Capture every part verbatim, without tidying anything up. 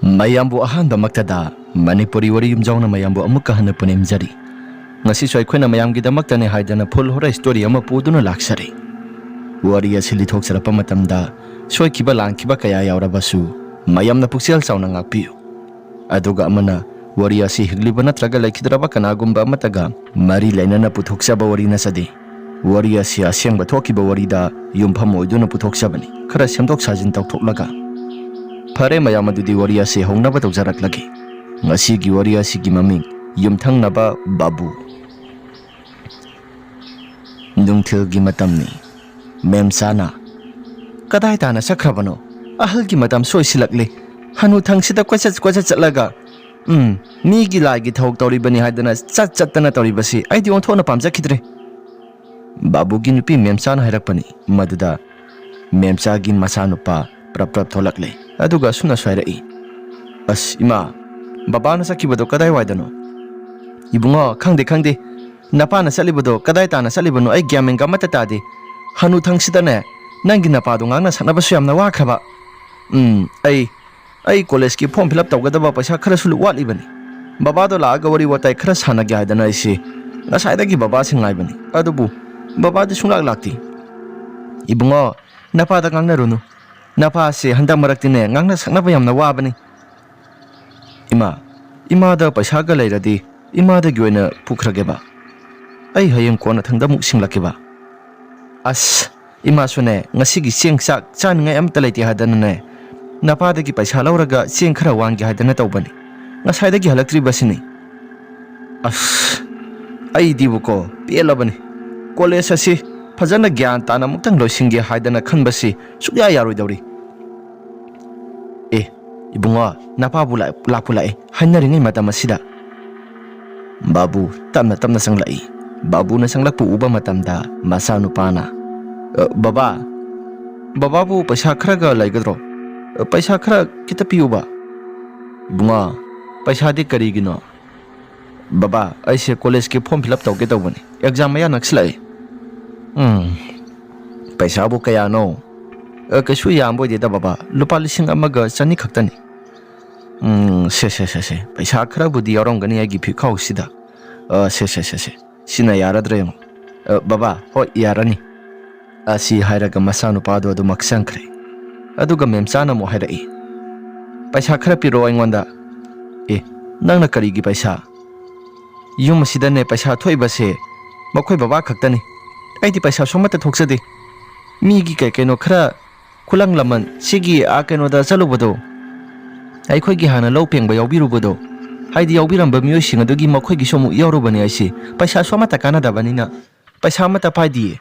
ꯃꯌꯥꯝꯕꯨ ꯑꯍꯥꯟꯕꯃꯛꯇꯗ ꯃꯅꯤꯄꯨꯔꯤ ꯋꯥꯔꯤ ꯌꯨꯝꯖꯥꯎꯅ ꯃꯌꯥꯝꯕꯨ ꯑꯃꯨꯛꯀ ꯍꯟꯅ ꯄꯨꯅꯦꯝꯖꯔꯤ꯫ ꯉꯁꯤꯁꯨ ꯑꯩꯈꯣꯏꯅ ꯃꯌꯥꯝꯒꯤꯗꯃꯛꯇꯅꯦ ꯍꯥꯏꯗꯅ full horror story ꯑꯃ ꯄꯨꯗꯨꯅ ꯂꯥꯛꯆꯔꯤ꯫ ꯋꯥꯔꯤ ꯑꯁꯤ ꯂꯤꯊꯣꯛꯆꯔꯛꯄ ꯃꯇꯝꯗ ꯁꯣꯏꯈꯤꯕ ꯂꯥꯟꯈꯤꯕ ꯀꯌꯥ ꯌꯥꯎꯔꯕꯁꯨ ꯃꯌꯥꯝꯅ ꯄꯨꯛꯆꯦꯜ ꯆꯥꯎꯅ ꯉꯥꯛꯄꯤꯌꯨ꯫ ꯑꯗꯨꯒ ꯑꯃꯅ ꯋꯥꯔꯤ ꯑꯁꯤ ꯍꯤꯡꯂꯤꯕ ꯅꯠꯇ꯭ꯔꯒ ꯂꯩꯈꯤꯗ꯭ꯔꯕ ꯀꯅꯥꯒꯨꯝꯕ ꯑꯃꯠꯇꯒ ꯃꯔꯤ ꯂꯩꯅꯅ ꯄꯨꯊꯣꯛꯆꯕ ꯋꯥꯔꯤ ꯅꯠꯆꯗꯦ꯫ ꯋꯥꯔꯤ ꯑꯁꯤ ꯑꯁꯦꯡꯕ ꯊꯣꯛꯈꯤꯕ ꯋꯥꯔꯤꯗ ꯌꯨꯝꯐꯝ ꯑꯣꯏꯗꯨꯅ ꯄꯨꯊꯣꯛꯆꯕꯅꯤ, ꯈꯔ ꯁꯦꯝꯗꯣꯛ ꯁꯥꯖꯤꯟ ꯇꯧꯊꯣꯛꯂꯒ꯫ ꯐꯔꯦ ꯃꯌꯥꯝ, ꯑꯗꯨꯗꯤ ꯋꯥꯔꯤ ꯑꯁꯤ ꯍꯧꯅꯕ ꯇꯧꯖꯔꯛꯂꯒꯦ꯫ ꯉꯁꯤꯒꯤ ꯋꯥꯔꯤ ꯑꯁꯤꯒꯤ ꯃꯃꯤꯡ ꯌꯨꯝꯊꯪꯅꯕ ꯕꯥꯕꯨ꯫ ꯅꯨꯡꯊꯤꯜꯒꯤ ꯃꯇꯝꯅꯤ꯫ ꯃꯦꯝꯆꯥꯅ, "ꯀꯗꯥꯏ ꯇꯥꯅ ꯆꯠꯈ꯭ꯔꯕꯅꯣ? ꯑꯍꯜꯒꯤ ꯃꯇꯝ ꯁꯣꯏꯁꯤꯜꯂꯛꯂꯦ꯫ ꯍꯅꯨꯊꯪꯁꯤꯗ ꯀꯣꯏꯆꯠ ꯀꯣꯏꯆꯠ ꯆꯠꯂꯒ, ꯎꯝ, ꯃꯤꯒꯤ ꯂꯥꯏꯒꯤ ꯊꯧ ꯇꯧꯔꯤꯕꯅꯤ ꯍꯥꯏꯗꯅ ꯆꯠ ꯆꯠꯇꯅ ꯇꯧꯔꯤꯕꯁꯤ ꯑꯩꯗꯤ ꯑꯣꯟꯊꯣꯛꯅ ꯄꯥꯝꯖꯈꯤꯗ꯭ꯔꯦ"꯫ ꯕꯥꯕꯨꯒꯤ ꯅꯨꯄꯤ ꯃꯦꯝꯆꯥꯅ ꯍꯥꯏꯔꯛꯄꯅꯤ꯫ ꯃꯗꯨꯗ ꯃꯦꯝꯆꯥꯒꯤ ꯃꯆꯥꯅꯨꯄꯥ ꯄ꯭ꯔꯞ ꯄ꯭ꯔꯞ ꯊꯣꯛꯂꯛꯂꯦ꯫ ꯑꯗꯨꯒ ꯑꯁꯨꯝꯅꯁꯨ ꯍꯥꯏꯔꯛꯏ, "ꯑꯁ ꯏꯃꯥ, ꯕꯕꯥꯅ ꯆꯠꯈꯤꯕꯗꯣ ꯀꯗꯥꯏꯋꯥꯏꯗꯅꯣ?" "ꯏꯕꯨꯡꯉꯣ, ꯈꯪꯗꯦ, ꯈꯪꯗꯦ꯫ ꯅꯄꯥꯅ ꯆꯠꯂꯤꯕꯗꯣ ꯀꯗꯥꯏ ꯇꯥꯅ ꯆꯠꯂꯤꯕꯅꯣ ꯑꯩ ꯒ꯭ꯌꯥꯟ ꯃꯦꯟꯒ ꯑꯃꯠꯇ ꯇꯥꯗꯦ꯫ ꯍꯅꯨꯊꯪꯁꯤꯗꯅꯦ, ꯅꯪꯒꯤ ꯅꯄꯥꯗꯣ ꯉꯥꯡꯅ ꯁꯛꯅꯕꯁꯨ ꯌꯥꯝꯅ ꯋꯥꯈ꯭ꯔꯕ꯫ ꯎꯝ, ꯑꯩ, ꯑꯩ ꯀꯣꯂꯦꯖꯀꯤ form fill up ꯇꯧꯒꯗꯕ ꯄꯩꯁꯥ ꯈꯔꯁꯨ ꯋꯥꯠꯂꯤꯕꯅꯤ꯫ ꯕꯕꯥꯗꯣ ꯂꯥꯛꯑꯒ ꯋꯥꯔꯤ ꯋꯥꯇꯥꯏ ꯈꯔ ꯁꯥꯟꯅꯒꯦ ꯍꯥꯏꯗꯅ ꯑꯩꯁꯦ ꯉꯁꯥꯏꯗꯒꯤ ꯕꯕꯥꯁꯦ ꯉꯥꯏꯕꯅꯤ꯫ ꯑꯗꯨꯕꯨ ꯕꯕꯥꯗꯤ ꯁꯨꯡꯂꯥꯛ ꯂꯥꯛꯇꯦ꯫ ꯏꯕꯨꯡꯉꯣ, ꯅꯄꯥꯗ ꯉꯥꯡꯅꯔꯨꯅꯨ꯫ ꯅꯄꯥꯁꯦ ꯍꯟꯗꯛ ꯃꯔꯛꯇꯤꯅꯦ ꯉꯥꯡꯅ ꯁꯛꯅꯕ ꯌꯥꯝꯅ ꯋꯥꯕꯅꯤ"꯫ "ꯏꯃꯥ, ꯏꯃꯥꯗ ꯄꯩꯁꯥꯒ ꯂꯩꯔꯗꯤ ꯏꯃꯥꯗꯒꯤ ꯑꯣꯏꯅ ꯄꯨꯈ꯭ꯔꯒꯦꯕ꯫ ꯑꯩ ꯍꯌꯦꯡ ꯀꯣꯟꯅꯊꯪꯗ ꯑꯃꯨꯛ ꯁꯤꯡꯂꯛꯀꯦꯕ"꯫ "ꯑꯁ, ꯏꯃꯥꯁꯨꯅꯦ ꯉꯁꯤꯒꯤ ꯆꯦꯡ ꯆꯥꯛ ꯆꯥꯅꯤꯡꯉꯥꯏ ꯑꯃꯠꯇ ꯂꯩꯇꯦ ꯍꯥꯏꯗꯅꯅꯦ ꯅꯄꯥꯗꯒꯤ ꯄꯩꯁꯥ ꯂꯧꯔꯒ ꯆꯦꯡ ꯈꯔ ꯋꯥꯟꯒꯦ ꯍꯥꯏꯗꯅ ꯇꯧꯕꯅꯤ꯫ ꯉꯁꯥꯏꯗꯒꯤ ꯍꯜꯂꯛꯇ꯭ꯔꯤꯕꯁꯤꯅꯤ"꯫ "ꯑꯁ, ꯑꯩꯗꯤꯕꯨꯀꯣ ꯄꯦꯜꯂꯕꯅꯤ꯫ ꯀꯣꯂꯦꯖ ꯑꯁꯤ ꯐꯖꯅ ꯒ꯭ꯌꯥꯟ ꯇꯥꯅ ꯑꯃꯨꯛꯇꯪ ꯂꯣꯏꯁꯤꯟꯒꯦ ꯍꯥꯏꯗꯅ ꯈꯟꯕꯁꯤ ꯁꯨꯛꯌꯥ ꯌꯥꯔꯣꯏꯗꯧꯔꯤ"꯫ "ꯑꯦ, ꯏꯕꯨꯡꯉꯣ, ꯅꯄꯥꯕꯨ ꯂꯥꯛ-, ꯂꯥꯛꯄꯨ ꯂꯥꯛꯑꯦ ꯍꯥꯏꯅꯔꯤꯉꯩ ꯃꯇꯝ ꯑꯁꯤꯗ"꯫ ꯕꯥꯕꯨ ꯇꯞꯅ ꯇꯞꯅ ꯆꯪꯂꯛꯏ꯫ ꯕꯥꯕꯨꯅ ꯆꯪꯂꯛꯄ ꯎꯕ ꯃꯇꯝꯗ ꯃꯆꯥꯅꯨꯄꯥꯅ, "ꯑ, ꯕꯕꯥ, ꯕꯕꯥꯕꯨ ꯄꯩꯁꯥ ꯈꯔꯒ ꯂꯩꯒꯗ꯭ꯔꯣ? ꯑ, ꯄꯩꯁꯥ ꯈꯔ ꯈꯤꯇ ꯄꯤꯌꯨꯕ"꯫ "ꯏꯕꯨꯡꯉꯣ, ꯄꯩꯁꯥꯗꯤ ꯀꯔꯤꯒꯤꯅꯣ?" "ꯕꯕꯥ, ꯑꯩꯁꯦ ꯀꯣꯂꯦꯖꯀꯤ form fill up ꯇꯧꯒꯦ ꯇꯧꯕꯅꯤ꯫ Exam ꯃꯌꯥ ꯅꯛꯁꯤꯜꯂꯛꯑꯦ"꯫ "ꯎꯝ, ꯄꯩꯁꯥꯕꯨ ꯀꯌꯥꯅꯣ?" "ꯑ, ꯀꯩꯁꯨ ꯌꯥꯝꯕ ꯑꯣꯏꯗꯦꯗ ꯕꯕꯥ, ꯂꯨꯄꯥ ꯂꯤꯁꯤꯡ ꯑꯃꯒ ꯆꯅꯤ ꯈꯛꯇꯅꯤ"꯫ "ꯎꯝ, ꯁꯦ, ꯁꯦ, ꯁꯦ, ꯁꯦ, ꯄꯩꯁꯥ ꯈꯔꯕꯨꯗꯤ ꯌꯥꯎꯔꯝꯒꯅꯤ ꯑꯩꯒꯤ ꯐꯤꯈꯥꯎꯁꯤꯗ꯫ ꯑ, ꯁꯦ, ꯁꯦ, ꯁꯦ, ꯁꯦ, ꯁꯤꯅ ꯌꯥꯔꯗ꯭ꯔꯥ ꯌꯦꯡꯉꯣ꯫ ꯑ, ꯕꯕꯥ, ꯍꯣꯏ, ꯌꯥꯔꯅꯤ," ꯑꯁꯤ ꯍꯥꯏꯔꯒ ꯃꯆꯥꯅꯨꯄꯥꯗꯣ ꯑꯗꯨꯃꯛ ꯆꯪꯈ꯭ꯔꯦ꯫ ꯑꯗꯨꯒ ꯃꯦꯝꯆꯥꯅ ꯑꯃꯨꯛ ꯍꯥꯏꯔꯛꯏ, "ꯄꯩꯁꯥ ꯈꯔ ꯄꯤꯔꯛꯑꯣ ꯑꯩꯉꯣꯟꯗ꯫" "ꯑꯦ, ꯅꯪꯅ ꯀꯔꯤꯒꯤ ꯄꯩꯁꯥ? ꯌꯨꯝ ꯑꯁꯤꯗꯅꯦ ꯄꯩꯁꯥ ꯊꯣꯛꯏꯕꯁꯦ ꯃꯈꯣꯏ ꯕꯕꯥ ꯈꯛꯇꯅꯤ꯫ ꯑꯩꯗꯤ ꯄꯩꯁꯥꯁꯨ ꯑꯃꯠꯇ ꯊꯣꯛꯆꯗꯦ꯫ ꯃꯤꯒꯤ ꯀꯩ ꯀꯩꯅꯣ ꯈꯔ ꯈꯨꯂꯪ ꯂꯃꯟ ꯁꯤꯒꯤ ꯑꯥ ꯀꯩꯅꯣꯗ ꯆꯠꯂꯨꯕꯗꯣ, ꯑꯩꯈꯣꯏꯒꯤ ꯍꯥꯟꯅ ꯂꯧ ꯄꯦꯡꯕ ꯌꯥꯎꯕꯤꯔꯨꯕꯗꯣ, ꯍꯥꯏꯗꯤ ꯌꯥꯎꯕꯤꯔꯝꯕ ꯃꯤꯑꯣꯏꯁꯤꯡ ꯑꯗꯨꯒꯤ ꯃꯈꯣꯏꯒꯤꯁꯨ ꯑꯃꯨꯛ ꯌꯥꯎꯔꯨꯕꯅꯦ ꯑꯩꯁꯦ꯫ ꯄꯩꯁꯥꯁꯨ ꯑꯃꯠꯇ ꯀꯥꯟꯅꯗꯕꯅꯤꯅ ꯄꯩꯁꯥ ꯑꯃꯠꯇ ꯄꯥꯏꯗꯤꯌꯦ꯫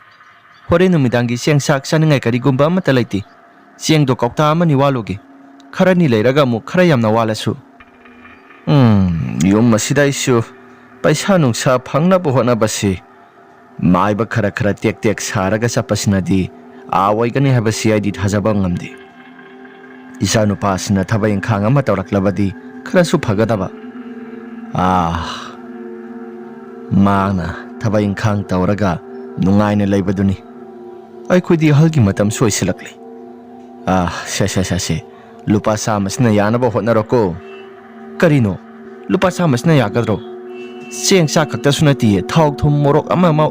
ꯍꯣꯔꯦꯟ ꯅꯨꯃꯤꯗꯥꯡꯒꯤ ꯆꯦꯡ ꯆꯥꯛ ꯆꯥꯅꯤꯡꯉꯥꯏ ꯀꯔꯤꯒꯨꯝꯕ ꯑꯃꯠꯇ ꯂꯩꯇꯦ꯫ ꯆꯦꯡꯗꯣ ꯀꯧꯇꯥ ꯑꯃꯅꯤ ꯋꯥꯠꯂꯨꯒꯦ꯫ ꯈꯔꯅꯤ ꯂꯩꯔꯒ ꯑꯃꯨꯛ ꯈꯔ ꯌꯥꯝꯅ ꯋꯥꯠꯂꯁꯨ꯫ ꯎꯝ, ꯌꯨꯝ ꯑꯁꯤꯗ ꯑꯩꯁꯨ ꯄꯩꯁꯥ ꯅꯨꯡꯁꯥ ꯐꯪꯅꯕ ꯍꯣꯠꯅꯕꯁꯤ ꯃꯥꯏꯕ ꯈꯔ ꯈꯔ ꯇꯦꯛ ꯇꯦꯛ ꯁꯥꯔꯒ ꯆꯠꯄꯁꯤꯅꯗꯤ ꯑꯥ ꯑꯣꯏꯒꯅꯤ ꯍꯥꯏꯕꯁꯤ ꯑꯩꯗꯤ ꯊꯥꯖꯕ ꯉꯝꯗꯦ꯫ ꯏꯆꯥꯅꯨꯄꯥꯁꯤꯅ ꯊꯕꯛ ꯏꯪꯈꯥꯡ ꯑꯃ ꯇꯧꯔꯛꯂꯕꯗꯤ ꯈꯔꯁꯨ ꯐꯒꯗꯕ꯫ ꯑꯥ, ꯃꯥꯅ ꯊꯕꯛ ꯏꯪꯈꯥꯡ ꯇꯧꯔꯒ ꯅꯨꯡꯉꯥꯏꯅ ꯂꯩꯕꯗꯨꯅꯤ꯫ ꯑꯩꯈꯣꯏꯗꯤ ꯑꯍꯜꯒꯤ ꯃꯇꯝꯁꯨ ꯑꯣꯏꯁꯤꯜꯂꯛꯂꯦ꯫ ꯑꯥ, ꯁꯦ, ꯁꯦ, ꯁꯦ, ꯁꯦ, ꯂꯨꯄꯥ ꯆꯥꯝꯃꯁꯤꯅ ꯌꯥꯅꯕ ꯍꯣꯠꯅꯔꯣꯀꯣ꯫" "ꯀꯔꯤꯅꯣ? ꯂꯨꯄꯥ ꯆꯥꯝꯃꯁꯤꯅ ꯌꯥꯒꯗ꯭ꯔꯣ? ꯆꯦꯡ ꯆꯥꯛ ꯈꯛꯇꯁꯨ ꯅꯠꯇꯤꯌꯦ, ꯊꯥꯎ, ꯊꯨꯝ, ꯃꯣꯔꯣꯛ, ꯑꯃ ꯑꯃ,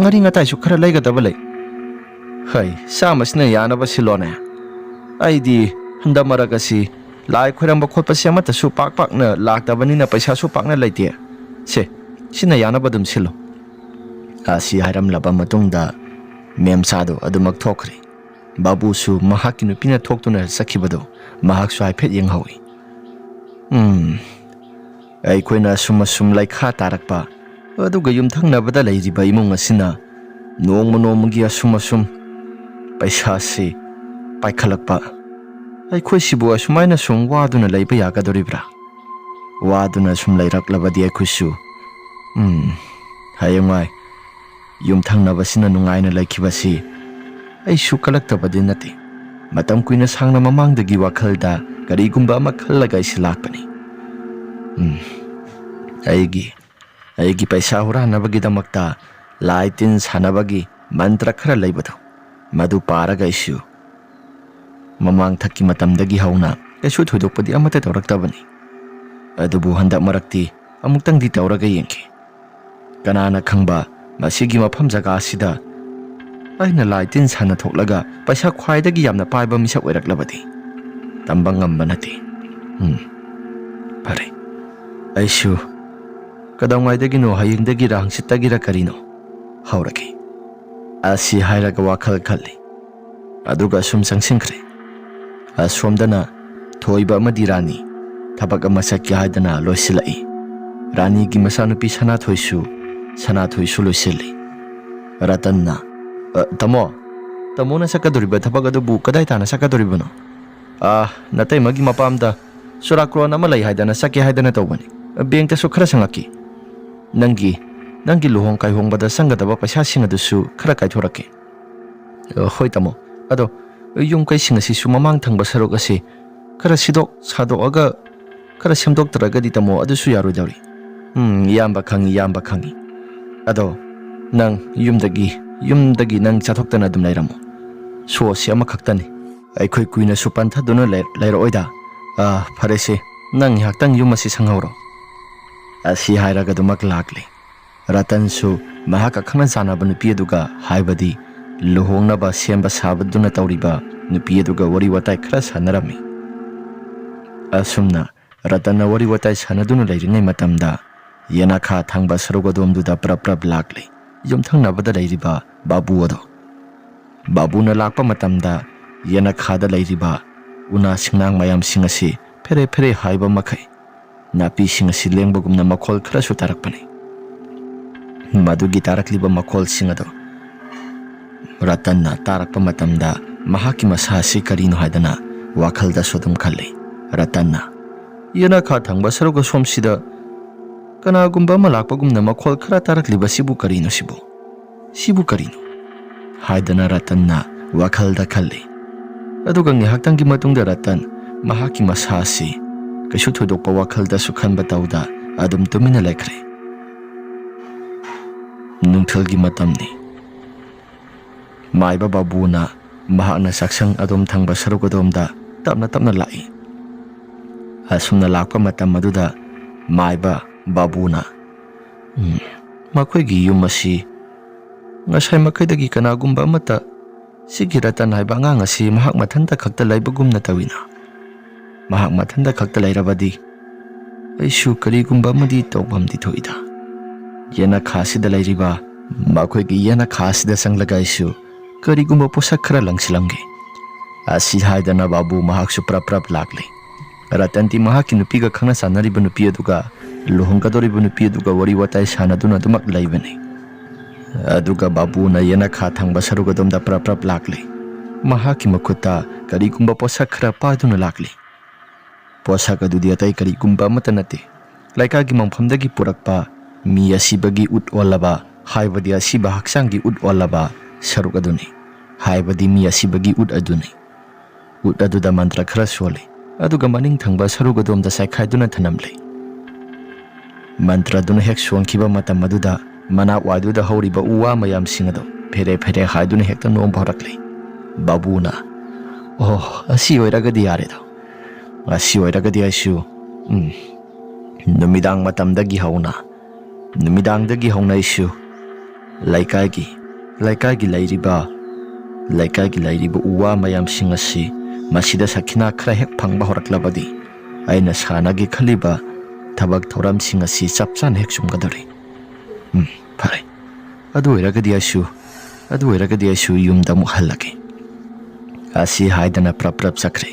ꯉꯥꯔꯤ ꯉꯇꯥꯏꯁꯨ ꯈꯔ ꯂꯩꯒꯗꯕ ꯂꯩ꯫" "ꯍꯩ, ꯆꯥꯝꯃꯁꯤꯅ ꯌꯥꯅꯕ ꯁꯤꯜꯂꯣꯅꯦ꯫ ꯑꯩꯗꯤ ꯍꯟꯗꯛ ꯃꯔꯛ ꯑꯁꯤ ꯂꯥꯏ ꯈꯣꯏꯔꯝꯕ ꯈꯣꯠꯄꯁꯦ ꯑꯃꯠꯇꯁꯨ ꯄꯥꯛ ꯄꯥꯛꯅ ꯂꯥꯛꯇꯕꯅꯤꯅ ꯄꯩꯁꯥꯁꯨ ꯄꯥꯛꯅ ꯂꯩꯇꯦ꯫ ꯁꯦ, ꯁꯤꯅ ꯌꯥꯅꯕ ꯑꯗꯨꯝ ꯁꯤꯜꯂꯣ꯫" ꯑꯁꯤ ꯍꯥꯏꯔꯝꯂꯕ ꯃꯇꯨꯡꯗ ꯃꯦꯝꯆꯥꯗꯣ ꯑꯗꯨꯃꯛ ꯊꯣꯛꯈ꯭ꯔꯦ꯫ ꯕꯥꯕꯨꯁꯨ ꯃꯍꯥꯛꯀꯤ ꯅꯨꯄꯤꯅ ꯊꯣꯛꯇꯨꯅ ꯆꯠꯈꯤꯕꯗꯨ ꯃꯍꯥꯛꯁꯨ ꯍꯥꯏꯐꯦꯠ ꯌꯦꯡꯍꯧꯏ꯫ ꯎꯝ, ꯑꯩꯈꯣꯏꯅ ꯑꯁꯨꯝ ꯑꯁꯨꯝ ꯂꯩꯈꯥ ꯇꯥꯔꯛꯄ, ꯑꯗꯨꯒ ꯌꯨꯝꯊꯪꯅꯕꯗ ꯂꯩꯔꯤꯕ ꯏꯃꯨꯡ ꯑꯁꯤꯅ ꯅꯣꯡꯃ ꯅꯣꯡꯃꯒꯤ ꯑꯁꯨꯝ ꯑꯁꯨꯝ ꯄꯩꯁꯥꯁꯤ ꯄꯥꯏꯈꯠꯂꯛꯄ, ꯑꯩꯈꯣꯏꯁꯤꯕꯨ ꯑꯁꯨꯃꯥꯏꯅ ꯁꯨꯝ ꯋꯥꯗꯨꯅ ꯂꯩꯕ ꯌꯥꯒꯗꯧꯔꯤꯕ꯭ꯔꯥ? ꯋꯥꯗꯨꯅ ꯁꯨꯝ ꯂꯩꯔꯛꯂꯕꯗꯤ ꯑꯩꯈꯣꯏꯁꯨ, ꯎꯝ, ꯍꯌꯦꯡꯋꯥꯏ ꯌꯨꯝꯊꯪꯅꯕꯁꯤꯅ ꯅꯨꯡꯉꯥꯏꯅ ꯂꯩꯈꯤꯕꯁꯤ ꯑꯩꯁꯨ ꯀꯜꯂꯛꯇꯕꯗꯤ ꯅꯠꯇꯦ꯫ ꯃꯇꯝ ꯀꯨꯏꯅ ꯁꯥꯡꯅ ꯃꯃꯥꯡꯗꯒꯤ ꯋꯥꯈꯜꯗ ꯀꯔꯤꯒꯨꯝꯕ ꯑꯃ ꯈꯜꯂꯒ ꯑꯩꯁꯤ ꯂꯥꯛꯄꯅꯤ꯫ ꯎꯝ, ꯑꯩꯒꯤ, ꯑꯩꯒꯤ ꯄꯩꯁꯥ ꯍꯨꯔꯥꯟꯅꯕꯒꯤꯗꯃꯛꯇ ꯂꯥꯏ ꯇꯤꯟ ꯁꯥꯟꯅꯕꯒꯤ ꯃꯟꯇ꯭ꯔ ꯈꯔ ꯂꯩꯕꯗꯣ, ꯃꯗꯨ ꯄꯥꯔꯒ ꯑꯩꯁꯨ ꯃꯃꯥꯡꯊꯛꯀꯤ ꯃꯇꯝꯗꯒꯤ ꯍꯧꯅ ꯀꯩꯁꯨ ꯊꯣꯏꯗꯣꯛꯄꯗꯤ ꯑꯃꯠꯇ ꯇꯧꯔꯛꯇꯕꯅꯤ꯫ ꯑꯗꯨꯕꯨ ꯍꯟꯗꯛ ꯃꯔꯛꯇꯤ ꯑꯃꯨꯛꯇꯪꯗꯤ ꯇꯧꯔꯒ ꯌꯦꯡꯈꯤ꯫ ꯀꯅꯥꯅ ꯈꯪꯕ, ꯃꯁꯤꯒꯤ ꯃꯐꯝ ꯖꯒꯥ ꯑꯁꯤꯗ ꯑꯩꯅ ꯂꯥꯏ ꯇꯤꯟ ꯁꯥꯟꯅ ꯊꯣꯛꯂꯒ ꯄꯩꯁꯥ ꯈ꯭ꯋꯥꯏꯗꯒꯤ ꯌꯥꯝꯅ ꯄꯥꯏꯕ ꯃꯤꯁꯛ ꯑꯣꯏꯔꯛꯂꯕꯗꯤ ꯇꯝꯕ ꯉꯝꯕ ꯅꯠꯇꯦ꯫ ꯎꯝ, ꯐꯔꯦ, ꯑꯩꯁꯨ ꯀꯗꯥꯏꯋꯥꯏꯗꯒꯤꯅꯣ, ꯍꯌꯦꯡꯗꯒꯤꯔ ꯍꯪꯆꯤꯠꯇꯒꯤꯔ ꯀꯔꯤꯅꯣ ꯍꯧꯔꯒꯦ꯫ ꯑꯁꯤ ꯍꯥꯏꯔꯒ ꯋꯥꯈꯜ ꯈꯜꯂꯤ꯫ ꯑꯗꯨꯒ ꯑꯁꯨꯝ ꯆꯪꯁꯤꯟꯈ꯭ꯔꯦ꯫ ꯑꯁꯣꯝꯗꯅ ꯊꯣꯏꯕ ꯑꯃꯗꯤ ꯔꯥꯅꯤ ꯊꯕꯛ ꯑꯃ ꯆꯠꯀꯦ ꯍꯥꯏꯗꯅ ꯂꯣꯏꯁꯤꯜꯂꯛꯏ꯫ ꯔꯥꯅꯤꯒꯤ ꯃꯆꯥꯅꯨꯄꯤ ꯁꯅꯥꯊꯣꯏꯁꯨ, ꯁꯅꯥꯊꯣꯏꯁꯨ ꯂꯣꯏꯁꯤꯜꯂꯤ꯫ ꯔꯇꯟꯅ, "ꯑ, ꯇꯥꯃꯣ, ꯇꯥꯃꯣꯅ ꯆꯠꯀꯗꯧꯔꯤꯕ ꯊꯕꯛ ꯑꯗꯨꯕꯨ ꯀꯗꯥꯏ ꯇꯥꯟꯅ ꯆꯠꯀꯗꯧꯔꯤꯕꯅꯣ?" "ꯑ, ꯅꯇꯩꯃꯒꯤ ꯃꯄꯥꯝꯗ ꯆꯨꯔꯥꯀꯣꯔꯣꯟ ꯑꯃ ꯂꯩ ꯍꯥꯏꯗꯅ ꯆꯠꯀꯦ ꯍꯥꯏꯗꯅ ꯇꯧꯕꯅꯤ꯫ ꯕꯦꯡꯛꯇꯁꯨ ꯈꯔ ꯁꯪꯉꯛꯈꯤ꯫ ꯅꯪꯒꯤ, ꯅꯪꯒꯤ ꯂꯨꯍꯣꯡ ꯀꯥꯏꯍꯣꯡꯕꯗ ꯆꯪꯒꯗꯕ ꯄꯩꯁꯥꯁꯤꯡ ꯑꯗꯨꯁꯨ ꯈꯔ ꯀꯥꯏꯊꯣꯔꯛꯀꯦ꯫" "ꯑ, ꯍꯣꯏ ꯇꯥꯃꯣ꯫ ꯑꯗꯣ ꯌꯨꯝ ꯀꯩꯁꯤꯡ ꯑꯁꯤꯁꯨ ꯃꯃꯥꯡ ꯊꯪꯕ ꯁꯔꯨꯛ ꯑꯁꯤ ꯈꯔ ꯁꯤꯗꯣꯛ ꯁꯥꯗꯣꯛꯑꯒ ꯈꯔ ꯁꯦꯝꯗꯣꯛꯇ꯭ꯔꯒꯗꯤ ꯇꯥꯃꯣ, ꯑꯗꯨꯁꯨ ꯌꯥꯔꯣꯏꯗꯧꯔꯤ꯫" "ꯎꯝ, ꯏꯌꯥꯝꯕ ꯈꯪꯉꯤ, ꯏꯌꯥꯝꯕ ꯈꯪꯉꯤ꯫ ꯑꯗꯣ ꯅꯪ ꯌꯨꯝꯗꯒꯤ, ꯌꯨꯝꯗꯒꯤ ꯅꯪ ꯆꯠꯊꯣꯛꯇꯅ ꯑꯗꯨꯝ ꯂꯩꯔꯝꯃꯣ꯫ ꯁꯣꯁꯤ ꯑꯃꯈꯛꯇꯅꯤ꯫ ꯑꯩꯈꯣꯏ ꯀꯨꯏꯅꯁꯨ ꯄꯟꯊꯗꯨꯅ ꯂꯩ-, ꯂꯩꯔꯛꯑꯣꯏꯗ꯫ ꯑ, ꯐꯔꯦꯁꯦ, ꯅꯪ ꯉꯥꯏꯍꯥꯛꯇꯪ ꯌꯨꯝ ꯑꯁꯤ ꯁꯪꯍꯧꯔꯣ꯫" ꯑꯁꯤ ꯍꯥꯏꯔꯒ ꯑꯗꯨꯃꯛ ꯂꯥꯛꯂꯦ꯫ ꯔꯇꯟꯁꯨ ꯃꯍꯥꯛꯀ ꯈꯪꯅ ꯆꯥꯟꯅꯕ ꯅꯨꯄꯤ ꯑꯗꯨꯒ, ꯍꯥꯏꯕꯗꯤ ꯂꯨꯍꯣꯡꯅꯕ ꯁꯦꯝꯕ ꯁꯥꯕꯗꯨꯅ ꯇꯧꯔꯤꯕ ꯅꯨꯄꯤ ꯑꯗꯨꯒ ꯋꯥꯔꯤ ꯋꯥꯇꯥꯏ ꯈꯔ ꯁꯥꯟꯅꯔꯝꯃꯤ꯫ ꯑꯁꯨꯝꯅ ꯔꯇꯟꯅ ꯋꯥꯔꯤ ꯋꯥꯇꯥꯏ ꯁꯥꯟꯅꯗꯨꯅ ꯂꯩꯔꯤꯉꯩ ꯃꯇꯝꯗ ꯌꯦꯅꯈꯥ ꯊꯪꯕ ꯁꯔꯨꯛ ꯑꯗꯣꯝꯗꯨꯗ ꯄ꯭ꯔꯞ ꯄ꯭ꯔꯞ ꯂꯥꯛꯂꯤ꯫ ꯌꯨꯝꯊꯪꯅꯕꯗ ꯂꯩꯔꯤꯕ ꯕꯥꯕꯨ ꯑꯗꯣ꯫ ꯕꯥꯕꯨꯅ ꯂꯥꯛꯄ ꯃꯇꯝꯗ ꯌꯦꯅꯈꯥꯗ ꯂꯩꯔꯤꯕ ꯎꯅꯥ ꯁꯤꯡꯅꯥꯡ ꯃꯌꯥꯝꯁꯤꯡ ꯑꯁꯤ ꯐꯦꯔꯦ ꯐꯦꯔꯦ ꯍꯥꯏꯕ ꯃꯈꯩ ꯅꯥꯄꯤꯁꯤꯡ ꯑꯁꯤ ꯂꯦꯡꯕꯒꯨꯝꯅ ꯃꯈꯣꯜ ꯈꯔꯁꯨ ꯇꯥꯔꯛꯄꯅꯤ꯫ ꯃꯗꯨꯒꯤ ꯇꯥꯔꯛꯂꯤꯕ ꯃꯈꯣꯜꯁꯤꯡ ꯑꯗꯨ ꯔꯇꯟꯅ ꯇꯥꯔꯛꯄ ꯃꯇꯝꯗ ꯃꯍꯥꯛꯀꯤ ꯃꯁꯥ ꯑꯁꯤ ꯀꯔꯤꯅꯣ ꯍꯥꯏꯗꯅ ꯋꯥꯈꯜꯗꯁꯨ ꯑꯗꯨꯝ ꯈꯜꯂꯤ꯫ ꯔꯇꯟꯅ, "ꯌꯦꯅꯈꯥ ꯊꯪꯕ ꯁꯔꯨꯛ ꯑꯁꯣꯝꯁꯤꯗ ꯀꯅꯥꯒꯨꯝꯕ ꯑꯃ ꯂꯥꯛꯄꯒꯨꯝꯅ ꯃꯈꯣꯜ ꯈꯔ ꯇꯥꯔꯛꯂꯤꯕꯁꯤꯕꯨ ꯀꯔꯤꯅꯣ ꯁꯤꯕꯨ? ꯁꯤꯕꯨ ꯀꯔꯤꯅꯣ?" ꯍꯥꯏꯗꯅ ꯔꯇꯟꯅ ꯋꯥꯈꯜꯗ ꯈꯜꯂꯤ꯫ ꯑꯗꯨꯒ ꯉꯥꯏꯍꯥꯛꯇꯪꯒꯤ ꯃꯇꯨꯡꯗ ꯔꯇꯟ ꯃꯍꯥꯛꯀꯤ ꯃꯁꯥ ꯑꯁꯤ ꯀꯩꯁꯨ ꯊꯣꯏꯗꯣꯛꯄ ꯋꯥꯈꯜꯗꯁꯨ ꯈꯟꯕ ꯇꯧꯗ ꯑꯗꯨꯝ ꯇꯨꯃꯤꯟꯅ ꯂꯩꯈ꯭ꯔꯦ꯫ ꯅꯨꯡꯊꯤꯜꯒꯤ ꯃꯇꯝꯅꯤ꯫ ꯃꯥꯏꯕ ꯕꯥꯕꯨꯅ ꯃꯍꯥꯛꯅ ꯆꯥꯛꯁꯪ ꯑꯗꯣꯝ ꯊꯪꯕ ꯁꯔꯨꯛ ꯑꯗꯣꯝꯗ ꯇꯞꯅ ꯇꯞꯅ ꯂꯥꯛꯏ꯫ ꯑꯁꯨꯝꯅ ꯂꯥꯛꯄ ꯃꯇꯝ ꯑꯗꯨꯗ ꯃꯥꯏꯕ ꯕꯥꯕꯨꯅ, "ꯎꯝ, ꯃꯈꯣꯏꯒꯤ ꯌꯨꯝ ꯑꯁꯤ ꯉꯁꯥꯏ ꯃꯈꯩꯗꯒꯤ ꯀꯅꯥꯒꯨꯝꯕ ꯑꯃꯠꯇ ꯁꯤꯒꯤ ꯔꯇꯟ ꯍꯥꯏꯕ ꯑꯉꯥꯡ ꯑꯁꯤ ꯃꯍꯥꯛ ꯃꯊꯟꯇ ꯈꯛꯇ ꯂꯩꯕꯒꯨꯝꯅ ꯇꯧꯏꯅ꯫ ꯃꯍꯥꯛ ꯃꯊꯟꯇ ꯈꯛꯇ ꯂꯩꯔꯕꯗꯤ ꯑꯩꯁꯨ ꯀꯔꯤꯒꯨꯝꯕ ꯑꯃꯗꯤ ꯇꯧꯐꯝꯗꯤ ꯊꯣꯛꯏꯗ꯫ ꯌꯦꯅꯈꯥ ꯑꯁꯤꯗ ꯂꯩꯔꯤꯕ ꯃꯈꯣꯏꯒꯤ ꯌꯦꯅꯈꯥ ꯑꯁꯤꯗ ꯆꯪꯂꯒ ꯑꯩꯁꯨ ꯀꯔꯤꯒꯨꯝꯕ ꯄꯣꯠꯁꯛ ꯈꯔ ꯂꯪꯁꯤꯜꯂꯝꯒꯦ"꯫ ꯑꯁꯤ ꯍꯥꯏꯗꯅ ꯕꯥꯕꯨ ꯃꯍꯥꯛꯁꯨ ꯄ꯭ꯔꯞ ꯄ꯭ꯔꯞ ꯂꯥꯛꯂꯦ꯫ ꯔꯇꯟꯗꯤ ꯃꯍꯥꯛꯀꯤ ꯅꯨꯄꯤꯒ ꯈꯪꯅ ꯆꯥꯟꯅꯔꯤꯕ ꯅꯨꯄꯤ ꯑꯗꯨꯒ ꯂꯨꯍꯣꯡꯒꯗꯧꯔꯤꯕ ꯅꯨꯄꯤ ꯑꯗꯨꯒ ꯋꯥꯔꯤ ꯋꯥꯇꯥꯏ ꯁꯥꯟꯅꯗꯨꯅ ꯑꯗꯨꯃꯛ ꯂꯩꯕꯅꯤ꯫ ꯑꯗꯨꯒ ꯕꯥꯕꯨꯅ ꯌꯦꯅꯈꯥ ꯊꯪꯕ ꯁꯔꯨꯛ ꯑꯗꯣꯝꯗ ꯄ꯭ꯔꯞ ꯄ꯭ꯔꯞ ꯂꯥꯛꯂꯤ꯫ ꯃꯍꯥꯛꯀꯤ ꯃꯈꯨꯠꯇ ꯀꯔꯤꯒꯨꯝꯕ ꯄꯣꯠꯁꯛ ꯈꯔ ꯄꯥꯏꯗꯨꯅ ꯂꯥꯛꯂꯤ꯫ ꯄꯣꯠꯁꯛ ꯑꯗꯨꯗꯤ ꯑꯇꯩ ꯀꯔꯤꯒꯨꯝꯕ ꯑꯃꯠꯇ ꯅꯠꯇꯦ, ꯂꯩꯀꯥꯏꯒꯤ ꯃꯐꯝꯗꯒꯤ ꯄꯨꯔꯛꯄ ꯃꯤ ꯑꯁꯤꯕꯒꯤ ꯎꯠ ꯑꯣꯜꯂꯕ, ꯍꯥꯏꯕꯗꯤ ꯑꯁꯤꯕ ꯍꯛꯆꯥꯡꯒꯤ ꯎꯠ ꯑꯣꯜꯂꯕ ꯁꯔꯨꯛ ꯑꯗꯨꯅꯤ, ꯍꯥꯏꯕꯗꯤ ꯃꯤ ꯑꯁꯤꯕꯒꯤ ꯎꯠ ꯑꯗꯨꯅꯤ꯫ ꯎꯠ ꯑꯗꯨꯗ ꯃꯟꯇ꯭ꯔ ꯈꯔ ꯁꯣꯜꯂꯤ, ꯑꯗꯨꯒ ꯃꯅꯤꯡ ꯊꯪꯕ ꯁꯔꯨꯛ ꯑꯗꯣꯝꯗ ꯆꯥꯏꯈꯥꯏꯗꯨꯅ ꯊꯅꯝꯂꯤ꯫ ꯃꯟꯇ꯭ꯔ ꯑꯗꯨꯅ ꯍꯦꯛ ꯁꯣꯟꯈꯤꯕ ꯃꯇꯝ ꯑꯗꯨꯗ ꯃꯅꯥꯛ ꯋꯥꯏꯗꯨꯗ ꯍꯧꯔꯤꯕ ꯎ ꯋꯥ ꯃꯌꯥꯝꯁꯤꯡ ꯑꯗꯨ ꯐꯦꯔꯦ ꯐꯦꯔꯦ ꯍꯥꯏꯗꯨꯅ ꯍꯦꯛꯇ ꯅꯣꯝꯕ ꯍꯧꯔꯛꯂꯤ꯫ ꯕꯥꯕꯨꯅ, "ꯑꯣ, ꯑꯁꯤ ꯑꯣꯏꯔꯒꯗꯤ ꯌꯥꯔꯦꯗ꯫ ꯑꯁꯤ ꯑꯣꯏꯔꯒꯗꯤ ꯑꯩꯁꯨ, ꯎꯝ, ꯅꯨꯃꯤꯗꯥꯡ ꯃꯇꯝꯗꯒꯤ ꯍꯧꯅ, ꯅꯨꯃꯤꯗꯥꯡꯗꯒꯤ ꯍꯧꯅ ꯑꯩꯁꯨ ꯂꯩꯀꯥꯏꯒꯤ, ꯂꯩꯀꯥꯏꯒꯤ ꯂꯩꯔꯤꯕ, ꯂꯩꯀꯥꯏꯒꯤ ꯂꯩꯔꯤꯕ ꯎ ꯋꯥ ꯃꯌꯥꯝꯁꯤꯡ ꯑꯁꯤ ꯃꯁꯤꯗ ꯁꯈꯤꯅꯥ ꯈꯔ ꯍꯦꯛ ꯐꯪꯕ ꯍꯧꯔꯛꯂꯕꯗꯤ ꯑꯩꯅ ꯁꯥꯟꯅꯒꯦ ꯈꯜꯂꯤꯕ ꯊꯕꯛ ꯊꯧꯔꯝꯁꯤꯡ ꯑꯁꯤ ꯆꯞ ꯆꯥꯅ ꯍꯦꯛ ꯆꯨꯝꯒꯗꯧꯔꯤ꯫ ꯎꯝ, ꯐꯔꯦ꯫ ꯑꯗꯨ ꯑꯣꯏꯔꯒꯗꯤ ꯑꯩꯁꯨ, ꯑꯗꯨ ꯑꯣꯏꯔꯒꯗꯤ ꯑꯩꯁꯨ ꯌꯨꯝꯗ ꯑꯃꯨꯛ ꯍꯜꯂꯒꯦ"꯫ ꯑꯁꯤ ꯍꯥꯏꯗꯅ ꯄ꯭ꯔꯞ ꯄ꯭ꯔꯞ ꯆꯠꯈ꯭ꯔꯦ꯫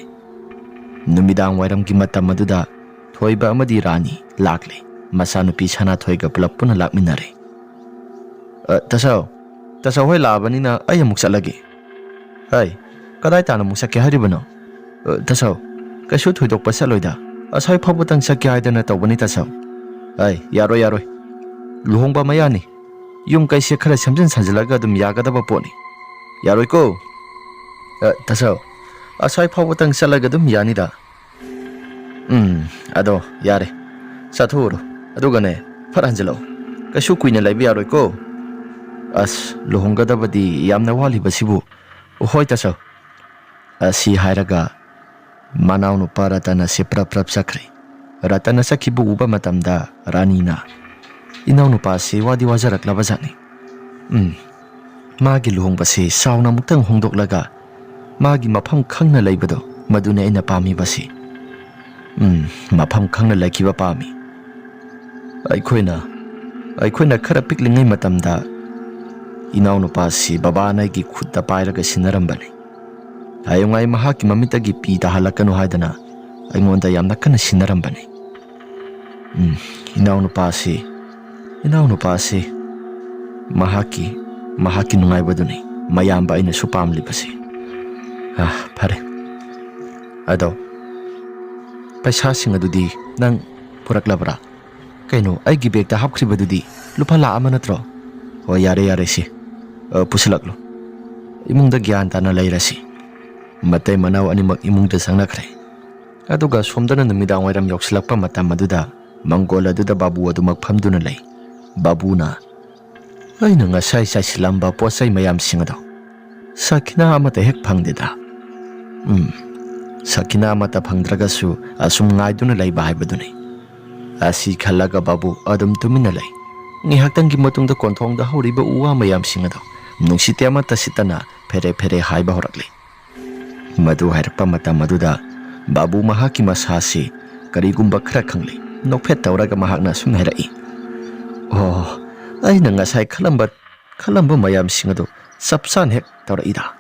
ꯅꯨꯃꯤꯗꯥꯡ ꯋꯥꯏꯔꯝꯒꯤ ꯃꯇꯝ ꯑꯗꯨꯗ ꯊꯣꯏꯕ ꯑꯃꯗꯤ ꯔꯥꯅꯤ ꯂꯥꯛꯂꯦ꯫ ꯃꯆꯥꯅꯨꯄꯤ ꯁꯅꯥꯊꯣꯏꯒ ꯄꯨꯂꯞ ꯄꯨꯟꯅ ꯂꯥꯛꯃꯤꯟꯅꯔꯦ꯫ "ꯑ, ꯇꯥꯆꯧ, ꯇꯥꯆꯧ ꯍꯣꯏ ꯂꯥꯛꯑꯕꯅꯤꯅ ꯑꯩ ꯑꯃꯨꯛ ꯆꯠꯂꯒꯦ"꯫ "ꯍꯩ, ꯀꯗꯥꯏ ꯇꯥꯅ ꯑꯃꯨꯛ ꯆꯠꯀꯦ ꯍꯥꯏꯔꯤꯕꯅꯣ?" "ꯑ, ꯇꯥꯆꯧ, ꯀꯩꯁꯨ ꯊꯣꯏꯗꯣꯛꯄ ꯆꯠꯂꯣꯏꯗ, ꯑꯁ꯭ꯋꯥꯏ ꯐꯥꯎꯕꯇꯪ ꯆꯠꯀꯦ ꯍꯥꯏꯗꯅ ꯇꯧꯕꯅꯤ ꯇꯥꯆꯧ"꯫ "ꯍꯩ, ꯌꯥꯔꯣꯏ, ꯌꯥꯔꯣꯏ, ꯂꯨꯍꯣꯡꯕ ꯃꯌꯥꯅꯤ, ꯌꯨꯝ ꯀꯩꯁꯦ ꯈꯔ ꯁꯦꯝꯖꯤꯟ ꯁꯥꯖꯤꯜꯂꯒ ꯑꯗꯨꯝ ꯌꯥꯒꯗꯕ ꯄꯣꯠꯅꯤ꯫ ꯌꯥꯔꯣꯏꯀꯣ"꯫ "ꯑ, ꯇꯥꯆꯧ, ꯑꯁ꯭ꯋꯥꯏ ꯐꯥꯎꯕꯇꯪ ꯆꯠꯂꯒ ꯑꯗꯨꯝ ꯌꯥꯅꯤꯗ"꯫ "ꯎꯝ, ꯑꯗꯣ ꯌꯥꯔꯦ, ꯆꯠꯊꯣꯛꯎꯔꯣ, ꯑꯗꯨꯒꯅꯦ, ꯐꯠ ꯍꯟꯖꯤꯜꯂꯛꯑꯣ꯫ ꯀꯩꯁꯨ ꯀꯨꯏꯅ ꯂꯩꯕ ꯌꯥꯔꯣꯏꯀꯣ"꯫ "ꯑꯁ, ꯂꯨꯍꯣꯡꯒꯗꯕꯗꯤ ꯌꯥꯝꯅ ꯋꯥꯠꯂꯤꯕꯁꯤꯕꯨ"꯫ "ꯍꯣꯏ ꯇꯥꯆꯧ"꯫ ꯑꯁꯤ ꯍꯥꯏꯔꯒ ꯃꯅꯥꯎꯅꯨꯄꯥ ꯔꯇꯟ ꯑꯁꯤ ꯄ꯭ꯔꯞ ꯄ꯭ꯔꯞ ꯆꯠꯈ꯭ꯔꯦ꯫ ꯔꯇꯟꯅ ꯆꯠꯈꯤꯕ ꯎꯕ ꯃꯇꯝꯗ ꯔꯥꯅꯤꯅ, "ꯏꯅꯥꯎꯅꯨꯄꯥ ꯑꯁꯤ ꯋꯥꯗꯤ ꯋꯥꯖꯔꯛꯂꯕ ꯖꯥꯠꯅꯤ꯫ ꯎꯝ, ꯃꯥꯒꯤ ꯂꯨꯍꯣꯡꯕꯁꯤ ꯆꯥꯎꯅ ꯑꯃꯨꯛꯇꯪ ꯍꯣꯡꯗꯣꯛꯂꯒ ꯃꯥꯒꯤ ꯃꯐꯝ ꯈꯪꯅ ꯂꯩꯕꯗꯣ, ꯃꯗꯨꯅꯤ ꯑꯩꯅ ꯄꯥꯝꯃꯤꯕꯁꯤ꯫ ꯎꯝ, ꯃꯐꯝ ꯈꯪꯅ ꯂꯩꯈꯤꯕ ꯄꯥꯝꯃꯤ꯫ ꯑꯩꯈꯣꯏꯅ, ꯑꯩꯈꯣꯏꯅ ꯈꯔ ꯄꯤꯛꯂꯤꯉꯩ ꯃꯇꯝꯗ ꯏꯅꯥꯎꯅꯨꯄꯥꯁꯤ ꯕꯕꯥꯅ ꯑꯩꯒꯤ ꯈꯨꯠꯇ ꯄꯥꯏꯔꯒ ꯁꯤꯟꯅꯔꯝꯕꯅꯤ꯫ ꯍꯌꯦꯡꯋꯥꯏ ꯃꯍꯥꯛꯀꯤ ꯃꯃꯤꯠꯇꯒꯤ ꯄꯤ ꯇꯥꯍꯜꯂꯛꯀꯅꯨ ꯍꯥꯏꯗꯅ ꯑꯩꯉꯣꯟꯗ ꯌꯥꯝꯅ ꯀꯟꯅ ꯁꯤꯟꯅꯔꯝꯕꯅꯤ꯫ ꯎꯝ, ꯏꯅꯥꯎꯅꯨꯄꯥꯁꯤ, ꯏꯅꯥꯎꯅꯨꯄꯥꯁꯤ ꯃꯍꯥꯛꯀꯤ, ꯃꯍꯥꯛꯀꯤ ꯅꯨꯡꯉꯥꯏꯕꯗꯨꯅꯤ ꯃꯌꯥꯝꯕ ꯑꯩꯅꯁꯨ ꯄꯥꯝꯂꯤꯕꯁꯤ꯫ ꯑꯥ, ꯐꯔꯦ꯫ ꯑꯗꯣ ꯄꯩꯁꯥꯁꯤꯡ ꯑꯗꯨꯗꯤ ꯅꯪ ꯄꯨꯔꯛꯂꯕ꯭ꯔꯥ? ꯀꯩꯅꯣ, ꯑꯩꯒꯤ ꯕꯦꯒꯇ ꯍꯥꯞꯈ꯭ꯔꯤꯕꯗꯨꯗꯤ ꯂꯨꯄꯥ ꯂꯥꯈ ꯑꯃ ꯅꯠꯇ꯭ꯔꯣ? ꯍꯣꯏ, ꯌꯥꯔꯦ, ꯌꯥꯔꯦ, ꯁꯤ, ꯑ, ꯄꯨꯁꯤꯜꯂꯛꯂꯣ꯫ ꯏꯃꯨꯡꯗ ꯒ꯭ꯌꯥꯟ ꯇꯥꯅ ꯂꯩꯔꯁꯤ꯫ ꯃꯇꯩ ꯃꯅꯥꯎ ꯑꯅꯤꯃꯛ ꯏꯃꯨꯡꯗ ꯆꯪꯅꯈ꯭ꯔꯦ꯫ ꯑꯗꯨꯒ ꯁꯣꯝꯗꯅ ꯅꯨꯃꯤꯗꯥꯡ ꯋꯥꯏꯔꯝ ꯌꯧꯁꯤꯜꯂꯛꯄ ꯃꯇꯝ ꯑꯗꯨꯗ ꯃꯪꯒꯣꯜ ꯑꯗꯨꯗ ꯕꯥꯕꯨ ꯑꯗꯨꯃꯛ ꯐꯝꯗꯨꯅ ꯂꯩ꯫ ꯕꯥꯕꯨꯅ, "ꯑꯩꯅ ꯉꯁꯥꯏ ꯆꯥꯏꯁꯤꯜꯂꯝꯕ ꯄꯣꯠ ꯆꯩ ꯃꯌꯥꯝꯁꯤꯡ ꯑꯗꯣ ꯁꯈꯤꯅꯥ ꯑꯃꯠꯇ ꯍꯦꯛ ꯐꯪꯗꯦꯗ꯫ ꯎꯝ, ꯁꯈꯤꯅꯥ ꯑꯃꯠꯇ ꯐꯪꯗ꯭ꯔꯒꯁꯨ ꯑꯁꯨꯝ ꯉꯥꯏꯗꯨꯅ ꯂꯩꯕ ꯍꯥꯏꯕꯗꯨꯅꯤ"꯫ ꯑꯁꯤ ꯈꯜꯂꯒ ꯕꯥꯕꯨ ꯑꯗꯨꯝ ꯇꯨꯃꯤꯟꯅ ꯂꯩ꯫ ꯉꯥꯏꯍꯥꯛꯇꯪꯒꯤ ꯃꯇꯨꯡꯗ ꯀꯣꯟꯊꯣꯡꯗ ꯍꯧꯔꯤꯕ ꯎ ꯋꯥ ꯃꯌꯥꯝꯁꯤꯡ ꯑꯗꯣ ꯅꯨꯡꯁꯤꯠꯇꯤ ꯑꯃꯠꯇ ꯁꯤꯠꯇꯅ ꯐꯦꯔꯦ ꯐꯦꯔꯦ ꯍꯥꯏꯕ ꯍꯧꯔꯛꯂꯤ꯫ ꯃꯗꯨ ꯍꯥꯏꯔꯛꯄ ꯃꯇꯝ ꯑꯗꯨꯗ ꯕꯥꯕꯨ ꯃꯍꯥꯛꯀꯤ ꯃꯁꯥꯁꯤ ꯀꯔꯤꯒꯨꯝꯕ ꯈꯔ ꯈꯪꯂꯦ꯫ ꯅꯣꯛꯐꯦꯠ ꯇꯧꯔꯒ ꯃꯍꯥꯛꯅ ꯑꯁꯨꯝꯅ ꯍꯥꯏꯔꯛꯏ, "ꯑꯣ, ꯑꯩꯅ ꯉꯁꯥꯏ ꯈꯜꯂꯝꯕ, ꯈꯜꯂꯝꯕ ꯃꯌꯥꯝꯁꯤꯡ ꯑꯗꯨ ꯆꯞ ꯆꯥꯅ ꯍꯦꯛ ꯇꯧꯔꯛꯏꯗ꯫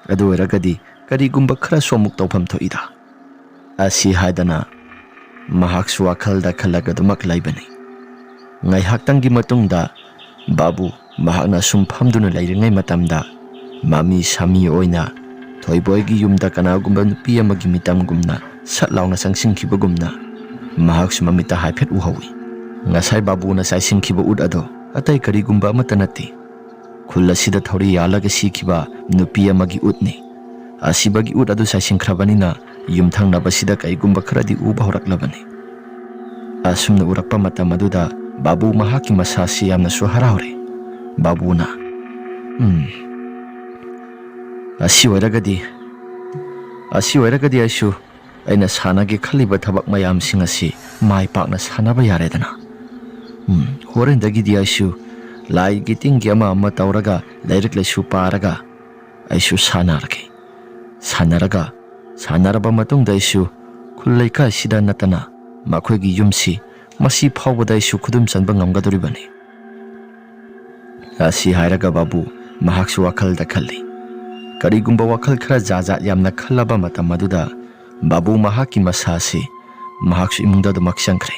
ꯑꯗꯨ ꯑꯣꯏꯔꯒꯗꯤ ꯀꯔꯤꯒꯨꯝꯕ ꯈꯔꯁꯨ ꯑꯃꯨꯛ ꯇꯧꯐꯝ ꯊꯣꯛꯏꯗ"꯫ ꯑꯁꯤ ꯍꯥꯏꯗꯅ ꯃꯍꯥꯛꯁꯨ ꯋꯥꯈꯜꯗ ꯈꯜꯂꯒ ꯑꯗꯨꯃꯛ ꯂꯩꯕꯅꯤ꯫ ꯉꯥꯏꯍꯥꯛꯇꯪꯒꯤ ꯃꯇꯨꯡꯗ ꯕꯥꯕꯨ ꯃꯍꯥꯛꯅ ꯁꯨꯝ ꯐꯝꯗꯨꯅ ꯂꯩꯔꯤꯉꯩ ꯃꯇꯝꯗ ꯃꯃꯤ ꯁꯥꯃꯤ ꯑꯣꯏꯅ ꯊꯣꯏꯕꯣꯏꯒꯤ ꯌꯨꯝꯗ ꯀꯅꯥꯒꯨꯝꯕ ꯅꯨꯄꯤ ꯑꯃꯒꯤ ꯃꯤꯇꯝꯒꯨꯝꯅ ꯁꯠ ꯂꯥꯎꯅ ꯆꯪꯁꯤꯟꯈꯤꯕꯒꯨꯝꯅ ꯃꯍꯥꯛꯁꯨ ꯃꯃꯤꯠꯇ ꯍꯥꯏꯐꯦꯠ ꯎꯍꯧꯏ꯫ ꯉꯁꯥꯏ ꯕꯥꯕꯨꯅ ꯆꯥꯏꯁꯤꯟꯈꯤꯕ ꯎꯠ ꯑꯗꯣ ꯑꯇꯩ ꯀꯔꯤꯒꯨꯝꯕ ꯑꯃꯠꯇ ꯅꯠꯇꯦ꯫ ꯈꯨꯜ ꯑꯁꯤꯗ ꯊꯧꯔꯤ ꯌꯥꯜꯂꯒ ꯁꯤꯈꯤꯕ ꯅꯨꯄꯤ ꯑꯃꯒꯤ ꯎꯠꯅꯤ꯫ ꯑꯁꯤꯕꯒꯤ ꯎꯠ ꯑꯗꯨ ꯆꯥꯏꯁꯤꯟꯈ꯭ꯔꯕꯅꯤꯅ ꯌꯨꯝꯊꯪꯅꯕꯁꯤꯗ ꯀꯩꯒꯨꯝꯕ ꯈꯔꯗꯤ ꯎꯕ ꯍꯧꯔꯛꯂꯕꯅꯤ꯫ ꯑꯁꯨꯝꯅ ꯎꯔꯛꯄ ꯃꯇꯝ ꯑꯗꯨꯗ ꯕꯥꯕꯨ ꯃꯍꯥꯛꯀꯤ ꯃꯁꯥꯁꯤ ꯌꯥꯝꯅꯁꯨ ꯍꯔꯥꯎꯔꯦ꯫ ꯕꯥꯕꯨꯅ, "ꯎꯝ, ꯑꯁꯤ ꯑꯣꯏꯔꯒꯗꯤ ꯑꯁꯤ ꯑꯣꯏꯔꯒꯗꯤ ꯑꯩꯁꯨ ꯑꯩꯅ ꯁꯥꯟꯅꯒꯦ ꯈꯜꯂꯤꯕ ꯊꯕꯛ ꯃꯌꯥꯝꯁꯤꯡ ꯑꯁꯤ ꯃꯥꯏ ꯄꯥꯛꯅ ꯁꯥꯟꯅꯕ ꯌꯥꯔꯦꯗꯅ꯫ ꯎꯝ, ꯍꯣꯔꯦꯟꯗꯒꯤꯗꯤ ꯑꯩꯁꯨ ꯂꯥꯏꯒꯤ ꯇꯤꯟꯒꯤ ꯑꯃ ꯑꯃ ꯇꯧꯔꯒ ꯂꯥꯏꯔꯤꯛ ꯂꯥꯏꯁꯨ ꯄꯥꯔꯒ ꯑꯩꯁꯨ ꯁꯥꯟꯅꯔꯒꯦ꯫ ꯁꯥꯟꯅꯔꯒ, ꯁꯥꯟꯅꯔꯕ ꯃꯇꯨꯡꯗ ꯑꯩꯁꯨ ꯈꯨꯜ ꯂꯩꯀꯥꯏꯁꯤꯗ ꯅꯠꯇꯅ ꯃꯈꯣꯏꯒꯤ ꯌꯨꯝꯁꯤ ꯃꯁꯤ ꯐꯥꯎꯕꯗ ꯑꯩꯁꯨ ꯈꯨꯗꯨꯝ ꯆꯟꯕ ꯉꯝꯒꯗꯧꯔꯤꯕꯅꯤ꯫ ꯑꯁꯤ ꯍꯥꯏꯔꯒ ꯕꯥꯕꯨ ꯃꯍꯥꯛꯁꯨ ꯋꯥꯈꯜꯗ ꯈꯜꯂꯤ꯫ ꯀꯔꯤꯒꯨꯝꯕ ꯋꯥꯈꯜ ꯈꯔ ꯖꯥꯠ ꯖꯥꯠ ꯌꯥꯝꯅ ꯈꯜꯂꯕ ꯃꯇꯝ ꯑꯗꯨꯗ ꯕꯥꯕꯨ ꯃꯍꯥꯛꯀꯤ ꯃꯁꯥꯁꯤ ꯃꯍꯥꯛꯁꯨ ꯏꯃꯨꯡꯗ ꯑꯗꯨꯃꯛ ꯆꯪꯈ꯭ꯔꯦ꯫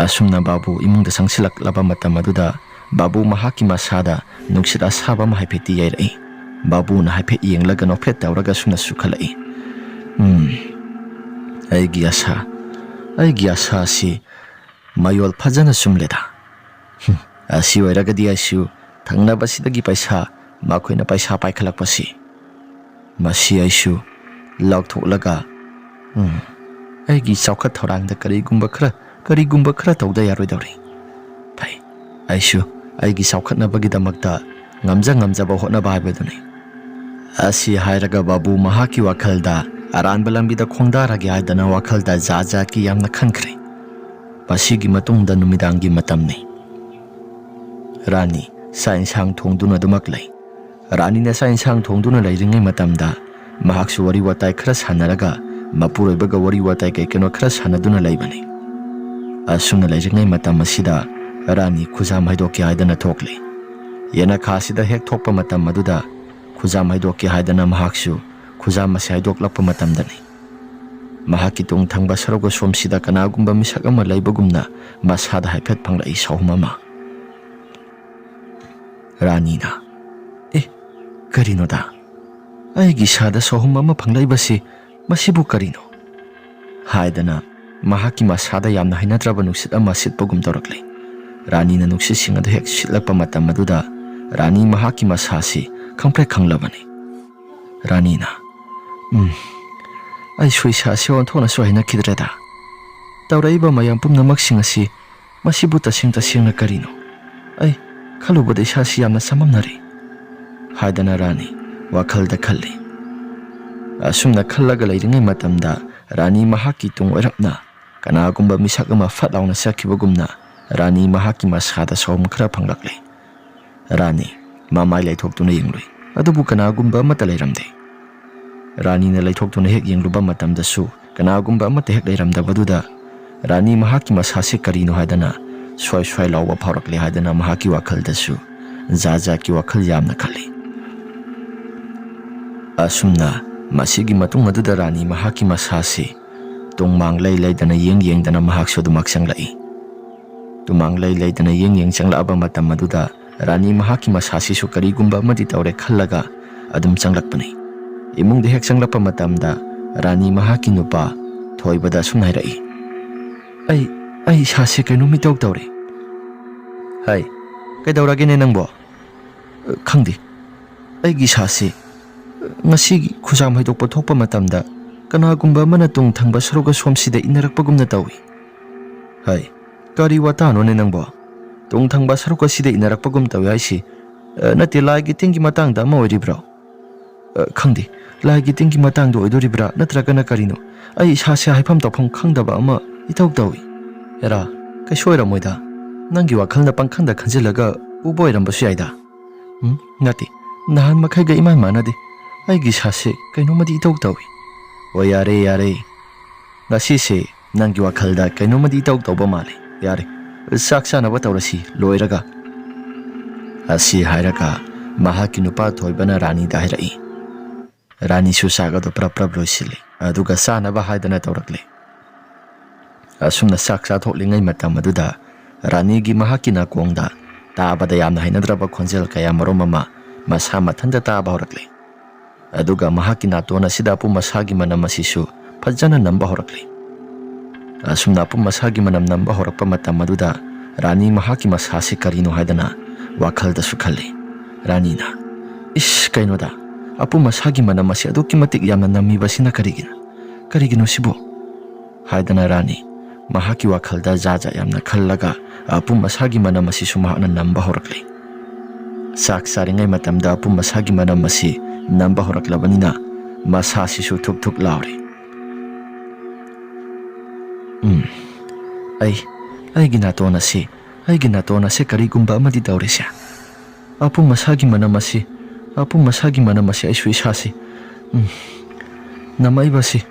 ꯑꯁꯨꯝꯅ ꯕꯥꯕꯨ ꯏꯃꯨꯡꯗ ꯆꯪꯁꯤꯜꯂꯛꯂꯕ ꯃꯇꯝ ꯑꯗꯨꯗ ꯕꯥꯕꯨ ꯃꯍꯥꯛꯀꯤ ꯃꯁꯥꯗ ꯅꯨꯡꯁꯤꯠ ꯑꯁꯥꯕ ꯑꯃ ꯍꯥꯏꯐꯦꯠꯇꯤ ꯌꯩꯔꯛꯏ꯫ ꯕꯥꯕꯨꯅ ꯍꯥꯏꯐꯦꯠ ꯌꯦꯡꯂꯒ ꯅꯣꯛꯐꯦꯠ ꯇꯧꯔꯒ ꯁꯨꯝꯅ ꯁꯨꯈꯠꯂꯛꯏ꯫ "ꯎꯝ, ꯑꯩꯒꯤ ꯑꯁꯥ, ꯑꯩꯒꯤ ꯑꯁꯥ ꯑꯁꯤ ꯃꯌꯣꯜ ꯐꯖꯅ ꯆꯨꯝꯂꯦꯗ꯫ ꯍꯨꯝ, ꯑꯁꯤ ꯑꯣꯏꯔꯒꯗꯤ ꯑꯩꯁꯨ ꯊꯪꯅꯕꯁꯤꯗꯒꯤ ꯄꯩꯁꯥ, ꯃꯈꯣꯏꯅ ꯄꯩꯁꯥ ꯄꯥꯏꯈꯠꯂꯛꯄꯁꯤ, ꯃꯁꯤ ꯑꯩꯁꯨ ꯂꯧꯊꯣꯛꯂꯒ, ꯎꯝ, ꯑꯩꯒꯤ ꯆꯥꯎꯈꯠ ꯊꯧꯔꯥꯡꯗ ꯀꯔꯤꯒꯨꯝꯕ ꯈꯔ, ꯀꯔꯤꯒꯨꯝꯕ ꯈꯔ ꯇꯧꯗ ꯌꯥꯔꯣꯏꯗꯧꯔꯤ꯫ ꯐꯩ, ꯑꯩꯁꯨ ꯑꯩꯒꯤ ꯆꯥꯎꯈꯠꯅꯕꯒꯤꯗꯃꯛꯇ ꯉꯝꯖ ꯉꯝꯖꯕ ꯍꯣꯠꯅꯕ ꯍꯥꯏꯕꯗꯨꯅꯤ"꯫ ꯑꯁꯤ ꯍꯥꯏꯔꯒ ꯕꯥꯕꯨ ꯃꯍꯥꯛꯀꯤ ꯋꯥꯈꯜꯗ ꯑꯔꯥꯟꯕ ꯂꯝꯕꯤꯗ ꯈꯣꯡꯗꯥꯔꯒꯦ ꯍꯥꯏꯗꯅ ꯋꯥꯈꯜꯗ ꯖꯥꯠ ꯖꯥꯠꯀꯤ ꯌꯥꯝꯅ ꯈꯟꯈ꯭ꯔꯦ꯫ ꯃꯁꯤꯒꯤ ꯃꯇꯨꯡꯗ ꯅꯨꯃꯤꯗꯥꯡꯒꯤ ꯃꯇꯝꯅꯤ꯫ ꯔꯥꯅꯤ ꯆꯥꯛ ꯏꯟꯁꯥꯡ ꯊꯣꯡꯗꯨꯅ ꯑꯗꯨꯃꯛ ꯂꯩ꯫ ꯔꯥꯅꯤꯅ ꯆꯥꯛ ꯏꯟꯁꯥꯡ ꯊꯣꯡꯗꯨꯅ ꯂꯩꯔꯤꯉꯩ ꯃꯇꯝꯗ ꯃꯍꯥꯛꯁꯨ ꯋꯥꯔꯤ ꯋꯥꯇꯥꯏ ꯈꯔ ꯁꯥꯟꯅꯔꯒ ꯃꯄꯨꯔꯣꯏꯕꯒ ꯋꯥꯔꯤ ꯋꯥꯇꯥꯏ ꯀꯩ ꯀꯩꯅꯣ ꯈꯔ ꯁꯥꯟꯅꯗꯨꯅ ꯂꯩꯕꯅꯤ꯫ ꯑꯁꯨꯝꯅ ꯂꯩꯔꯤꯉꯩ ꯃꯇꯝ ꯑꯁꯤꯗ ꯔꯥꯅꯤ ꯈꯨꯖꯥꯝ ꯍꯩꯗꯣꯛꯀꯦ ꯍꯥꯏꯗꯅ ꯊꯣꯛꯂꯤ꯫ ꯌꯦꯅꯈꯥꯁꯤꯗ ꯍꯦꯛ ꯊꯣꯛꯄ ꯃꯇꯝ ꯑꯗꯨꯗ ꯈꯨꯖꯥꯝ ꯍꯩꯗꯣꯛꯀꯦ ꯍꯥꯏꯗꯅ ꯃꯍꯥꯛꯁꯨ ꯈꯨꯖꯥꯝ ꯑꯁꯤ ꯍꯩꯗꯣꯛꯂꯛꯄ ꯃꯇꯝꯗꯅꯤ꯫ ꯃꯍꯥꯛꯀꯤ ꯇꯨꯡ ꯊꯪꯕ ꯁꯔꯨꯛ ꯑꯁꯣꯝꯁꯤꯗ ꯀꯅꯥꯒꯨꯝꯕ ꯃꯤꯁꯛ ꯑꯃ ꯂꯩꯕꯒꯨꯝꯅ ꯃꯁꯥꯗ ꯍꯥꯏꯐꯦꯠ ꯐꯪꯂꯛꯏ ꯁꯍꯨꯝ ꯑꯃ꯫ ꯔꯥꯅꯤꯅ, "ꯑꯦ, ꯀꯔꯤꯅꯣꯗ? ꯑꯩꯒꯤ ꯏꯁꯥꯗ ꯁꯍꯨꯝ ꯑꯃ ꯐꯪꯂꯛꯏꯕꯁꯤ ꯃꯁꯤꯕꯨ ꯀꯔꯤꯅꯣ?" ꯍꯥꯏꯗꯅ ꯃꯍꯥꯛꯀꯤ ꯃꯁꯥꯗ ꯌꯥꯝꯅ ꯍꯩꯅꯗ꯭ꯔꯕ ꯅꯨꯡꯁꯤꯠ ꯑꯃ ꯁꯤꯠꯄꯒꯨꯝ ꯇꯧꯔꯛꯂꯦ꯫ ꯔꯥꯅꯤꯅ ꯅꯨꯡꯁꯤꯠꯁꯤꯡ ꯑꯗꯨ ꯍꯦꯛ ꯁꯤꯠꯂꯛꯄ ꯃꯇꯝ ꯑꯗꯨꯗ ꯔꯥꯅꯤ ꯃꯍꯥꯛꯀꯤ ꯃꯁꯥꯁꯤ ꯈꯪꯄ꯭ꯔꯦꯛ ꯈꯪꯂꯕꯅꯤ꯫ ꯔꯥꯅꯤꯅ, "ꯎꯝ, ꯑꯩꯁꯨ ꯏꯁꯥꯁꯤ ꯑꯣꯟꯊꯣꯛꯅꯁꯨ ꯍꯩꯅꯈꯤꯗ꯭ꯔꯦꯗ꯫ ꯇꯧꯔꯛꯏꯕ ꯃꯌꯥꯝ ꯄꯨꯝꯅꯃꯛꯁꯤꯡ ꯑꯁꯤ ꯃꯁꯤꯕꯨ ꯇꯁꯦꯡ ꯇꯁꯦꯡꯅ ꯀꯔꯤꯅꯣ? ꯑꯩ ꯈꯜꯂꯨꯕꯗ ꯏꯁꯥꯁꯤ ꯌꯥꯝꯅ ꯆꯃꯝꯅꯔꯦ" ꯍꯥꯏꯗꯅ ꯔꯥꯅꯤ ꯋꯥꯈꯜꯗ ꯈꯜꯂꯤ꯫ ꯑꯁꯨꯝꯅ ꯈꯜꯂꯒ ꯂꯩꯔꯤꯉꯩ ꯃꯇꯝꯗ ꯔꯥꯅꯤ ꯃꯍꯥꯛꯀꯤ ꯇꯨꯡ ꯑꯣꯏꯔꯞꯅ ꯀꯅꯥꯒꯨꯝꯕ ꯃꯤꯁꯛ ꯑꯃ ꯐꯠ ꯂꯥꯎꯅ ꯆꯠꯈꯤꯕꯒꯨꯝꯅ ꯔꯥꯅꯤ ꯃꯍꯥꯛꯀꯤ ꯃꯁꯥꯗ ꯁꯥꯎꯝ ꯈꯔ ꯐꯪꯂꯛꯂꯦ꯫ ꯔꯥꯅꯤ ꯃꯃꯥꯏ ꯂꯩꯊꯣꯛꯇꯨꯅ ꯌꯦꯡꯂꯨꯏ, ꯑꯗꯨꯕꯨ ꯀꯅꯥꯒꯨꯝꯕ ꯑꯃꯠꯇ ꯂꯩꯔꯝꯗꯦ꯫ ꯔꯥꯅꯤꯅ ꯂꯩꯊꯣꯛꯇꯨꯅ ꯍꯦꯛ ꯌꯦꯡꯂꯨꯕ ꯃꯇꯝꯗꯁꯨ ꯀꯅꯥꯒꯨꯝꯕ ꯑꯃꯠꯇ ꯍꯦꯛ ꯂꯩꯔꯝꯗꯕꯗꯨꯗ ꯔꯥꯅꯤ ꯃꯍꯥꯛꯀꯤ ꯃꯁꯥꯁꯦ ꯀꯔꯤꯅꯣ ꯍꯥꯏꯗꯅ ꯁ꯭ꯋꯥꯏ ꯁ꯭ꯋꯥꯏ ꯂꯥꯎꯕ ꯐꯥꯎꯔꯛꯂꯦ ꯍꯥꯏꯗꯅ ꯃꯍꯥꯛꯀꯤ ꯋꯥꯈꯜꯗꯁꯨ ꯖꯥꯠ ꯖꯥꯠꯀꯤ ꯋꯥꯈꯜ ꯌꯥꯝꯅ ꯈꯜꯂꯤ꯫ ꯑꯁꯨꯝꯅ ꯃꯁꯤꯒꯤ ꯃꯇꯨꯡ ꯑꯗꯨꯗ ꯔꯥꯅꯤ ꯃꯍꯥꯛꯀꯤ ꯃꯁꯥꯁꯤ ꯇꯨꯡꯃꯥꯡ ꯂꯩ ꯂꯩꯗꯅ ꯌꯦꯡ ꯌꯦꯡꯗꯅ ꯃꯍꯥꯛꯁꯨ ꯑꯗꯨꯃꯛ ꯆꯪꯂꯛꯏ꯫ ꯇꯨꯃꯥꯡ ꯂꯩ ꯂꯩꯗꯅ ꯌꯦꯡ ꯌꯦꯡ ꯆꯪꯂꯛꯑꯕ ꯃꯇꯝ ꯑꯗꯨꯗ ꯔꯥꯅꯤ ꯃꯍꯥꯛꯀꯤ ꯃꯁꯥꯁꯤꯁꯨ ꯀꯔꯤꯒꯨꯝꯕ ꯑꯃꯗꯤ ꯇꯧꯔꯦ ꯈꯜꯂꯒ ꯑꯗꯨꯝ ꯆꯪꯂꯛꯄꯅꯤ꯫ ꯏꯃꯨꯡꯗ ꯍꯦꯛ ꯆꯪꯂꯛꯄ ꯃꯇꯝꯗ ꯔꯥꯅꯤ ꯃꯍꯥꯛꯀꯤ ꯅꯨꯄꯥ ꯊꯣꯏꯕꯗ ꯑꯁꯨꯝꯅ ꯍꯥꯏꯔꯛꯏ, "ꯑꯩ, ꯑꯩ ꯏꯁꯥꯁꯦ ꯀꯩꯅꯣꯝ ꯏꯇꯧ ꯇꯧꯔꯦ꯫" "ꯍꯥꯏ, ꯀꯩꯗꯧꯔꯒꯦꯅꯦ ꯅꯪꯕꯣ?" "ꯈꯪꯗꯦ, ꯑꯩꯒꯤ ꯏꯁꯥꯁꯦ ꯉꯁꯤꯒꯤ ꯈꯨꯖꯥꯝ ꯍꯩꯗꯣꯛꯄ ꯊꯣꯛꯄ ꯃꯇꯝꯗ ꯀꯅꯥꯒꯨꯝꯕ ꯑꯃꯅ ꯇꯨꯡ ꯊꯪꯕ ꯁꯔꯨꯛ ꯑꯁꯣꯝꯁꯤꯗ ꯏꯟꯅꯔꯛꯄꯒꯨꯝꯅ ꯇꯧꯏ꯫" "ꯍꯥꯏ, ꯀꯔꯤ ꯋꯥꯇꯥꯅꯣꯅꯦ ꯅꯪꯕꯣ? ꯇꯨꯡ ꯊꯪꯕ ꯁꯔꯨꯛ ꯑꯁꯤꯗ ꯏꯟꯅꯔꯛꯄꯒꯨꯝ ꯇꯧꯏ ꯍꯥꯏꯁꯤ, ꯑ, ꯅꯠꯇꯦ, ꯂꯥꯏꯒꯤ ꯇꯤꯟꯒꯤ ꯃꯇꯥꯡꯗ ꯑꯃ ꯑꯣꯏꯔꯤꯕ꯭ꯔꯣ?" "ꯑ, ꯈꯪꯗꯦ, ꯂꯥꯏꯒꯤ ꯇꯤꯟꯒꯤ ꯃꯇꯥꯡꯗ ꯑꯣꯏꯗꯣꯔꯤꯕ꯭ꯔꯥ ꯅꯠꯇ꯭ꯔꯒꯅ ꯀꯔꯤꯅꯣ? ꯑꯩ ꯏꯁꯥꯁꯦ ꯍꯥꯏꯐꯝ ꯇꯧꯐꯝ ꯈꯪꯗꯕ ꯑꯃ ꯏꯇꯧ ꯇꯧꯏ꯫" "ꯑꯦꯔꯥ, ꯀꯩꯁꯨ ꯑꯣꯏꯔꯝꯃꯣꯏꯗ꯫ ꯅꯪꯒꯤ ꯋꯥꯈꯜꯅ ꯄꯪꯈꯟꯗ ꯈꯟꯖꯤꯜꯂꯒ ꯎꯕ ꯑꯣꯏꯔꯝꯕꯁꯨ ꯌꯥꯏꯗ꯫" "ꯎꯝ, ꯅꯠꯇꯦ, ꯅꯍꯥꯟ ꯃꯈꯩꯒ ꯏꯃꯥꯟ ꯃꯥꯟꯅꯗꯦ꯫ ꯑꯩꯒꯤ ꯏꯁꯥꯁꯦ ꯀꯩꯅꯣꯝꯃꯗꯤ ꯏꯇꯧ ꯇꯧꯏ꯫" "ꯑꯣ, ꯌꯥꯔꯦ, ꯌꯥꯔꯦ꯫ ꯉꯁꯤꯁꯦ ꯅꯪꯒꯤ ꯋꯥꯈꯜꯗ ꯀꯩꯅꯣꯝꯃꯗꯤ ꯏꯇꯧ ꯇꯧꯕ ꯃꯥꯜꯂꯦ꯫ ꯌꯥꯔꯦ, ꯆꯥꯛ ꯆꯥꯅꯕ ꯇꯧꯔꯁꯤ ꯂꯣꯏꯔꯒ꯫" ꯑꯁꯤ ꯍꯥꯏꯔꯒ ꯃꯍꯥꯛꯀꯤ ꯅꯨꯄꯥ ꯊꯣꯏꯕꯅ ꯔꯥꯅꯤꯗ ꯍꯥꯏꯔꯛꯏ꯫ ꯔꯥꯅꯤꯁꯨ ꯆꯥꯛ ꯑꯗꯨ ꯄ꯭ꯔꯞ ꯄ꯭ꯔꯞ ꯂꯣꯏꯁꯤꯜꯂꯤ, ꯑꯗꯨꯒ ꯆꯥꯅꯕ ꯍꯥꯏꯗꯅ ꯇꯧꯔꯛꯂꯦ꯫ ꯑꯁꯨꯝꯅ ꯆꯥꯛ ꯆꯥꯊꯣꯛꯂꯤꯉꯩ ꯃꯇꯝ ꯑꯗꯨꯗ ꯔꯥꯅꯤꯒꯤ ꯃꯍꯥꯛꯀꯤ ꯅꯥꯀꯣꯡꯗ ꯇꯥꯕꯗ ꯌꯥꯝꯅ ꯍꯩꯅꯗ꯭ꯔꯕ ꯈꯣꯟꯖꯦꯜ ꯀꯌꯥ ꯃꯔꯨꯝ ꯑꯃ ꯃꯁꯥ ꯃꯊꯟꯇ ꯇꯥꯕ ꯍꯧꯔꯛꯂꯦ꯫ ꯑꯗꯨꯒ ꯃꯍꯥꯛꯀꯤ ꯅꯥꯇꯣꯟ ꯑꯁꯤꯗ ꯑꯄꯨꯝ ꯑꯁꯥꯒꯤ ꯃꯅꯝ ꯑꯁꯤꯁꯨ ꯐꯖꯅ ꯅꯝꯕ ꯍꯧꯔꯛꯂꯦ꯫ ꯑꯁꯨꯝꯅ ꯑꯄꯨꯝ ꯑꯁꯥꯒꯤ ꯃꯅꯝ ꯅꯝꯕ ꯍꯧꯔꯛꯄ ꯃꯇꯝ ꯑꯗꯨꯗ ꯔꯥꯅꯤ ꯃꯍꯥꯛꯀꯤ ꯃꯁꯥꯁꯤ ꯀꯔꯤꯅꯣ ꯍꯥꯏꯗꯅ ꯋꯥꯈꯜꯗꯁꯨ ꯈꯜꯂꯤ꯫ ꯔꯥꯅꯤꯅ, "ꯏꯁ, ꯀꯩꯅꯣꯗ, ꯑꯄꯨꯝ ꯑꯁꯥꯒꯤ ꯃꯅꯝ ꯑꯁꯤ ꯑꯗꯨꯛꯀꯤ ꯃꯇꯤꯛ ꯌꯥꯝꯅ ꯅꯝꯃꯤꯕꯁꯤꯅ ꯀꯔꯤꯒꯤꯅꯣ? ꯀꯔꯤꯒꯤꯅꯣ ꯁꯤꯕꯨ?" ꯍꯥꯏꯗꯅ ꯔꯥꯅꯤ ꯃꯍꯥꯛꯀꯤ ꯋꯥꯈꯜꯗ ꯖꯥꯠ ꯖꯥꯠ ꯌꯥꯝꯅ ꯈꯜꯂꯒ ꯑꯄꯨꯝ ꯑꯁꯥꯒꯤ ꯃꯅꯝ ꯑꯁꯤꯁꯨ ꯃꯍꯥꯛꯅ ꯅꯝꯕ ꯍꯧꯔꯛꯂꯦ꯫ ꯆꯥꯛ ꯆꯥꯔꯤꯉꯩ ꯃꯇꯝꯗ ꯑꯄꯨꯝ ꯑꯁꯥꯒꯤ ꯃꯅꯝ ꯑꯁꯤ ꯅꯝꯕ ꯍꯧꯔꯛꯂꯕꯅꯤꯅ ꯃꯁꯥꯁꯤꯁꯨ ꯊꯨꯛ ꯊꯨꯛ ꯂꯥꯎꯔꯤ꯫ ꯎꯝ, ꯑꯩ, ꯑꯩꯒꯤ ꯅꯥꯇꯣꯟ ꯑꯁꯤ, ꯑꯩꯒꯤ ꯅꯥꯇꯣꯟ ꯑꯁꯤ ꯀꯔꯤꯒꯨꯝꯕ ꯑꯃꯗꯤ ꯇꯧꯔꯤꯁꯦ꯫ ꯑꯄꯨꯝ ꯑꯁꯥꯒꯤ ꯃꯅꯝ ꯑꯁꯤ, ꯑꯄꯨꯝ ꯑꯁꯥꯒꯤ ꯃꯅꯝ ꯑꯁꯤ ꯑꯩꯁꯨ ꯏꯁꯥꯁꯤ, ꯎꯝ, ꯅꯝꯃꯛꯏꯕꯁꯤ,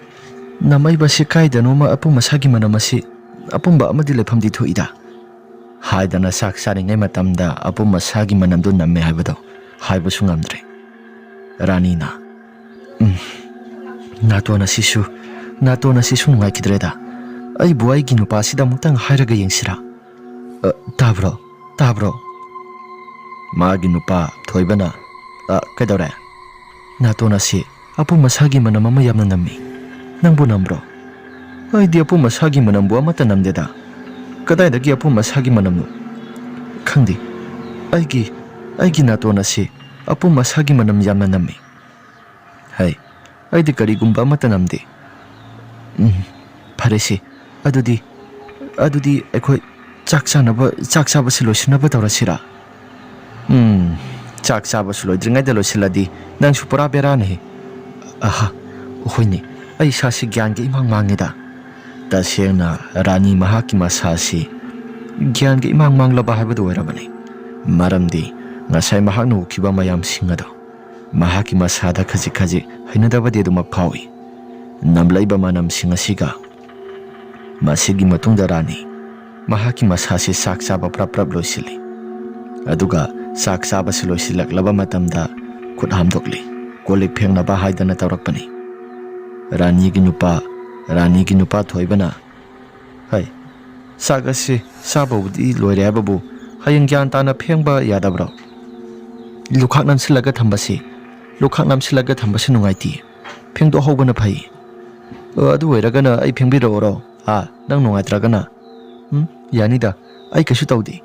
ꯅꯝꯃꯛꯏꯕꯁꯤ ꯀꯥꯏꯗꯅꯣꯃ ꯑꯄꯨꯝ ꯑꯁꯥꯒꯤ ꯃꯅꯝ ꯑꯁꯤ ꯑꯄꯨꯝꯕ ꯑꯃꯗꯤ ꯂꯩꯐꯝꯗꯤ ꯊꯣꯛꯏꯗ꯫ ꯍꯥꯏꯗꯅ ꯆꯥꯛ ꯆꯥꯔꯤꯉꯩ ꯃꯇꯝꯗ ꯑꯄꯨꯝ ꯑꯁꯥꯒꯤ ꯃꯅꯝꯗꯨ ꯅꯝꯃꯦ ꯍꯥꯏꯕꯗꯣ ꯍꯥꯏꯕꯁꯨ ꯉꯝꯗ꯭ꯔꯦ꯫ ꯔꯥꯅꯤꯅ, "ꯎꯝ, ꯅꯥꯇꯣꯟ ꯑꯁꯤꯁꯨ, ꯅꯥꯇꯣꯟ ꯑꯁꯤꯁꯨ ꯅꯨꯡꯉꯥꯏꯈꯤꯗ꯭ꯔꯦꯗ꯫ ꯑꯩꯕꯨ ꯑꯩꯒꯤ ꯅꯨꯄꯥꯁꯤꯗ ꯑꯃꯨꯛꯇꯪ ꯍꯥꯏꯔꯒ ꯌꯦꯡꯁꯤꯔꯥ? ꯑ, ꯇꯥꯕ꯭ꯔꯣ? ꯇꯥꯕ꯭ꯔꯣ?" ꯃꯥꯒꯤ ꯅꯨꯄꯥ ꯊꯣꯏꯕꯅ, "ꯑ, ꯀꯩꯗꯧꯔꯦ?" "ꯅꯥꯇꯣꯟ ꯑꯁꯤ ꯑꯄꯨꯝ ꯑꯁꯥꯒꯤ ꯃꯅꯝ ꯑꯃ ꯌꯥꯝꯅ ꯅꯝꯃꯤ꯫ ꯅꯪꯕꯨ ꯅꯝꯕ꯭ꯔꯣ?" "ꯑꯩꯗꯤ ꯑꯄꯨꯝ ꯑꯁꯥꯒꯤ ꯃꯅꯝꯕꯨ ꯑꯃꯠꯇ ꯅꯝꯗꯦꯗ꯫ ꯀꯗꯥꯏꯗꯒꯤ ꯑꯄꯨꯝ ꯑꯁꯥꯒꯤ ꯃꯅꯝꯅꯣ? ꯈꯪꯗꯦ꯫ ꯑꯩꯒꯤ, ꯑꯩꯒꯤ ꯅꯥꯇꯣꯟ ꯑꯁꯤ ꯑꯄꯨꯝ ꯑꯁꯥꯒꯤ ꯃꯅꯝ ꯌꯥꯝꯅ ꯅꯝꯃꯤ꯫" "ꯍꯩ, ꯑꯩꯗꯤ ꯀꯔꯤꯒꯨꯝꯕ ꯑꯃꯠꯇ ꯅꯝꯗꯦ꯫" "ꯎꯝ, ꯐꯔꯦꯁꯦ꯫ ꯑꯗꯨꯗꯤ, ꯑꯗꯨꯗꯤ ꯑꯩꯈꯣꯏ ꯆꯥꯛ ꯆꯥꯅꯕ, ꯆꯥꯛ ꯆꯥꯕꯁꯤ ꯂꯣꯏꯁꯤꯟꯅꯕ ꯇꯧꯔꯁꯤꯔꯥ?" "ꯎꯝ, ꯆꯥꯛ ꯆꯥꯕꯁꯨ ꯂꯣꯏꯗ꯭ꯔꯤꯉꯩꯗ ꯂꯣꯏꯁꯤꯜꯂꯗꯤ ꯅꯪꯁꯨ ꯄꯨꯔꯥ ꯕꯦꯔꯥꯅꯤ꯫" "ꯑꯍꯥ, ꯍꯣꯏꯅꯦ, ꯑꯩ ꯏꯁꯥꯁꯤ ꯒ꯭ꯌꯥꯟꯒ ꯏꯃꯥꯡ ꯃꯥꯡꯉꯤꯗ꯫" ꯇꯁꯦꯡꯅ ꯔꯥꯅꯤ ꯃꯍꯥꯛꯀꯤ ꯃꯁꯥꯁꯤ ꯒ꯭ꯌꯥꯟꯒ ꯏꯃꯥꯡ ꯃꯥꯡꯂꯕ ꯍꯥꯏꯕꯗꯨ ꯑꯣꯏꯔꯕꯅꯤ꯫ ꯃꯔꯝꯗꯤ ꯉꯁꯥꯏ ꯃꯍꯥꯛꯅ ꯎꯈꯤꯕ ꯃꯌꯥꯝꯁꯤꯡ ꯑꯗꯣ ꯃꯍꯥꯛꯀꯤ ꯃꯁꯥꯗ ꯈꯖꯤꯛ ꯈꯖꯤꯛ ꯍꯩꯅꯗꯕꯗꯤ ꯑꯗꯨꯃꯛ ꯐꯥꯎꯏ꯫ ꯅꯝꯂꯛꯏꯕ ꯃꯅꯝꯁꯤꯡ ꯑꯁꯤꯒ꯫ ꯃꯁꯤꯒꯤ ꯃꯇꯨꯡꯗ ꯔꯥꯅꯤ ꯃꯍꯥꯛꯀꯤ ꯃꯁꯥꯁꯤ ꯆꯥꯛ ꯆꯥꯕ ꯄ꯭ꯔꯞ ꯄ꯭ꯔꯞ ꯂꯣꯏꯁꯤꯜꯂꯤ꯫ ꯑꯗꯨꯒ ꯆꯥꯛ ꯆꯥꯕꯁꯤ ꯂꯣꯏꯁꯤꯜꯂꯛꯂꯕ ꯃꯇꯝꯗ ꯈꯨꯠ ꯍꯥꯝꯗꯣꯛꯂꯤ꯫ ꯀꯣꯜ ꯂꯤꯛ ꯐꯦꯡꯅꯕ ꯍꯥꯏꯗꯅ ꯇꯧꯔꯛꯄꯅꯤ꯫ ꯔꯥꯅꯤꯒꯤ ꯅꯨꯄꯥ, ꯔꯥꯅꯤꯒꯤ ꯅꯨꯄꯥ ꯊꯣꯏꯕꯅ, "ꯍꯩ, ꯆꯥꯛ ꯑꯁꯤ ꯆꯥꯕꯕꯨꯗꯤ ꯂꯣꯏꯔꯦ ꯍꯥꯏꯕꯕꯨ ꯍꯌꯦꯡ ꯒ꯭ꯌꯥꯟ ꯇꯥꯅ ꯐꯦꯡꯕ ꯌꯥꯗꯕ꯭ꯔꯣ? ꯂꯨꯈꯥꯛ ꯅꯝꯁꯤꯜꯂꯒ ꯊꯝꯕꯁꯤ, ꯂꯨꯈꯥꯛ ꯅꯝꯁꯤꯜꯂꯒ ꯊꯝꯕꯁꯤ ꯅꯨꯡꯉꯥꯏꯇꯦ꯫ ꯐꯦꯡꯗꯣꯛꯍꯧꯕꯅ ꯐꯩ꯫" "ꯑꯣ, ꯑꯗꯨ ꯑꯣꯏꯔꯒꯅ ꯑꯩ ꯐꯦꯡꯕꯤꯔꯛꯑꯣꯔꯣ? ꯑꯥ, ꯅꯪ ꯅꯨꯡꯉꯥꯏꯇ꯭ꯔꯒꯅ?" "ꯎꯝ, ꯌꯥꯅꯤꯗ, ꯑꯩ ꯀꯩꯁꯨ ꯇꯧꯗꯦ꯫"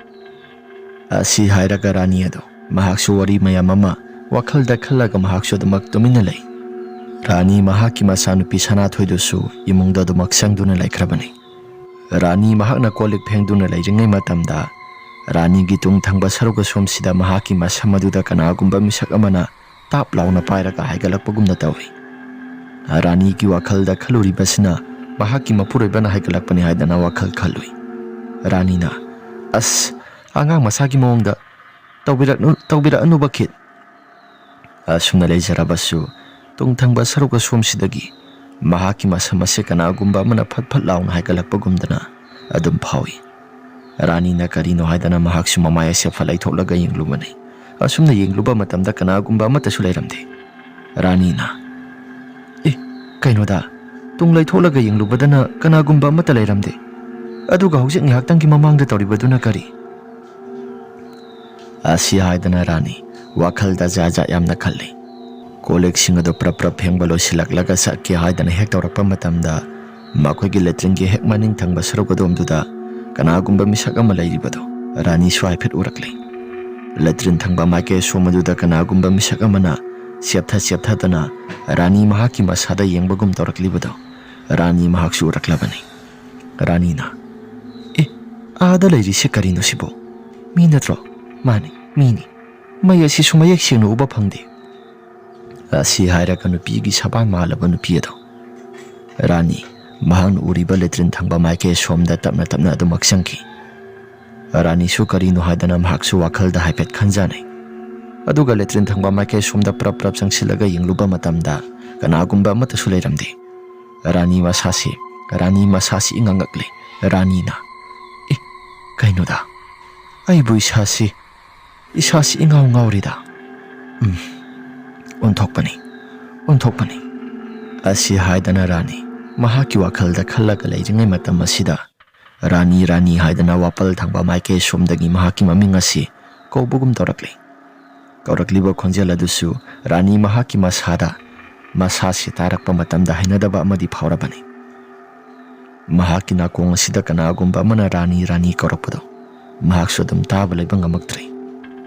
ꯑꯁꯤ ꯍꯥꯏꯔꯒ ꯔꯥꯅꯤ ꯑꯗꯣ ꯃꯍꯥꯛꯁꯨ ꯋꯥꯔꯤ ꯃꯌꯥꯝ ꯑꯃ ꯋꯥꯈꯜꯗ ꯈꯜꯂꯒ ꯃꯍꯥꯛꯁꯨ ꯑꯗꯨꯃꯛ ꯇꯨꯃꯤꯟꯅ ꯂꯩ꯫ ꯔꯥꯅꯤ ꯃꯍꯥꯛꯀꯤ ꯃꯆꯥꯅꯨꯄꯤ ꯁꯅꯥꯊꯣꯏꯗꯨꯁꯨ ꯏꯃꯨꯡꯗ ꯑꯗꯨꯃꯛ ꯆꯪꯗꯨꯅ ꯂꯩꯈ꯭ꯔꯕꯅꯤ꯫ ꯔꯥꯅꯤ ꯃꯍꯥꯛꯅ ꯀꯣꯜ ꯂꯤꯛ ꯐꯦꯡꯗꯨꯅ ꯂꯩꯔꯤꯉꯩ ꯃꯇꯝꯗ ꯔꯥꯅꯤꯒꯤ ꯇꯨꯡ ꯊꯪꯕ ꯁꯔꯨꯛ ꯑꯁꯣꯝꯁꯤꯗ ꯃꯍꯥꯛꯀꯤ ꯃꯁꯝ ꯑꯗꯨꯗ ꯀꯅꯥꯒꯨꯝꯕ ꯃꯤꯁꯛ ꯑꯃꯅ ꯇꯥꯞ ꯂꯥꯎꯅ ꯄꯥꯏꯔꯒ ꯍꯥꯏꯒꯠꯂꯛꯄꯒꯨꯝꯅ ꯇꯧꯏ꯫ ꯔꯥꯅꯤꯒꯤ ꯋꯥꯈꯜꯗ ꯈꯜꯂꯨꯔꯤꯕꯁꯤꯅ ꯃꯍꯥꯛꯀꯤ ꯃꯄꯨꯔꯣꯏꯕꯅ ꯍꯥꯏꯒꯠꯂꯛꯄꯅꯤ ꯍꯥꯏꯗꯅ ꯋꯥꯈꯜ ꯈꯜꯂꯨꯏ꯫ ꯔꯥꯅꯤꯅ, "ꯑꯁ, ꯑꯉꯥꯡ ꯃꯆꯥꯒꯤ ꯃꯑꯣꯡꯗ ꯇꯧꯕꯤꯔꯛꯅꯨ, ꯇꯧꯕꯤꯔꯛꯑꯅꯨꯕ ꯈꯤꯠ꯫ ꯑꯁꯨꯝꯅ ꯂꯩꯖꯔꯕꯁꯨ, ꯇꯨꯡꯊꯪꯕ ꯁꯔꯨꯛ ꯑꯁꯣꯝꯁꯤꯗꯒꯤ ꯃꯍꯥꯛꯀꯤ ꯃꯁꯝ ꯑꯁꯦ ꯀꯅꯥꯒꯨꯝꯕ ꯑꯃꯅ ꯐꯠ ꯐꯠ ꯂꯥꯎꯅ ꯍꯥꯏꯒꯠꯂꯛꯄꯒꯨꯝꯗꯅ ꯑꯗꯨꯝ ꯐꯥꯎꯏ꯫" ꯔꯥꯅꯤꯅ ꯀꯔꯤꯅꯣ ꯍꯥꯏꯗꯅ ꯃꯍꯥꯛꯁꯨ ꯃꯃꯥꯏ ꯑꯁꯦ ꯐꯠ ꯂꯩꯊꯣꯛꯂꯒ ꯌꯦꯡꯂꯨꯕꯅꯤ꯫ ꯑꯁꯨꯝꯅ ꯌꯦꯡꯂꯨꯕ ꯃꯇꯝꯗ ꯀꯅꯥꯒꯨꯝꯕ ꯑꯃꯠꯇꯁꯨ ꯂꯩꯔꯝꯗꯦ꯫ ꯔꯥꯅꯤꯅ, "ꯑꯦ, ꯀꯩꯅꯣꯗ, ꯇꯨꯡ ꯂꯩꯊꯣꯛꯂꯒ ꯌꯦꯡꯂꯨꯕꯗꯅ ꯀꯅꯥꯒꯨꯝꯕ ꯑꯃꯠꯇ ꯂꯩꯔꯝꯗꯦ꯫ ꯑꯗꯨꯒ ꯍꯧꯖꯤꯛ ꯉꯥꯏꯍꯥꯛꯇꯪꯒꯤ ꯃꯃꯥꯡꯗ ꯇꯧꯔꯤꯕꯗꯨꯅ ꯀꯔꯤ?" ꯑꯁꯤ ꯍꯥꯏꯗꯅ ꯔꯥꯅꯤ ꯋꯥꯈꯜꯗ ꯖꯥꯠ ꯖꯥꯠ ꯌꯥꯝꯅ ꯈꯜꯂꯤ꯫ ꯀꯣꯜ ꯂꯤꯛꯁꯤꯡ ꯑꯗꯨ ꯄ꯭ꯔꯞ ꯄ꯭ꯔꯞ ꯐꯦꯡꯕ ꯂꯣꯏꯁꯤꯜꯂꯛꯂꯒ ꯆꯠꯀꯦ ꯍꯥꯏꯗꯅ ꯍꯦꯛ ꯇꯧꯔꯛꯄ ꯃꯇꯝꯗ, ꯃꯈꯣꯏꯒꯤ ꯂꯦꯇ꯭ꯔꯤꯟꯒꯤ ꯍꯦꯛ ꯃꯅꯤꯡ ꯊꯪꯕ ꯁꯔꯨꯛ ꯑꯗꯣꯝꯗꯨꯗ ꯀꯅꯥꯒꯨꯝꯕ ꯃꯤꯁꯛ ꯑꯃ ꯂꯩꯔꯤꯕꯗꯨ ꯔꯥꯅꯤꯁꯨ ꯍꯥꯏꯐꯦꯠ ꯎꯔꯛꯂꯤ꯫ ꯂꯦꯇ꯭ꯔꯤꯟ ꯊꯪꯕ ꯃꯥꯏꯀꯩ ꯑꯁꯣꯝ ꯑꯗꯨꯗ ꯀꯅꯥꯒꯨꯝꯕ ꯃꯤꯁꯛ ꯑꯃꯅ ꯆꯦꯞꯊ ꯆꯦꯞꯊꯗꯅ ꯔꯥꯅꯤ ꯃꯍꯥꯛꯀꯤ ꯃꯁꯥꯗ ꯌꯦꯡꯕꯒꯨꯝ ꯇꯧꯔꯛꯂꯤꯕꯗꯨ ꯔꯥꯅꯤ ꯃꯍꯥꯛꯁꯨ ꯎꯔꯛꯂꯕꯅꯤ꯫ ꯔꯥꯅꯤꯅ, "ꯑꯦ, ꯑꯥꯗ ꯂꯩꯔꯤꯁꯦ ꯀꯔꯤꯅꯣ ꯁꯤꯕꯣ? ꯃꯤ ꯅꯠꯇ꯭ꯔꯣ? ꯃꯥꯅꯤ, ꯃꯤꯅꯤ꯫ ꯃꯩ ꯑꯁꯤꯁꯨ ꯃꯌꯦꯛ ꯁꯦꯡꯅ ꯎꯕ ꯐꯪꯗꯦ꯫" ꯑꯁꯤ ꯍꯥꯏꯔꯒ ꯅꯨꯄꯤꯒꯤ ꯁꯕꯥꯟ ꯃꯥꯜꯂꯕ ꯅꯨꯄꯤ ꯑꯗꯣ ꯔꯥꯅꯤ ꯃꯍꯥꯛꯅ ꯎꯔꯤꯕ ꯂꯦꯇ꯭ꯔꯤꯟ ꯊꯪꯕ ꯃꯥꯏꯀꯩ ꯁꯣꯝꯗ ꯇꯞꯅ ꯇꯞꯅ ꯑꯗꯨꯃꯛ ꯆꯪꯈꯤ꯫ ꯔꯥꯅꯤꯁꯨ ꯀꯔꯤꯅꯣ ꯍꯥꯏꯗꯅ ꯃꯍꯥꯛꯁꯨ ꯋꯥꯈꯜꯗ ꯍꯥꯏꯐꯦꯠ ꯈꯟꯖꯥꯅꯩ꯫ ꯑꯗꯨꯒ ꯂꯦꯇ꯭ꯔꯤꯟ ꯊꯪꯕ ꯃꯥꯏꯀꯩ ꯁꯣꯝꯗ ꯄ꯭ꯔꯞ ꯄ꯭ꯔꯞ ꯆꯪꯁꯤꯜꯂꯒ ꯌꯦꯡꯂꯨꯕ ꯃꯇꯝꯗ ꯀꯅꯥꯒꯨꯝꯕ ꯑꯃꯠꯇꯁꯨ ꯂꯩꯔꯝꯗꯦ꯫ ꯔꯥꯅꯤ ꯃꯁꯥꯁꯤ, ꯔꯥꯅꯤ ꯃꯁꯥꯁꯤ ꯏꯉꯥꯡꯉꯛꯂꯦ꯫ ꯔꯥꯅꯤꯅ, "ꯑꯦ, ꯀꯩꯅꯣꯗ? ꯑꯩꯕꯨ ꯏꯁꯥꯁꯤ, ꯏꯁꯥꯁꯤ ꯏꯉꯥꯎ ꯉꯥꯎꯔꯤꯗ꯫ ꯎꯝ, ꯑꯣꯟꯊꯣꯛꯄꯅꯤ, ꯑꯣꯟꯊꯣꯛꯄꯅꯤ꯫" ꯑꯁꯤ ꯍꯥꯏꯗꯅ ꯔꯥꯅꯤ ꯃꯍꯥꯛꯀꯤ ꯋꯥꯈꯜꯗ ꯈꯜꯂꯒ ꯂꯩꯔꯤꯉꯩ ꯃꯇꯝ ꯑꯁꯤꯗ, "ꯔꯥꯅꯤ, ꯔꯥꯅꯤ" ꯍꯥꯏꯗꯅ ꯋꯥꯄꯜ ꯊꯪꯕ ꯃꯥꯏꯀꯩ ꯁꯣꯝꯗꯒꯤ ꯃꯍꯥꯛꯀꯤ ꯃꯃꯤꯡ ꯑꯁꯤ ꯀꯧꯕꯒꯨꯝ ꯇꯧꯔꯛꯂꯤ꯫ ꯀꯧꯔꯛꯂꯤꯕ ꯈꯣꯟꯖꯦꯜ ꯑꯗꯨꯁꯨ ꯔꯥꯅꯤ ꯃꯍꯥꯛꯀꯤ ꯃꯁꯥꯗ, ꯃꯁꯥꯁꯤ ꯇꯥꯔꯛꯄ ꯃꯇꯝꯗ ꯍꯩꯅꯗꯕ ꯑꯃꯗꯤ ꯐꯥꯎꯔꯕꯅꯤ꯫ ꯃꯍꯥꯛꯀꯤ ꯅꯥꯀꯣꯡ ꯑꯁꯤꯗ ꯀꯅꯥꯒꯨꯝꯕ ꯑꯃꯅ "ꯔꯥꯅꯤ, ꯔꯥꯅꯤ" ꯀꯧꯔꯛꯄꯗꯣ ꯃꯍꯥꯛꯁꯨ ꯑꯗꯨꯝ ꯇꯥꯕ ꯂꯩꯕ ꯉꯝꯃꯛꯇ꯭ꯔꯦ꯫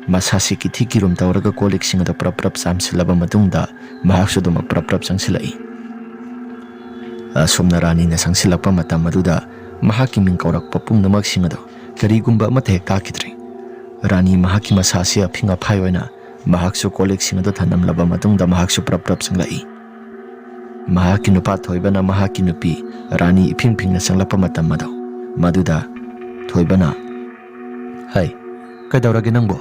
ꯃꯁꯥꯁꯤ ꯀꯤꯊꯤ ꯀꯤꯔꯨꯝ ꯇꯧꯔꯒ ꯀꯣꯜ ꯂꯤꯛꯁꯤꯡ ꯑꯗꯨ ꯄ꯭ꯔꯞ ꯄ꯭ꯔꯞ ꯆꯥꯝꯁꯤꯜꯂꯕ ꯃꯇꯨꯡꯗ ꯃꯍꯥꯛꯁꯨ ꯑꯗꯨꯃꯛ ꯄ꯭ꯔꯞ ꯄ꯭ꯔꯞ ꯆꯪꯁꯤꯜꯂꯛꯏ꯫ ꯑꯁꯨꯝꯅ ꯔꯥꯅꯤꯅ ꯆꯪꯁꯤꯜꯂꯛꯄ ꯃꯇꯝ ꯑꯗꯨꯗ ꯃꯍꯥꯛꯀꯤ ꯃꯤꯡ ꯀꯧꯔꯛꯄ ꯄꯨꯝꯅꯃꯛꯁꯤꯡ ꯑꯗꯨ ꯀꯔꯤꯒꯨꯝꯕ ꯑꯃꯠꯇ ꯍꯦꯛ ꯇꯥꯈꯤꯗ꯭ꯔꯦ꯫ ꯔꯥꯅꯤ ꯃꯍꯥꯛꯀꯤ ꯃꯁꯥꯁꯤ ꯑꯐꯤꯡ ꯑꯐꯥꯏ ꯑꯣꯏꯅ ꯃꯍꯥꯛꯁꯨ ꯀꯣꯜ ꯂꯤꯛꯁꯤꯡ ꯑꯗꯨ ꯊꯅꯝꯂꯕ ꯃꯇꯨꯡꯗ ꯃꯍꯥꯛꯁꯨ ꯄ꯭ꯔꯞ ꯄ꯭ꯔꯞ ꯆꯪꯂꯛꯏ꯫ ꯃꯍꯥꯛꯀꯤ ꯅꯨꯄꯥ ꯊꯣꯏꯕꯅ ꯃꯍꯥꯛꯀꯤ ꯅꯨꯄꯤ ꯔꯥꯅꯤ ꯏꯐꯤꯡ ꯐꯤꯡꯅ ꯆꯪꯂꯛꯄ ꯃꯇꯝ ꯑꯗꯣ, ꯃꯗꯨꯗ ꯊꯣꯏꯕꯅ, "ꯍꯩ, ꯀꯩꯗꯧꯔꯒꯦ ꯅꯪꯕꯣ?"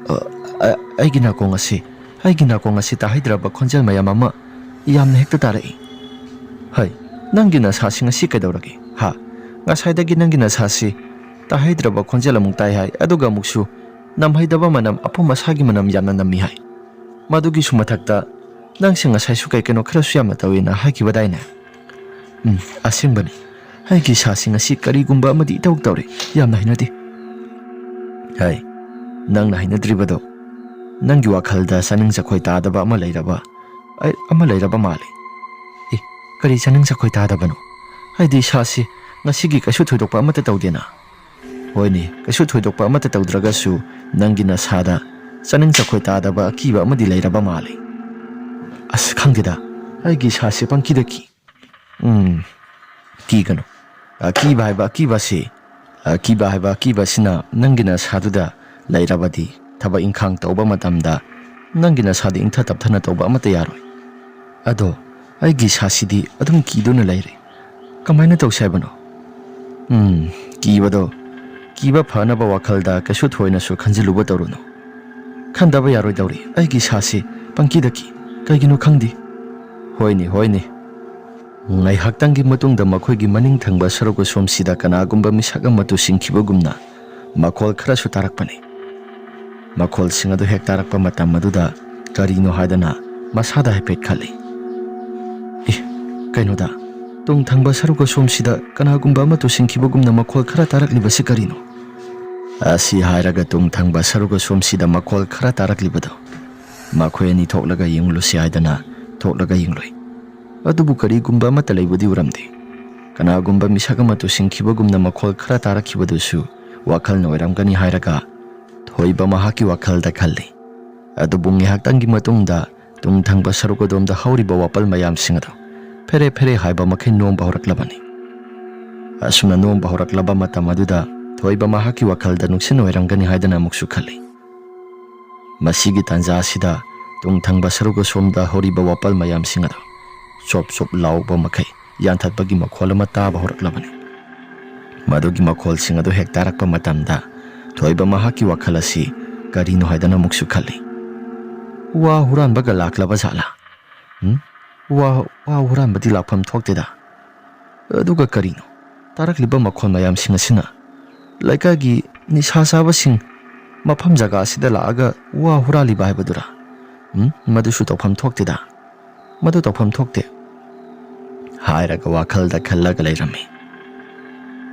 "ꯑ, ꯑ, ꯑꯩꯒꯤ ꯅꯥꯀꯣꯡ ꯑꯁꯤ, ꯑꯩꯒꯤ ꯅꯥꯀꯣꯡ ꯑꯁꯤ ꯇꯥꯍꯩꯗ꯭ꯔꯕ ꯈꯣꯟꯖꯦꯜ ꯃꯌꯥꯝ ꯑꯃ ꯌꯥꯝꯅ ꯍꯦꯛꯇ ꯇꯥꯔꯛꯏ꯫ ꯍꯩ, ꯅꯪꯒꯤ ꯅꯁꯥꯁꯤ ꯉꯁꯤ ꯀꯩꯗꯧꯔꯒꯦ? ꯍꯥ? ꯉꯁꯥꯏꯗꯒꯤ ꯅꯪꯒꯤ ꯅꯁꯥꯁꯤ ꯇꯥꯍꯩꯗ꯭ꯔꯕ ꯈꯣꯟꯖꯦꯜ ꯑꯃꯨꯛ ꯇꯥꯏ ꯍꯥꯏ, ꯑꯗꯨꯒ ꯑꯃꯨꯛꯁꯨ ꯅꯝꯍꯩꯗꯕ ꯃꯅꯝ, ꯑꯄꯨꯝ ꯑꯁꯥꯒꯤ ꯃꯅꯝ ꯌꯥꯝꯅ ꯅꯝꯃꯤ ꯍꯥꯏ꯫ ꯃꯗꯨꯒꯤꯁꯨ ꯃꯊꯛꯇ ꯅꯪꯁꯦ ꯉꯁꯥꯏꯁꯨ ꯀꯩ ꯀꯩꯅꯣ ꯈꯔꯁꯨ ꯌꯥꯝꯅ ꯇꯧꯋꯦꯅ ꯍꯥꯏꯈꯤꯕꯗꯥꯏꯅꯦ?" "ꯎꯝ, ꯑꯁꯦꯡꯕꯅꯤ꯫ ꯑꯩꯒꯤ ꯏꯁꯥꯁꯤ ꯉꯁꯤ ꯀꯔꯤꯒꯨꯝꯕ ꯑꯃꯗꯤ ꯏꯇꯧ ꯇꯧꯔꯦ꯫ ꯌꯥꯝꯅ ꯍꯩꯅꯗꯦ꯫" "ꯍꯩ, ꯅꯪꯅ ꯍꯩꯅꯗ꯭ꯔꯤꯕꯗꯣ ꯅꯪꯒꯤ ꯋꯥꯈꯜꯗ ꯆꯥꯅꯤꯡ ꯆꯈꯣꯏ ꯇꯥꯗꯕ ꯑꯃ ꯂꯩꯔꯕ, ꯑꯩ, ꯑꯃ ꯂꯩꯔꯕ ꯃꯥꯜꯂꯦ꯫" "ꯑꯦ, ꯀꯔꯤ ꯆꯥꯅꯤꯡ ꯆꯈꯣꯏ ꯇꯥꯗꯕꯅꯣ? ꯑꯩꯗꯤ ꯏꯁꯥꯁꯤ ꯉꯁꯤꯒꯤ ꯀꯩꯁꯨ ꯊꯣꯏꯗꯣꯛꯄ ꯑꯃꯠꯇ ꯇꯧꯗꯦꯅ꯫" "ꯍꯣꯏꯅꯦ, ꯀꯩꯁꯨ ꯊꯣꯏꯗꯣꯛꯄ ꯑꯃꯠꯇ ꯇꯧꯗ꯭ꯔꯒꯁꯨ ꯅꯪꯒꯤ ꯅꯁꯥꯗ ꯆꯥꯅꯤꯡ ꯆꯈꯣꯏ ꯇꯥꯗꯕ ꯑꯀꯤꯕ ꯑꯃꯗꯤ ꯂꯩꯔꯕ ꯃꯥꯜꯂꯦ꯫" "ꯑꯁ, ꯈꯪꯗꯦꯗ, ꯑꯩꯒꯤ ꯏꯁꯥꯁꯦ ꯄꯪꯀꯤꯗ ꯀꯤ꯫" "ꯎꯝ, ꯀꯤꯒꯅꯨ꯫ ꯑꯀꯤꯕ ꯍꯥꯏꯕ ꯑꯀꯤꯕꯁꯤ, ꯑꯀꯤꯕ ꯍꯥꯏꯕ ꯑꯀꯤꯕꯁꯤꯅ ꯅꯪꯒꯤ ꯅꯁꯥꯗꯨꯗ ꯂꯩꯔꯕꯗꯤ ꯊꯕꯛ ꯏꯪꯈꯥꯡ ꯇꯧꯕ ꯃꯇꯝꯗ ꯅꯪꯒꯤ ꯅꯁꯥꯗ ꯏꯪꯊ ꯇꯞꯊꯅ ꯇꯧꯕ ꯑꯃꯠꯇ ꯌꯥꯔꯣꯏ꯫ ꯑꯗꯣ ꯑꯩꯒꯤ ꯏꯁꯥꯁꯤꯗꯤ ꯑꯗꯨꯝ ꯀꯤꯗꯨꯅ ꯂꯩꯔꯦ꯫ ꯀꯃꯥꯏꯅ ꯇꯧꯁꯦ ꯍꯥꯏꯕꯅꯣ?" "ꯎꯝ, ꯀꯤꯕꯗꯣ, ꯀꯤꯕ ꯐꯅꯕ ꯋꯥꯈꯜꯗ ꯀꯩꯁꯨ ꯊꯣꯏꯅꯁꯨ ꯈꯟꯖꯤꯜꯂꯨꯕ ꯇꯧꯔꯨꯅꯨ꯫ ꯈꯟꯗꯕ ꯌꯥꯔꯣꯏꯗꯧꯔꯤ, ꯑꯩꯒꯤ ꯏꯁꯥꯁꯤ ꯄꯪꯀꯤꯗ ꯀꯤ꯫ ꯀꯩꯒꯤꯅꯣ ꯈꯪꯗꯦ꯫" "ꯍꯣꯏꯅꯦ, ꯍꯣꯏꯅꯦ꯫" ꯉꯥꯏꯍꯥꯛꯇꯪꯒꯤ ꯃꯇꯨꯡꯗ ꯃꯈꯣꯏꯒꯤ ꯃꯅꯤꯡ ꯊꯪꯕ ꯁꯔꯨꯛ ꯑꯁꯣꯝꯁꯤꯗ ꯀꯅꯥꯒꯨꯝꯕ ꯃꯤꯁꯛ ꯑꯃ ꯇꯨꯁꯤꯟꯈꯤꯕꯒꯨꯝꯅ ꯃꯈꯣꯜ ꯈꯔꯁꯨ ꯇꯥꯔꯛꯄꯅꯤ꯫ ꯃꯈꯣꯜꯁꯤꯡ ꯑꯗꯨ ꯍꯦꯛ ꯇꯥꯔꯛꯄ ꯃꯇꯝ ꯑꯗꯨꯗ ꯀꯔꯤꯅꯣ ꯍꯥꯏꯗꯅ ꯃꯁꯥꯗ ꯍꯥꯏꯐꯦꯠ ꯈꯜꯂꯤ꯫ "ꯑꯦ, ꯀꯩꯅꯣꯗ, ꯇꯨꯡ ꯊꯪꯕ ꯁꯔꯨꯛ ꯑꯁꯣꯝꯁꯤꯗ ꯀꯅꯥꯒꯨꯝꯕ ꯑꯃ ꯇꯨꯁꯤꯟꯈꯤꯕꯒꯨꯝꯅ ꯃꯈꯣꯜ ꯈꯔ ꯇꯥꯔꯛꯂꯤꯕꯁꯤ ꯀꯔꯤꯅꯣ?" ꯑꯁꯤ ꯍꯥꯏꯔꯒ ꯇꯨꯡ ꯊꯪꯕ ꯁꯔꯨꯛ ꯑꯁꯣꯝꯁꯤꯗ ꯃꯈꯣꯜ ꯈꯔ ꯇꯥꯔꯛꯂꯤꯕꯗꯣ, ꯃꯈꯣꯏ ꯑꯅꯤ ꯊꯣꯛꯂꯒ ꯌꯦꯡꯂꯨꯁꯤ ꯍꯥꯏꯗꯅ ꯊꯣꯛꯂꯒ ꯌꯦꯡꯂꯨꯏ꯫ ꯑꯗꯨꯕꯨ ꯀꯔꯤꯒꯨꯝꯕ ꯑꯃꯠꯇ ꯂꯩꯕꯗꯤ ꯎꯔꯝꯗꯦ꯫ ꯀꯅꯥꯒꯨꯝꯕ ꯃꯤꯁꯛ ꯑꯃ ꯇꯨꯁꯤꯟꯈꯤꯕꯒꯨꯝꯅ ꯃꯈꯣꯜ ꯈꯔ ꯇꯥꯔꯛꯈꯤꯕꯗꯨꯁꯨ ꯋꯥꯈꯜꯅ ꯑꯣꯏꯔꯝꯒꯅꯤ ꯍꯥꯏꯔꯒ ꯊꯣꯏꯕ ꯃꯍꯥꯛꯀꯤ ꯋꯥꯈꯜꯗ ꯈꯜꯂꯤ꯫ ꯑꯗꯨꯕꯨ ꯉꯥꯏꯍꯥꯛꯇꯪꯒꯤ ꯃꯇꯨꯡꯗ ꯇꯨꯡ ꯊꯪꯕ ꯁꯔꯨꯛ ꯑꯗꯣꯝꯗ ꯍꯧꯔꯤꯕ ꯋꯥꯄꯜ ꯃꯌꯥꯝꯁꯤꯡ ꯑꯗꯨ ꯐꯦꯔꯦ ꯐꯦꯔꯦ ꯍꯥꯏꯕ ꯃꯈꯩ ꯅꯣꯝꯕ ꯍꯧꯔꯛꯂꯕꯅꯤ꯫ ꯑꯁꯨꯝꯅ ꯅꯣꯝꯕ ꯍꯧꯔꯛꯂꯕ ꯃꯇꯝ ꯑꯗꯨꯗ ꯊꯣꯏꯕ ꯃꯍꯥꯛꯀꯤ ꯋꯥꯈꯜꯗ ꯅꯨꯡꯁꯤꯠꯅ ꯑꯣꯏꯔꯝꯒꯅꯤ ꯍꯥꯏꯗꯅ ꯑꯃꯨꯛꯁꯨ ꯈꯜꯂꯤ꯫ ꯃꯁꯤꯒꯤ ꯇꯥꯟꯖꯥ ꯑꯁꯤꯗ ꯇꯨꯡ ꯊꯪꯕ ꯁꯔꯨꯛ ꯑꯁꯣꯝꯗ ꯍꯧꯔꯤꯕ ꯋꯥꯄꯜ ꯃꯌꯥꯝꯁꯤꯡ ꯑꯗꯨ ꯆꯣꯞ ꯆꯣꯞ ꯂꯥꯎꯕ ꯃꯈꯩ ꯌꯥꯟꯊꯠꯄꯒꯤ ꯃꯈꯣꯜ ꯑꯃ ꯇꯥꯕ ꯍꯧꯔꯛꯂꯕꯅꯤ꯫ ꯃꯗꯨꯒꯤ ꯃꯈꯣꯜꯁꯤꯡ ꯑꯗꯨ ꯍꯦꯛ ꯇꯥꯔꯛꯄ ꯃꯇꯝꯗ ꯊꯣꯏꯕ ꯃꯍꯥꯛꯀꯤ ꯋꯥꯈꯜ ꯑꯁꯤ ꯀꯔꯤꯅꯣ ꯍꯥꯏꯗꯅ ꯑꯃꯨꯛꯁꯨ ꯈꯜꯂꯤ꯫ "ꯋꯥ ꯍꯨꯔꯥꯟꯕꯒ ꯂꯥꯛꯂꯕ ꯖꯥꯠꯂꯥ? ꯎꯝ? ꯋꯥ, ꯋꯥ ꯍꯨꯔꯥꯟꯕꯗꯤ ꯂꯥꯛꯐꯝ ꯊꯣꯛꯇꯦꯗ꯫ ꯑꯗꯨꯒ ꯀꯔꯤꯅꯣ ꯇꯥꯔꯛꯂꯤꯕ ꯃꯈꯣꯜ ꯃꯌꯥꯝꯁꯤꯡ ꯑꯁꯤꯅ? ꯂꯩꯀꯥꯏꯒꯤ ꯅꯤꯁꯥ ꯆꯥꯕꯁꯤꯡ ꯃꯐꯝ ꯖꯒꯥ ꯑꯁꯤꯗ ꯂꯥꯛꯑꯒ ꯋꯥ ꯍꯨꯔꯥꯜꯂꯤꯕ ꯍꯥꯏꯕꯗꯨꯔꯥ? ꯎꯝ, ꯃꯗꯨꯁꯨ ꯇꯧꯐꯝ ꯊꯣꯛꯇꯦꯗ꯫ ꯃꯗꯨ ꯇꯧꯐꯝ ꯊꯣꯛꯇꯦ" ꯍꯥꯏꯔꯒ ꯋꯥꯈꯜꯗ ꯈꯜꯂꯒ ꯂꯩꯔꯝꯃꯤ꯫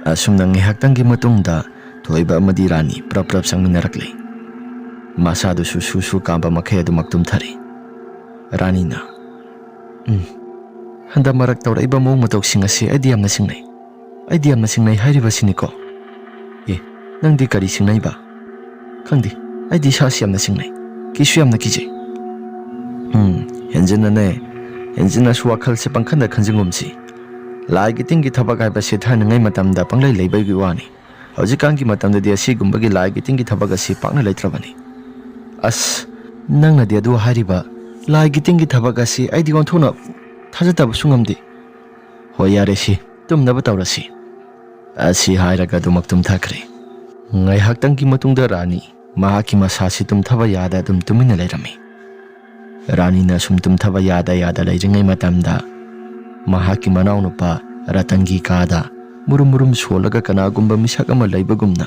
ꯑꯁꯨꯝꯅ ꯉꯥꯏꯍꯥꯛꯇꯪꯒꯤ ꯃꯇꯨꯡꯗ ꯊꯣꯏꯕ ꯑꯃꯗꯤ ꯔꯥꯅꯤ ꯄ꯭ꯔꯞ ꯄ꯭ꯔꯞ ꯆꯪꯃꯤꯟꯅꯔꯛꯂꯦ꯫ ꯃꯁꯥꯗꯨꯁꯨ ꯁꯨ ꯁꯨ ꯀꯥꯝꯕ ꯃꯈꯩ ꯑꯗꯨꯃꯛ ꯇꯨꯝꯊꯔꯤ꯫ ꯔꯥꯅꯤꯅ, "ꯎꯝ, ꯍꯟꯗꯛ ꯃꯔꯛ ꯇꯧꯔꯛꯏꯕ ꯃꯑꯣꯡ ꯃꯇꯧꯁꯤꯡ ꯑꯁꯤ ꯑꯩꯗꯤ ꯌꯥꯝꯅ ꯆꯤꯡꯅꯩ꯫ ꯑꯩꯗꯤ ꯌꯥꯝꯅ ꯆꯤꯡꯅꯩ ꯍꯥꯏꯔꯤꯕꯁꯤꯅꯤꯀꯣ꯫ ꯑꯦ, ꯅꯪꯗꯤ ꯀꯔꯤ ꯆꯤꯡꯅꯩꯕ?" "ꯈꯪꯗꯦ, ꯑꯩꯗꯤ ꯏꯁꯥꯁꯤ ꯌꯥꯝꯅ ꯆꯤꯡꯅꯩ, ꯀꯤꯁꯨ ꯌꯥꯝꯅ ꯀꯤꯖꯩ꯫" "ꯎꯝ, ꯍꯦꯟꯖꯤꯟꯅꯅꯦ, ꯍꯦꯟꯖꯤꯟꯅꯁꯨ ꯋꯥꯈꯜꯁꯦ ꯄꯪꯈꯟꯗ ꯈꯟꯖꯤꯟꯒꯨꯝꯁꯤ꯫ ꯂꯥꯏꯒꯤ ꯇꯤꯟꯒꯤ ꯊꯕꯛ ꯍꯥꯏꯕꯁꯤ ꯊꯥꯏꯅꯉꯩ ꯃꯇꯝꯗ ꯄꯪꯂꯩ ꯂꯩꯕꯒꯤ ꯋꯥꯅꯤ꯫ ꯍꯧꯖꯤꯛꯀꯥꯟꯒꯤ ꯃꯇꯝꯗꯗꯤ ꯑꯁꯤꯒꯨꯝꯕꯒꯤ ꯂꯥꯏꯒꯤ ꯇꯤꯟꯒꯤ ꯊꯕꯛ ꯑꯁꯤ ꯄꯥꯛꯅ ꯂꯩꯇ꯭ꯔꯕꯅꯤ꯫" "ꯑꯁ, ꯅꯪꯅꯗꯤ ꯑꯗꯨ ꯍꯥꯏꯔꯤꯕ, ꯂꯥꯏꯒꯤ ꯇꯤꯟꯒꯤ ꯊꯕꯛ ꯑꯁꯤ ꯑꯩꯗꯤ ꯑꯣꯟꯊꯣꯛꯅ ꯊꯥꯖꯗꯕꯁꯨ ꯉꯝꯗꯦ꯫ ꯍꯣꯏ, ꯌꯥꯔꯦ ꯁꯤ, ꯇꯨꯝꯅꯕ ꯇꯧꯔꯁꯤ꯫" ꯑꯁꯤ ꯍꯥꯏꯔꯒ ꯑꯗꯨꯃꯛ ꯇꯨꯝꯊꯈ꯭ꯔꯦ꯫ ꯉꯥꯏꯍꯥꯛꯇꯪꯒꯤ ꯃꯇꯨꯡꯗ ꯔꯥꯅꯤ ꯃꯍꯥꯛꯀꯤ ꯃꯁꯥꯁꯤ ꯇꯨꯝꯊꯕ ꯌꯥꯗ ꯑꯗꯨꯝ ꯇꯨꯃꯤꯟꯅ ꯂꯩꯔꯝꯃꯤ꯫ ꯔꯥꯅꯤꯅ ꯁꯨꯝ ꯇꯨꯝꯊꯕ ꯌꯥꯗ ꯌꯥꯗ ꯂꯩꯔꯤꯉꯩ ꯃꯇꯝꯗ ꯃꯍꯥꯛꯀꯤ ꯃꯅꯥꯎꯅꯨꯄꯥ ꯔꯇꯟꯒꯤ ꯀꯥꯗ ꯃꯨꯔꯨꯝ ꯃꯨꯔꯨꯝ ꯁꯣꯜꯂꯒ ꯀꯅꯥꯒꯨꯝꯕ ꯃꯤꯁꯛ ꯑꯃ ꯂꯩꯕꯒꯨꯝꯅ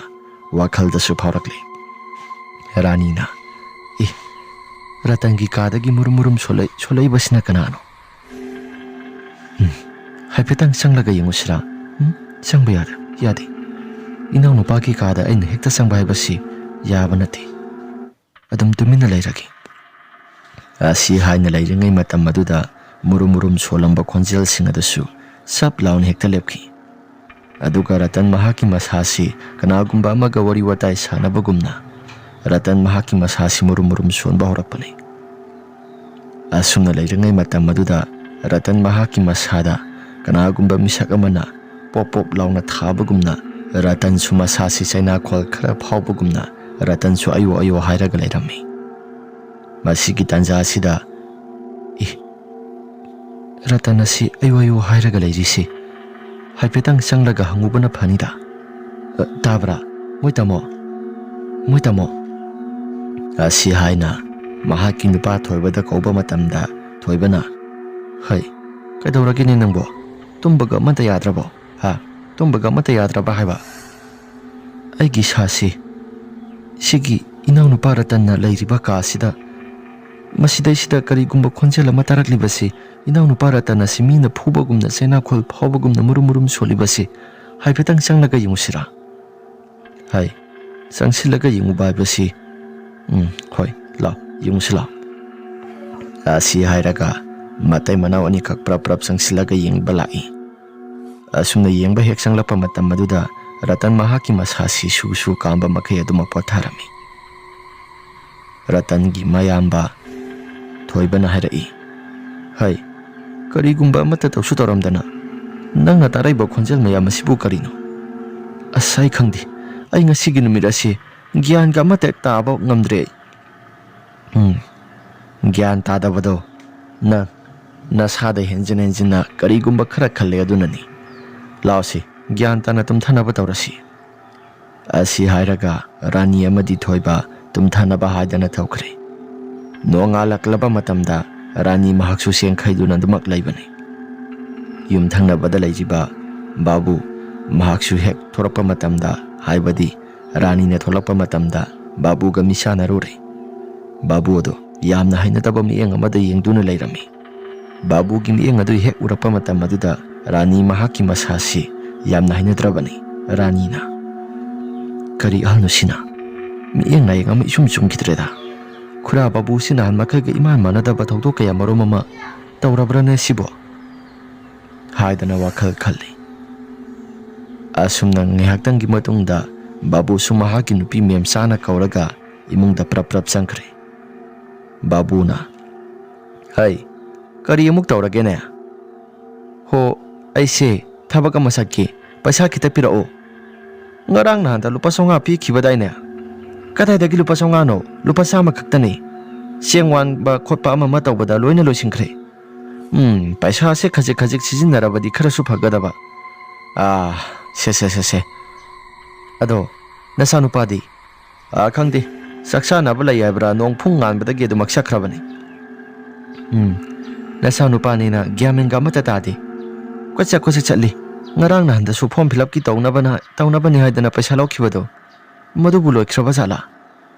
ꯋꯥꯈꯜꯗꯁꯨ ꯐꯥꯎꯔꯛꯂꯦ꯫ ꯔꯥꯅꯤꯅ, "ꯑꯦ, ꯔꯇꯟꯒꯤ ꯀꯥꯗꯒꯤ ꯃꯨꯔꯨꯝ ꯃꯨꯔꯨꯝ ꯁꯣꯜꯂꯛ-, ꯁꯣꯜꯂꯛꯏꯕꯁꯤꯅ ꯀꯅꯥꯅꯣ? ꯎꯝ, ꯍꯥꯏꯐꯦꯠꯇꯪ ꯆꯪꯂꯒ ꯌꯦꯡꯉꯨꯁꯤꯔꯥ? ꯎꯝ, ꯆꯪꯕ ꯌꯥꯗꯦ, ꯌꯥꯗꯦ꯫ ꯏꯅꯥꯎꯅꯨꯄꯥꯒꯤ ꯀꯥꯗ ꯑꯩꯅ ꯍꯦꯛꯇ ꯆꯪꯕ ꯍꯥꯏꯕꯁꯤ ꯌꯥꯕ ꯅꯠꯇꯦ꯫ ꯑꯗꯨꯝ ꯇꯨꯃꯤꯟꯅ ꯂꯩꯔꯒꯦ꯫" ꯑꯁꯤ ꯍꯥꯏꯅ ꯂꯩꯔꯤꯉꯩ ꯃꯇꯝ ꯑꯗꯨꯗ ꯃꯨꯔꯨꯝ ꯃꯨꯔꯨꯝ ꯁꯣꯜꯂꯝꯕ ꯈꯣꯟꯖꯦꯜꯁꯤꯡ ꯑꯗꯨꯁꯨ ꯆꯞ ꯂꯥꯎꯅ ꯍꯦꯛꯇ ꯂꯦꯞꯈꯤ꯫ ꯑꯗꯨꯒ ꯔꯇꯟ ꯃꯍꯥꯛꯀꯤ ꯃꯁꯥꯁꯤ ꯀꯅꯥꯒꯨꯝꯕ ꯑꯃꯒ ꯋꯥꯔꯤ ꯋꯥꯇꯥꯏ ꯁꯥꯟꯅꯕꯒꯨꯝꯅ ꯔꯇꯟ ꯃꯍꯥꯛꯀꯤ ꯃꯁꯥꯁꯤ ꯃꯨꯔꯨꯝ ꯃꯨꯔꯨꯝ ꯁꯣꯟꯕ ꯍꯧꯔꯛꯄꯅꯤ꯫ ꯑꯁꯨꯝꯅ ꯂꯩꯔꯤꯉꯩ ꯃꯇꯝ ꯑꯗꯨꯗ ꯔꯇꯟ ꯃꯍꯥꯛꯀꯤ ꯃꯁꯥꯗ ꯀꯅꯥꯒꯨꯝꯕ ꯃꯤꯁꯛ ꯑꯃꯅ ꯄꯣꯞ ꯄꯣꯞ ꯂꯥꯎꯅ ꯊꯥꯕꯒꯨꯝꯅ, ꯔꯇꯟꯁꯨ ꯃꯁꯥꯁꯤ ꯆꯩꯅꯥꯈꯣꯜ ꯈꯔ ꯐꯥꯎꯕꯒꯨꯝꯅ ꯔꯇꯟꯁꯨ "ꯑꯌꯣ, ꯑꯌꯣ" ꯍꯥꯏꯔꯒ ꯂꯩꯔꯝꯃꯤ꯫ ꯃꯁꯤꯒꯤ ꯇꯥꯟꯖꯥ ꯑꯁꯤꯗ, "ꯏ, ꯔꯇꯟ ꯑꯁꯤ ꯑꯌꯨ ꯑꯌꯨ ꯍꯥꯏꯔꯒ ꯂꯩꯔꯤꯁꯤ? ꯍꯥꯏꯐꯦꯠꯇꯪ ꯆꯪꯂꯒ ꯍꯪꯉꯨꯕꯅ ꯐꯅꯤꯗ꯫ "ꯑ, ꯇꯥꯕ꯭ꯔꯥ? ꯃꯣꯏ ꯇꯥꯃꯣ? ꯃꯣꯏ ꯇꯥꯃꯣ?" ꯑꯁꯤ ꯍꯥꯏꯅ ꯃꯍꯥꯛꯀꯤ ꯅꯨꯄꯥ ꯊꯣꯏꯕꯗ ꯀꯧꯕ ꯃꯇꯝꯗ ꯊꯣꯏꯕꯅ, "ꯍꯩ, ꯀꯩꯗꯧꯔꯒꯦꯅꯦ ꯅꯪꯕꯣ? ꯇꯨꯝꯕꯒ ꯑꯃꯠꯇ ꯌꯥꯗ꯭ꯔꯕꯣ? ꯍꯥ? ꯇꯨꯝꯕꯒ ꯑꯃꯠꯇ ꯌꯥꯗ꯭ꯔꯕ ꯍꯥꯏꯕ?" "ꯑꯩꯒꯤ ꯏꯁꯥꯁꯤ, ꯁꯤꯒꯤ ꯏꯅꯥꯎꯅꯨꯄꯥ ꯔꯇꯟꯅ ꯂꯩꯔꯤꯕ ꯀꯥꯁꯤꯗ, ꯃꯁꯤꯗꯩꯁꯤꯗ ꯀꯔꯤꯒꯨꯝꯕ ꯈꯣꯟꯖꯦꯜ ꯑꯃ ꯇꯥꯔꯛꯂꯤꯕꯁꯤ, ꯏꯅꯥꯎꯅꯨꯄꯥ ꯔꯇꯟ ꯑꯁꯤ ꯃꯤꯅ ꯐꯨꯕꯒꯨꯝꯅ, ꯆꯩꯅꯥꯈꯣꯜ ꯐꯥꯎꯕꯒꯨꯝꯅ ꯃꯨꯔꯨꯝ ꯃꯨꯔꯨꯝ ꯁꯣꯜꯂꯤꯕꯁꯤ, ꯍꯥꯏꯐꯦꯠꯇꯪ ꯆꯪꯂꯒ ꯌꯦꯡꯉꯨꯁꯤꯔꯥ?" ꯍꯥꯏ꯫ "ꯆꯪꯁꯤꯜꯂꯒ ꯌꯦꯡꯉꯨꯕ ꯍꯥꯏꯕꯁꯤ, ꯎꯝ, ꯍꯣꯏ, ꯂꯥꯎ, ꯌꯦꯡꯉꯨꯁꯤ ꯂꯥꯎ꯫" ꯑꯁꯤ ꯍꯥꯏꯔꯒ ꯃꯇꯩ ꯃꯅꯥꯎ ꯑꯅꯤꯈꯛ ꯄ꯭ꯔꯞ ꯄ꯭ꯔꯞ ꯆꯪꯁꯤꯜꯂꯒ ꯌꯦꯡꯕ ꯂꯥꯛꯏ꯫ ꯑꯁꯨꯝꯅ ꯌꯦꯡꯕ ꯍꯦꯛ ꯆꯪꯂꯛꯄ ꯃꯇꯝ ꯑꯗꯨꯗ ꯔꯇꯟ ꯃꯍꯥꯛꯀꯤ ꯃꯁꯥꯁꯤ ꯁꯨ ꯁꯨ ꯀꯥꯝꯕ ꯃꯈꯩ ꯑꯗꯨꯃꯛ ꯄꯣꯊꯥꯔꯝꯃꯤ꯫ ꯔꯇꯟꯒꯤ ꯃꯌꯥꯝꯕ ꯊꯣꯏꯕꯅ ꯍꯥꯏꯔꯛꯏ, "ꯍꯩ, ꯀꯔꯤꯒꯨꯝꯕ ꯑꯃꯠꯇ ꯇꯧꯁꯨ ꯇꯧꯔꯝꯗꯅ ꯅꯪꯅ ꯇꯥꯔꯛꯏꯕ ꯈꯣꯟꯖꯦꯜ ꯃꯌꯥꯝ ꯑꯁꯤꯕꯨ ꯀꯔꯤꯅꯣ? ꯑꯁ, ꯑꯩ ꯈꯪꯗꯦ꯫ ꯑꯩ ꯉꯁꯤꯒꯤ ꯅꯨꯃꯤꯠ ꯑꯁꯤ ꯒ꯭ꯌꯥꯟꯒ ꯑꯃꯠꯇ ꯇꯥꯕ ꯉꯝꯗ꯭ꯔꯦ ꯑꯩ꯫ ꯎꯝ, ꯒ꯭ꯌꯥꯟ ꯇꯥꯗꯕꯗꯣ ꯅꯪ ꯅꯁꯥꯗ ꯍꯦꯟꯖꯤꯟ ꯍꯦꯟꯖꯤꯟꯅ ꯀꯔꯤꯒꯨꯝꯕ ꯈꯔ ꯈꯜꯂꯦ ꯑꯗꯨꯅꯅꯤ꯫ ꯂꯥꯎꯁꯤ, ꯒ꯭ꯌꯥꯟ ꯇꯥꯅ ꯇꯨꯝꯊꯅꯕ ꯇꯧꯔꯁꯤ꯫" ꯑꯁꯤ ꯍꯥꯏꯔꯒ ꯔꯥꯅꯤ ꯑꯃꯗꯤ ꯊꯣꯏꯕ ꯇꯨꯝꯊꯅꯕ ꯍꯥꯏꯗꯅ ꯊꯣꯛꯈ꯭ꯔꯦ꯫ ꯅꯣꯡꯉꯥꯜꯂꯛꯂꯕ ꯃꯇꯝꯗ ꯔꯥꯅꯤ ꯃꯍꯥꯛꯁꯨ ꯆꯦꯡꯈꯩꯗꯨꯅ ꯑꯗꯨꯃꯛ ꯂꯩꯕꯅꯤ꯫ ꯌꯨꯝꯊꯪꯅꯕꯗ ꯂꯩꯔꯤꯕ ꯕꯥꯕꯨ ꯃꯍꯥꯛꯁꯨ ꯍꯦꯛ ꯊꯣꯔꯛꯄ ꯃꯇꯝꯗ, ꯍꯥꯏꯕꯗꯤ ꯔꯥꯅꯤꯅ ꯊꯣꯛꯂꯛꯄ ꯃꯇꯝꯗ, ꯕꯥꯕꯨꯒ ꯃꯤꯆꯥꯟꯅꯔꯨꯔꯦ꯫ ꯕꯥꯕꯨ ꯑꯗꯨ ꯌꯥꯝꯅ ꯍꯩꯅꯗꯕ ꯃꯤꯠꯌꯦꯡ ꯑꯃꯗ ꯌꯦꯡꯗꯨꯅ ꯂꯩꯔꯝꯃꯤ꯫ ꯕꯥꯕꯨꯒꯤ ꯃꯤꯠꯌꯦꯡ ꯑꯗꯨ ꯍꯦꯛ ꯎꯔꯛꯄ ꯃꯇꯝ ꯑꯗꯨꯗ ꯔꯥꯅꯤ ꯃꯍꯥꯛꯀꯤ ꯃꯁꯥꯁꯤ ꯌꯥꯝꯅ ꯍꯩꯅꯗ꯭ꯔꯕꯅꯤ꯫ ꯔꯥꯅꯤꯅ, "ꯀꯔꯤ ꯑꯍꯜꯅꯣ ꯁꯤꯅ? ꯃꯤꯠꯌꯦꯡ ꯅꯥꯌꯦꯡ ꯑꯃ ꯏꯆꯨꯝ ꯆꯨꯝꯈꯤꯗ꯭ꯔꯦꯗ꯫ ꯈꯨꯔꯥ ꯕꯥꯕꯨꯁꯤ ꯅꯍꯥꯟ ꯃꯈꯩꯒ ꯏꯃꯥꯟ ꯃꯥꯟꯅꯗꯕ ꯊꯧꯗꯣꯛ ꯀꯌꯥ ꯃꯔꯨꯝ ꯑꯃ ꯇꯧꯔꯕ꯭ꯔꯅꯦ ꯁꯤꯕꯣ?" ꯍꯥꯏꯗꯅ ꯋꯥꯈꯜ ꯈꯜꯂꯤ꯫ ꯑꯁꯨꯝꯅ ꯉꯥꯏꯍꯥꯛꯇꯪꯒꯤ ꯃꯇꯨꯡꯗ ꯕꯥꯕꯨꯁꯨ ꯃꯍꯥꯛꯀꯤ ꯅꯨꯄꯤ ꯃꯦꯝꯆꯥꯅ ꯀꯧꯔꯒ ꯏꯃꯨꯡꯗ ꯄ꯭ꯔꯞ ꯄ꯭ꯔꯞ ꯆꯪꯈ꯭ꯔꯦ꯫ ꯕꯥꯕꯨꯅ, "ꯍꯩ, ꯀꯔꯤ ꯑꯃꯨꯛ ꯇꯧꯔꯒꯦꯅꯦ?" "ꯍꯣ, ꯑꯩꯁꯦ ꯊꯕꯛ ꯑꯃ ꯆꯠꯀꯦ, ꯄꯩꯁꯥ ꯈꯤꯇ ꯄꯤꯔꯛꯑꯣ꯫ ꯉꯔꯥꯡ ꯅꯍꯥꯟꯗ ꯂꯨꯄꯥ ꯆꯥꯝꯃꯉꯥ ꯄꯤꯈꯤꯕꯗꯥꯏꯅꯦ?" "ꯀꯗꯥꯏꯗꯒꯤ ꯂꯨꯄꯥ ꯆꯥꯝꯃꯉꯥꯅꯣ? ꯂꯨꯄꯥ ꯆꯥꯝꯃ ꯈꯛꯇꯅꯤ꯫ ꯆꯦꯡ ꯋꯥꯟꯕ ꯈꯣꯠꯄ ꯑꯃ ꯑꯃ ꯇꯧꯕꯗ ꯂꯣꯏꯅ ꯂꯣꯏꯁꯤꯟꯈ꯭ꯔꯦ꯫" ꯎꯝ, ꯄꯩꯁꯥꯁꯦ ꯈꯖꯤꯛ ꯈꯖꯤꯛ ꯁꯤꯖꯤꯟꯅꯔꯕꯗꯤ ꯈꯔꯁꯨ ꯐꯒꯗꯕ꯫ ꯑꯥ, ꯁꯦ, ꯁꯦ, ꯁꯦ, ꯁꯦ꯫ ꯑꯗꯣ, ꯅꯆꯥꯅꯨꯄꯥꯗꯤ? ꯑꯥ, ꯈꯪꯗꯦ꯫ ꯆꯥꯛ ꯆꯥꯅꯕ ꯂꯩ ꯍꯥꯏꯕ꯭ꯔꯥ, ꯅꯣꯡ ꯐꯨꯡ ꯉꯥꯟꯕꯗꯒꯤ ꯑꯗꯨꯃꯛ ꯆꯠꯈ꯭ꯔꯕꯅꯤ꯫ ꯎꯝ, ꯅꯆꯥꯅꯨꯄꯥꯅꯤꯅ ꯒ꯭ꯌꯥꯟ ꯃꯦꯟꯒ ꯑꯃꯠꯇ ꯇꯥꯗꯦ꯫ ꯀꯣꯏꯆꯠ ꯀꯣꯏꯆꯠ ꯆꯠꯂꯤ꯫ ꯉꯔꯥꯡ ꯅꯍꯥꯟꯗꯁꯨ ꯐꯣꯔꯝ ꯐꯤꯜ ꯑꯞꯀꯤ ꯇꯧꯅꯕꯅ-, ꯇꯧꯅꯕꯅꯤ ꯍꯥꯏꯗꯅ ꯄꯩꯁꯥ ꯂꯧꯈꯤꯕꯗꯣ, ꯃꯗꯨꯕꯨ ꯂꯣꯏꯈ꯭ꯔꯕ ꯖꯥꯠꯂꯥ?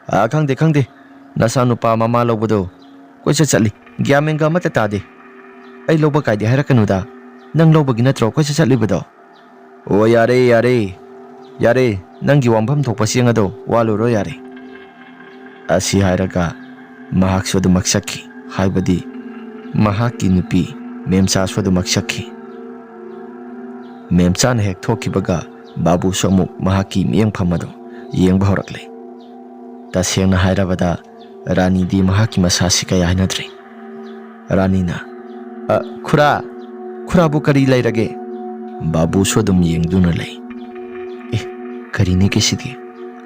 ꯑꯥ, ꯈꯪꯗꯦ, ꯈꯪꯗꯦ꯫ ꯅꯆꯥꯅꯨꯄꯥ ꯃꯃꯥ ꯂꯧꯕꯗꯣ ꯀꯣꯏꯆꯠ ꯆꯠꯂꯤ꯫ ꯒ꯭ꯌꯥꯟ ꯃꯦꯟꯒ ꯑꯃꯠꯇ ꯇꯥꯗꯦ꯫ ꯑꯩ ꯂꯧꯕ ꯀꯥꯏꯗꯦ ꯍꯥꯏꯔꯛꯀꯅꯨꯗ꯫ ꯅꯪ ꯂꯧꯕꯒꯤ ꯅꯠꯇ꯭ꯔꯣ ꯀꯣꯏꯆꯠ ꯆꯠꯂꯤꯕꯗꯣ? ꯑꯣ, ꯌꯥꯔꯦ, ꯌꯥꯔꯦ, ꯌꯥꯔꯦ, ꯅꯪꯒꯤ ꯋꯥꯐꯝ ꯊꯣꯛꯄ ꯆꯦꯡ ꯑꯗꯣ ꯋꯥꯂꯨꯔꯣ ꯌꯥꯔꯦ꯫ ꯑꯁꯤ ꯍꯥꯏꯔꯒ ꯃꯍꯥꯛꯁꯨ ꯑꯗꯨꯃꯛ ꯆꯠꯈꯤ, ꯍꯥꯏꯕꯗꯤ ꯃꯍꯥꯛꯀꯤ ꯅꯨꯄꯤ ꯃꯦꯝꯆꯥꯁꯨ ꯑꯗꯨꯃꯛ ꯆꯠꯈꯤ꯫ ꯃꯦꯝꯆꯥꯅ ꯍꯦꯛ ꯊꯣꯛꯈꯤꯕꯒ ꯕꯥꯕꯨꯁꯨ ꯑꯃꯨꯛ ꯃꯍꯥꯛꯀꯤ ꯃꯤꯠꯌꯦꯡꯐꯝ ꯑꯗꯨ ꯌꯦꯡꯕ ꯍꯧꯔꯛꯂꯦ꯫ ꯇꯁꯦꯡꯅ ꯍꯥꯏꯔꯕꯗ ꯔꯥꯅꯤꯗꯤ ꯃꯍꯥꯛꯀꯤ ꯃꯁꯥꯁꯤ ꯀꯌꯥ ꯍꯩꯅꯗ꯭ꯔꯦ꯫ ꯔꯥꯅꯤꯅ, "ꯑ, ꯈꯨꯔꯥ, ꯈꯨꯔꯥꯕꯨ ꯀꯔꯤ ꯂꯩꯔꯒꯦ?" ꯕꯥꯕꯨꯁꯨ ꯑꯗꯨꯝ ꯌꯦꯡꯗꯨꯅ ꯂꯩ꯫ "ꯑꯦ, ꯀꯔꯤꯅꯦꯒꯦ ꯁꯤꯗꯤ?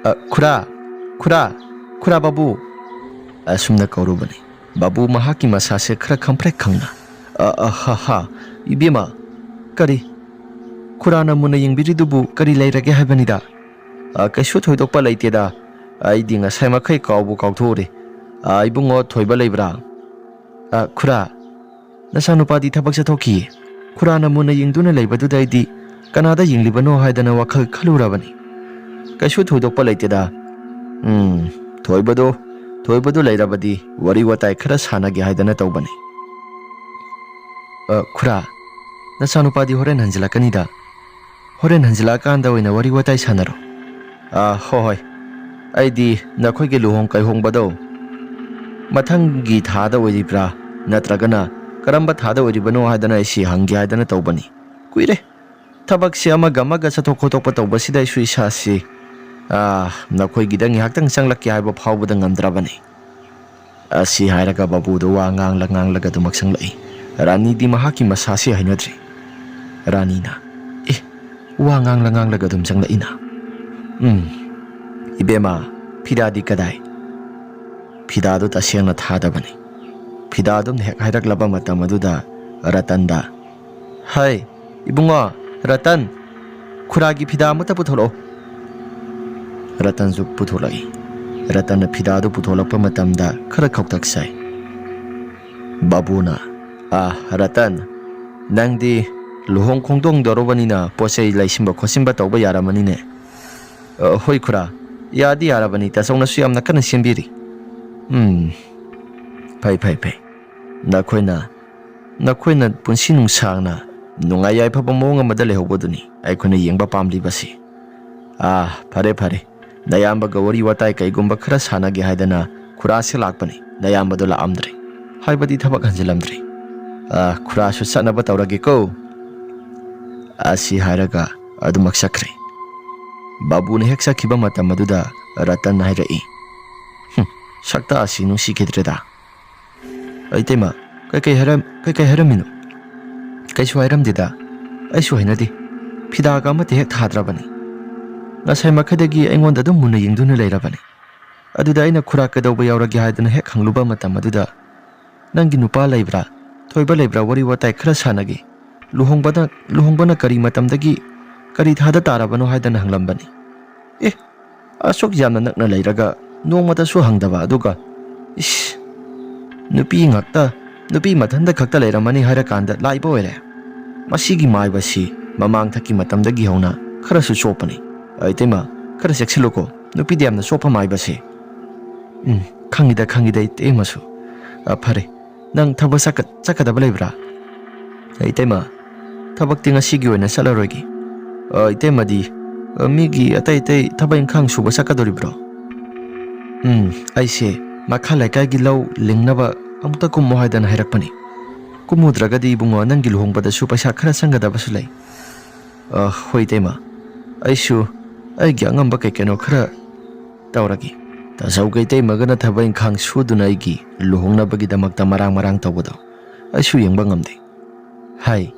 ꯑ, ꯈꯨꯔꯥ, ꯈꯨꯔꯥ, ꯈꯨꯔꯥ ꯕꯥꯕꯨ!" ꯑꯁꯨꯝꯅ ꯀꯧꯔꯨꯕꯅꯤ꯫ ꯕꯥꯕꯨ ꯃꯍꯥꯛꯀꯤ ꯃꯁꯥꯁꯦ ꯈꯔ ꯈꯪꯄ꯭ꯔꯦꯛ ꯈꯪꯅ, "ꯑ, ꯑ, ꯍ, ꯍ, ꯏꯕꯦꯝꯃ, ꯀꯔꯤ? ꯈꯨꯔꯥꯅ ꯃꯨꯟꯅ ꯌꯦꯡꯕꯤꯔꯤꯗꯨꯕꯨ ꯀꯔꯤ ꯂꯩꯔꯒꯦ ꯍꯥꯏꯕꯅꯤꯗ?" "ꯑ, ꯀꯩꯁꯨ ꯊꯣꯏꯗꯣꯛꯄ ꯂꯩꯇꯦꯗ꯫ ꯑꯩꯗꯤ ꯉꯁꯥꯏ ꯃꯈꯩ ꯀꯥꯎꯕꯨ ꯀꯥꯎꯊꯣꯛꯎꯔꯦ꯫ ꯑ, ꯏꯕꯨꯡꯉꯣ, ꯊꯣꯏꯕ ꯂꯩꯕ꯭ꯔꯥ?" "ꯑ, ꯈꯨꯔꯥ, ꯅꯆꯥꯅꯨꯄꯥꯗꯤ ꯊꯕꯛ ꯆꯠꯊꯣꯛꯈꯤꯌꯦ꯫ ꯈꯨꯔꯥꯅ ꯃꯨꯟꯅ ꯌꯦꯡꯗꯨꯅ ꯂꯩꯕꯗꯨꯗ ꯑꯩꯗꯤ ꯀꯅꯥꯗ ꯌꯦꯡꯂꯤꯕꯅꯣ ꯍꯥꯏꯗꯅ ꯋꯥꯈꯜ ꯈꯜꯂꯨꯔꯕꯅꯤ꯫ ꯀꯩꯁꯨ ꯊꯣꯏꯗꯣꯛꯄ ꯂꯩꯇꯦꯗ꯫ ꯎꯝ, ꯊꯣꯏꯕꯗꯣ, ꯊꯣꯏꯕꯗꯣ ꯂꯩꯔꯕꯗꯤ ꯋꯥꯔꯤ ꯋꯥꯇꯥꯏ ꯈꯔ ꯁꯥꯟꯅꯒꯦ ꯍꯥꯏꯗꯅ ꯇꯧꯕꯅꯤ꯫" "ꯑ, ꯈꯨꯔꯥ, ꯅꯆꯥꯅꯨꯄꯥꯗꯤ ꯍꯣꯔꯦꯟ ꯍꯟꯖꯤꯜꯂꯛꯀꯅꯤꯗ꯫ ꯍꯣꯔꯦꯟ ꯍꯟꯖꯤꯜꯂꯛꯑꯀꯥꯟꯗ ꯑꯣꯏꯅ ꯋꯥꯔꯤ ꯋꯥꯇꯥꯏ ꯁꯥꯟꯅꯔꯣ꯫" "ꯑ, ꯍꯣꯏ, ꯍꯣꯏ꯫ ꯑꯩꯗꯤ ꯅꯈꯣꯏꯒꯤ ꯂꯨꯍꯣꯡ ꯀꯩꯍꯣꯡꯕꯗꯣ ꯃꯊꯪꯒꯤ ꯊꯥꯗ ꯑꯣꯏꯔꯤꯕ꯭ꯔꯥ, ꯅꯠꯇ꯭ꯔꯒꯅ ꯀꯔꯝꯕ ꯊꯥꯗ ꯑꯣꯏꯔꯤꯕꯅꯣ ꯍꯥꯏꯗꯅ ꯑꯩꯁꯤ ꯍꯪꯒꯦ ꯍꯥꯏꯗꯅ ꯇꯧꯕꯅꯤ꯫ ꯀꯨꯏꯔꯦ ꯊꯕꯛꯁꯤ ꯑꯃꯒ ꯑꯃꯒ ꯆꯠꯊꯣꯛ ꯈꯣꯠꯇꯣꯛꯄ ꯇꯧꯕꯁꯤꯗ ꯑꯩꯁꯨ ꯏꯁꯥꯁꯤ, ꯑ, ꯅꯈꯣꯏꯒꯤꯗ ꯉꯥꯏꯍꯥꯛꯇꯪ ꯆꯪꯂꯛꯀꯦ ꯍꯥꯏꯕ ꯐꯥꯎꯕꯗ ꯉꯝꯗ꯭ꯔꯕꯅꯤ꯫" ꯑꯁꯤ ꯍꯥꯏꯔꯒ ꯕꯥꯕꯨꯗ ꯋꯥ ꯉꯥꯡꯂ ꯉꯥꯡꯂꯒ ꯑꯗꯨꯃꯛ ꯆꯪꯂꯛꯏ꯫ ꯔꯥꯅꯤꯗꯤ ꯃꯍꯥꯛꯀꯤ ꯃꯁꯥꯁꯤ ꯍꯩꯅꯗ꯭ꯔꯤ꯫ ꯔꯥꯅꯤꯅ, "ꯑꯦ, ꯋꯥ ꯉꯥꯡꯂ ꯉꯥꯡꯂꯒ ꯑꯗꯨꯝ ꯆꯪꯂꯛꯏꯅ꯫ ꯎꯝ, ꯏꯕꯦꯝꯃ, ꯐꯤꯗꯥꯗꯤ ꯀꯗꯥꯏ?" ꯐꯤꯗꯥꯗꯨ ꯇꯁꯦꯡꯅ ꯊꯥꯗꯕꯅꯤ꯫ ꯐꯤꯗꯥ ꯑꯗꯨꯝ ꯍꯦꯛ ꯍꯥꯏꯔꯛꯂꯕ ꯃꯇꯝ ꯑꯗꯨꯗ ꯔꯇꯟꯗ꯫ "ꯍꯩ, ꯏꯕꯨꯡꯉꯣ, ꯔꯇꯟ, ꯈꯨꯔꯥꯒꯤ ꯐꯤꯗꯥ ꯑꯃꯠꯇ ꯄꯨꯊꯣꯔꯛꯑꯣ꯫" ꯔꯇꯟꯁꯨ ꯄꯨꯊꯣꯛꯂꯛꯏ꯫ ꯔꯇꯟꯅ ꯐꯤꯗꯥꯗꯨ ꯄꯨꯊꯣꯛꯂꯛꯄ ꯃꯇꯝꯗ ꯈꯔ ꯈꯧꯇꯛ ꯁꯥꯏ꯫ ꯕꯥꯕꯨꯅ, "ꯑꯥ, ꯔꯇꯟ, ꯅꯪꯗꯤ ꯂꯨꯍꯣꯡ ꯈꯣꯡꯗꯣꯡꯗꯧꯔꯕꯅꯤꯅ ꯄꯣꯠ ꯆꯩ ꯂꯩꯁꯤꯟꯕ ꯈꯣꯠꯆꯤꯟꯕ ꯇꯧꯕ ꯌꯥꯔꯝꯃꯅꯤꯅꯦ꯫" "ꯑ, ꯍꯣꯏ ꯈꯨꯔꯥ, ꯌꯥꯗꯤ ꯌꯥꯔꯕꯅꯤ, ꯇꯥꯆꯧꯅꯁꯨ ꯌꯥꯝꯅ ꯀꯟꯅ ꯁꯦꯝꯕꯤꯔꯤ꯫" "ꯎꯝ, ꯐꯩ, ꯐꯩ, ꯐꯩ꯫ ꯅꯈꯣꯏꯅ, ꯅꯈꯣꯏꯅ ꯄꯨꯟꯁꯤ ꯅꯨꯡꯁꯥꯡꯅ ꯅꯨꯡꯉꯥꯏ ꯌꯥꯏꯐꯕ ꯃꯑꯣꯡ ꯑꯃꯗ ꯂꯩꯍꯧꯕꯗꯨꯅꯤ ꯑꯩꯈꯣꯏꯅ ꯌꯦꯡꯕ ꯄꯥꯝꯂꯤꯕꯁꯤ꯫ ꯑꯥ, ꯐꯔꯦ, ꯐꯔꯦ, ꯅꯌꯥꯝꯕꯒ ꯋꯥꯔꯤ ꯋꯥꯇꯥꯏ ꯀꯩꯒꯨꯝꯕ ꯈꯔ ꯁꯥꯟꯅꯒꯦ ꯍꯥꯏꯗꯅ ꯈꯨꯔꯥꯁꯦ ꯂꯥꯛꯄꯅꯤ, ꯅꯌꯥꯝꯕꯗꯣ ꯂꯥꯛꯑꯝꯗ꯭ꯔꯦ, ꯍꯥꯏꯕꯗꯤ ꯊꯕꯛ ꯍꯟꯖꯤꯜꯂꯝꯗ꯭ꯔꯦ꯫ ꯑꯥ, ꯈꯨꯔꯥꯁꯨ ꯆꯠꯅꯕ ꯇꯧꯔꯒꯦꯀꯣ꯫" ꯑꯁꯤ ꯍꯥꯏꯔꯒ ꯑꯗꯨꯃꯛ ꯆꯠꯈ꯭ꯔꯦ꯫ ꯕꯥꯕꯨꯅ ꯍꯦꯛ ꯆꯠꯈꯤꯕ ꯃꯇꯝ ꯑꯗꯨꯗ ꯔꯇꯟ ꯍꯥꯏꯔꯛꯏ, "ꯍꯨꯝ, ꯁꯛꯇꯥ ꯑꯁꯤ ꯅꯨꯡꯁꯤꯈꯤꯗ꯭ꯔꯦꯗ꯫" "ꯏꯇꯩꯃ, ꯀꯩꯀꯩ ꯍꯥꯏꯔꯝ-, ꯀꯩꯀꯩ ꯍꯥꯏꯔꯝꯃꯤꯅꯣ?" "ꯀꯩꯁꯨ ꯍꯥꯏꯔꯝꯗꯦꯗ, ꯑꯩꯁꯨ ꯍꯩꯅꯗꯦ, ꯐꯤꯗꯥꯒ ꯑꯃꯠꯇ ꯍꯦꯛ ꯊꯥꯗ꯭ꯔꯕꯅꯤ꯫ ꯉꯁꯥꯏ ꯃꯈꯩꯗꯒꯤ ꯑꯩꯉꯣꯟꯗ ꯑꯗꯨꯝ ꯃꯨꯟꯅ ꯌꯦꯡꯗꯨꯅ ꯂꯩꯔꯕꯅꯤ꯫ ꯑꯗꯨꯗ ꯑꯩꯅ ꯈꯨꯔꯥ ꯀꯩꯗꯧꯕ ꯌꯥꯎꯔꯒꯦ ꯍꯥꯏꯗꯅ ꯍꯦꯛ ꯍꯪꯂꯨꯕ ꯃꯇꯝ ꯑꯗꯨꯗ, 'ꯅꯪꯒꯤ ꯅꯨꯄꯥ ꯂꯩꯕ꯭ꯔꯥ, ꯊꯣꯏꯕ ꯂꯩꯕ꯭ꯔꯥ, ꯋꯥꯔꯤ ꯋꯥꯇꯥꯏ ꯈꯔ ꯁꯥꯟꯅꯒꯦ, ꯂꯨꯍꯣꯡꯕꯅ, ꯂꯨꯍꯣꯡꯕꯅ ꯀꯔꯤ ꯃꯇꯝꯗꯒꯤ ꯀꯔꯤ ꯊꯥꯗ ꯇꯥꯔꯕꯅꯣ?' ꯍꯥꯏꯗꯅ ꯍꯪꯂꯝꯕꯅꯤ꯫ ꯑꯦ, ꯑꯁꯨꯛ ꯌꯥꯝꯅ ꯅꯛꯅ ꯂꯩꯔꯒ ꯅꯣꯡꯃꯇꯁꯨ ꯍꯪꯗꯕ, ꯑꯗꯨꯒ, ꯏꯁ, ꯅꯨꯄꯤ ꯉꯥꯛꯇ, ꯅꯨꯄꯤ ꯃꯊꯟꯇ ꯈꯛꯇ ꯂꯩꯔꯝꯃꯅꯤ ꯍꯥꯏꯔꯀꯥꯟꯗ ꯂꯥꯛꯏꯕ ꯑꯣꯏꯔꯦ꯫ ꯃꯁꯤꯒꯤ ꯃꯥꯏꯕꯁꯤ ꯃꯃꯥꯡꯊꯛꯀꯤ ꯃꯇꯝꯗꯒꯤ ꯍꯧꯅ ꯈꯔꯁꯨ ꯆꯣꯞꯄꯅꯤ꯫ ꯑ, ꯏꯇꯩꯃ, ꯈꯔ ꯆꯦꯛꯁꯤꯜꯂꯨꯀꯣ, ꯅꯨꯄꯤꯗ ꯌꯥꯝꯅ ꯆꯣꯞꯄ ꯃꯥꯏꯕꯁꯦ꯫ ꯎꯝ, ꯈꯪꯉꯤꯗ, ꯈꯪꯉꯤꯗ, ꯏꯇꯩꯃꯁꯨ꯫ ꯑ, ꯐꯔꯦ, ꯅꯪ ꯊꯕꯛ ꯆꯠꯀ-, ꯆꯠꯀꯗꯕ ꯂꯩꯕ꯭ꯔꯥ? ꯑ, ꯏꯇꯩꯃ, ꯊꯕꯛꯇꯤ ꯉꯁꯤꯒꯤ ꯑꯣꯏꯅ ꯆꯠꯂꯔꯣꯏꯒꯦ꯫ ꯑ, ꯏꯇꯩꯃꯗꯤ, ꯑ, ꯃꯤꯒꯤ ꯑꯇꯩ ꯑꯇꯩ ꯊꯕꯛ ꯏꯪꯈꯥꯡ ꯁꯨꯕ ꯆꯠꯀꯗꯧꯔꯤꯕ꯭ꯔꯣ? ꯎꯝ, ꯑꯩꯁꯦ ꯃꯈꯥ ꯂꯩꯀꯥꯏꯒꯤ ꯂꯧ ꯂꯤꯡꯅꯕ ꯑꯃꯨꯛꯇ ꯀꯨꯝꯃꯣ ꯍꯥꯏꯗꯅ ꯍꯥꯏꯔꯛꯄꯅꯤ꯫ ꯀꯨꯝꯃꯨꯗ꯭ꯔꯒꯗꯤ ꯏꯕꯨꯡꯉꯣ, ꯅꯪꯒꯤ ꯂꯨꯍꯣꯡꯕꯗꯁꯨ ꯄꯩꯁꯥ ꯈꯔ ꯆꯪꯒꯗꯕꯁꯨ ꯂꯩ꯫ ꯑ, ꯍꯣꯏ ꯏꯇꯩꯃ, ꯑꯩꯁꯨ ꯑꯩꯒꯤ ꯑꯉꯝꯕ ꯀꯩ ꯀꯩꯅꯣ ꯈꯔ ꯇꯧꯔꯒꯦ꯫ ꯇꯥꯆꯧꯒ ꯏꯇꯩꯃꯒꯅ ꯊꯕꯛ ꯏꯪꯈꯥꯡ ꯁꯨꯗꯨꯅ ꯑꯩꯒꯤ ꯂꯨꯍꯣꯡꯅꯕꯒꯤꯗꯃꯛꯇ ꯃꯔꯥꯡ ꯃꯔꯥꯡ ꯇꯧꯕꯗꯣ ꯑꯩꯁꯨ ꯌꯦꯡꯕ ꯉꯝꯗꯦ꯫ ꯍꯥꯏ,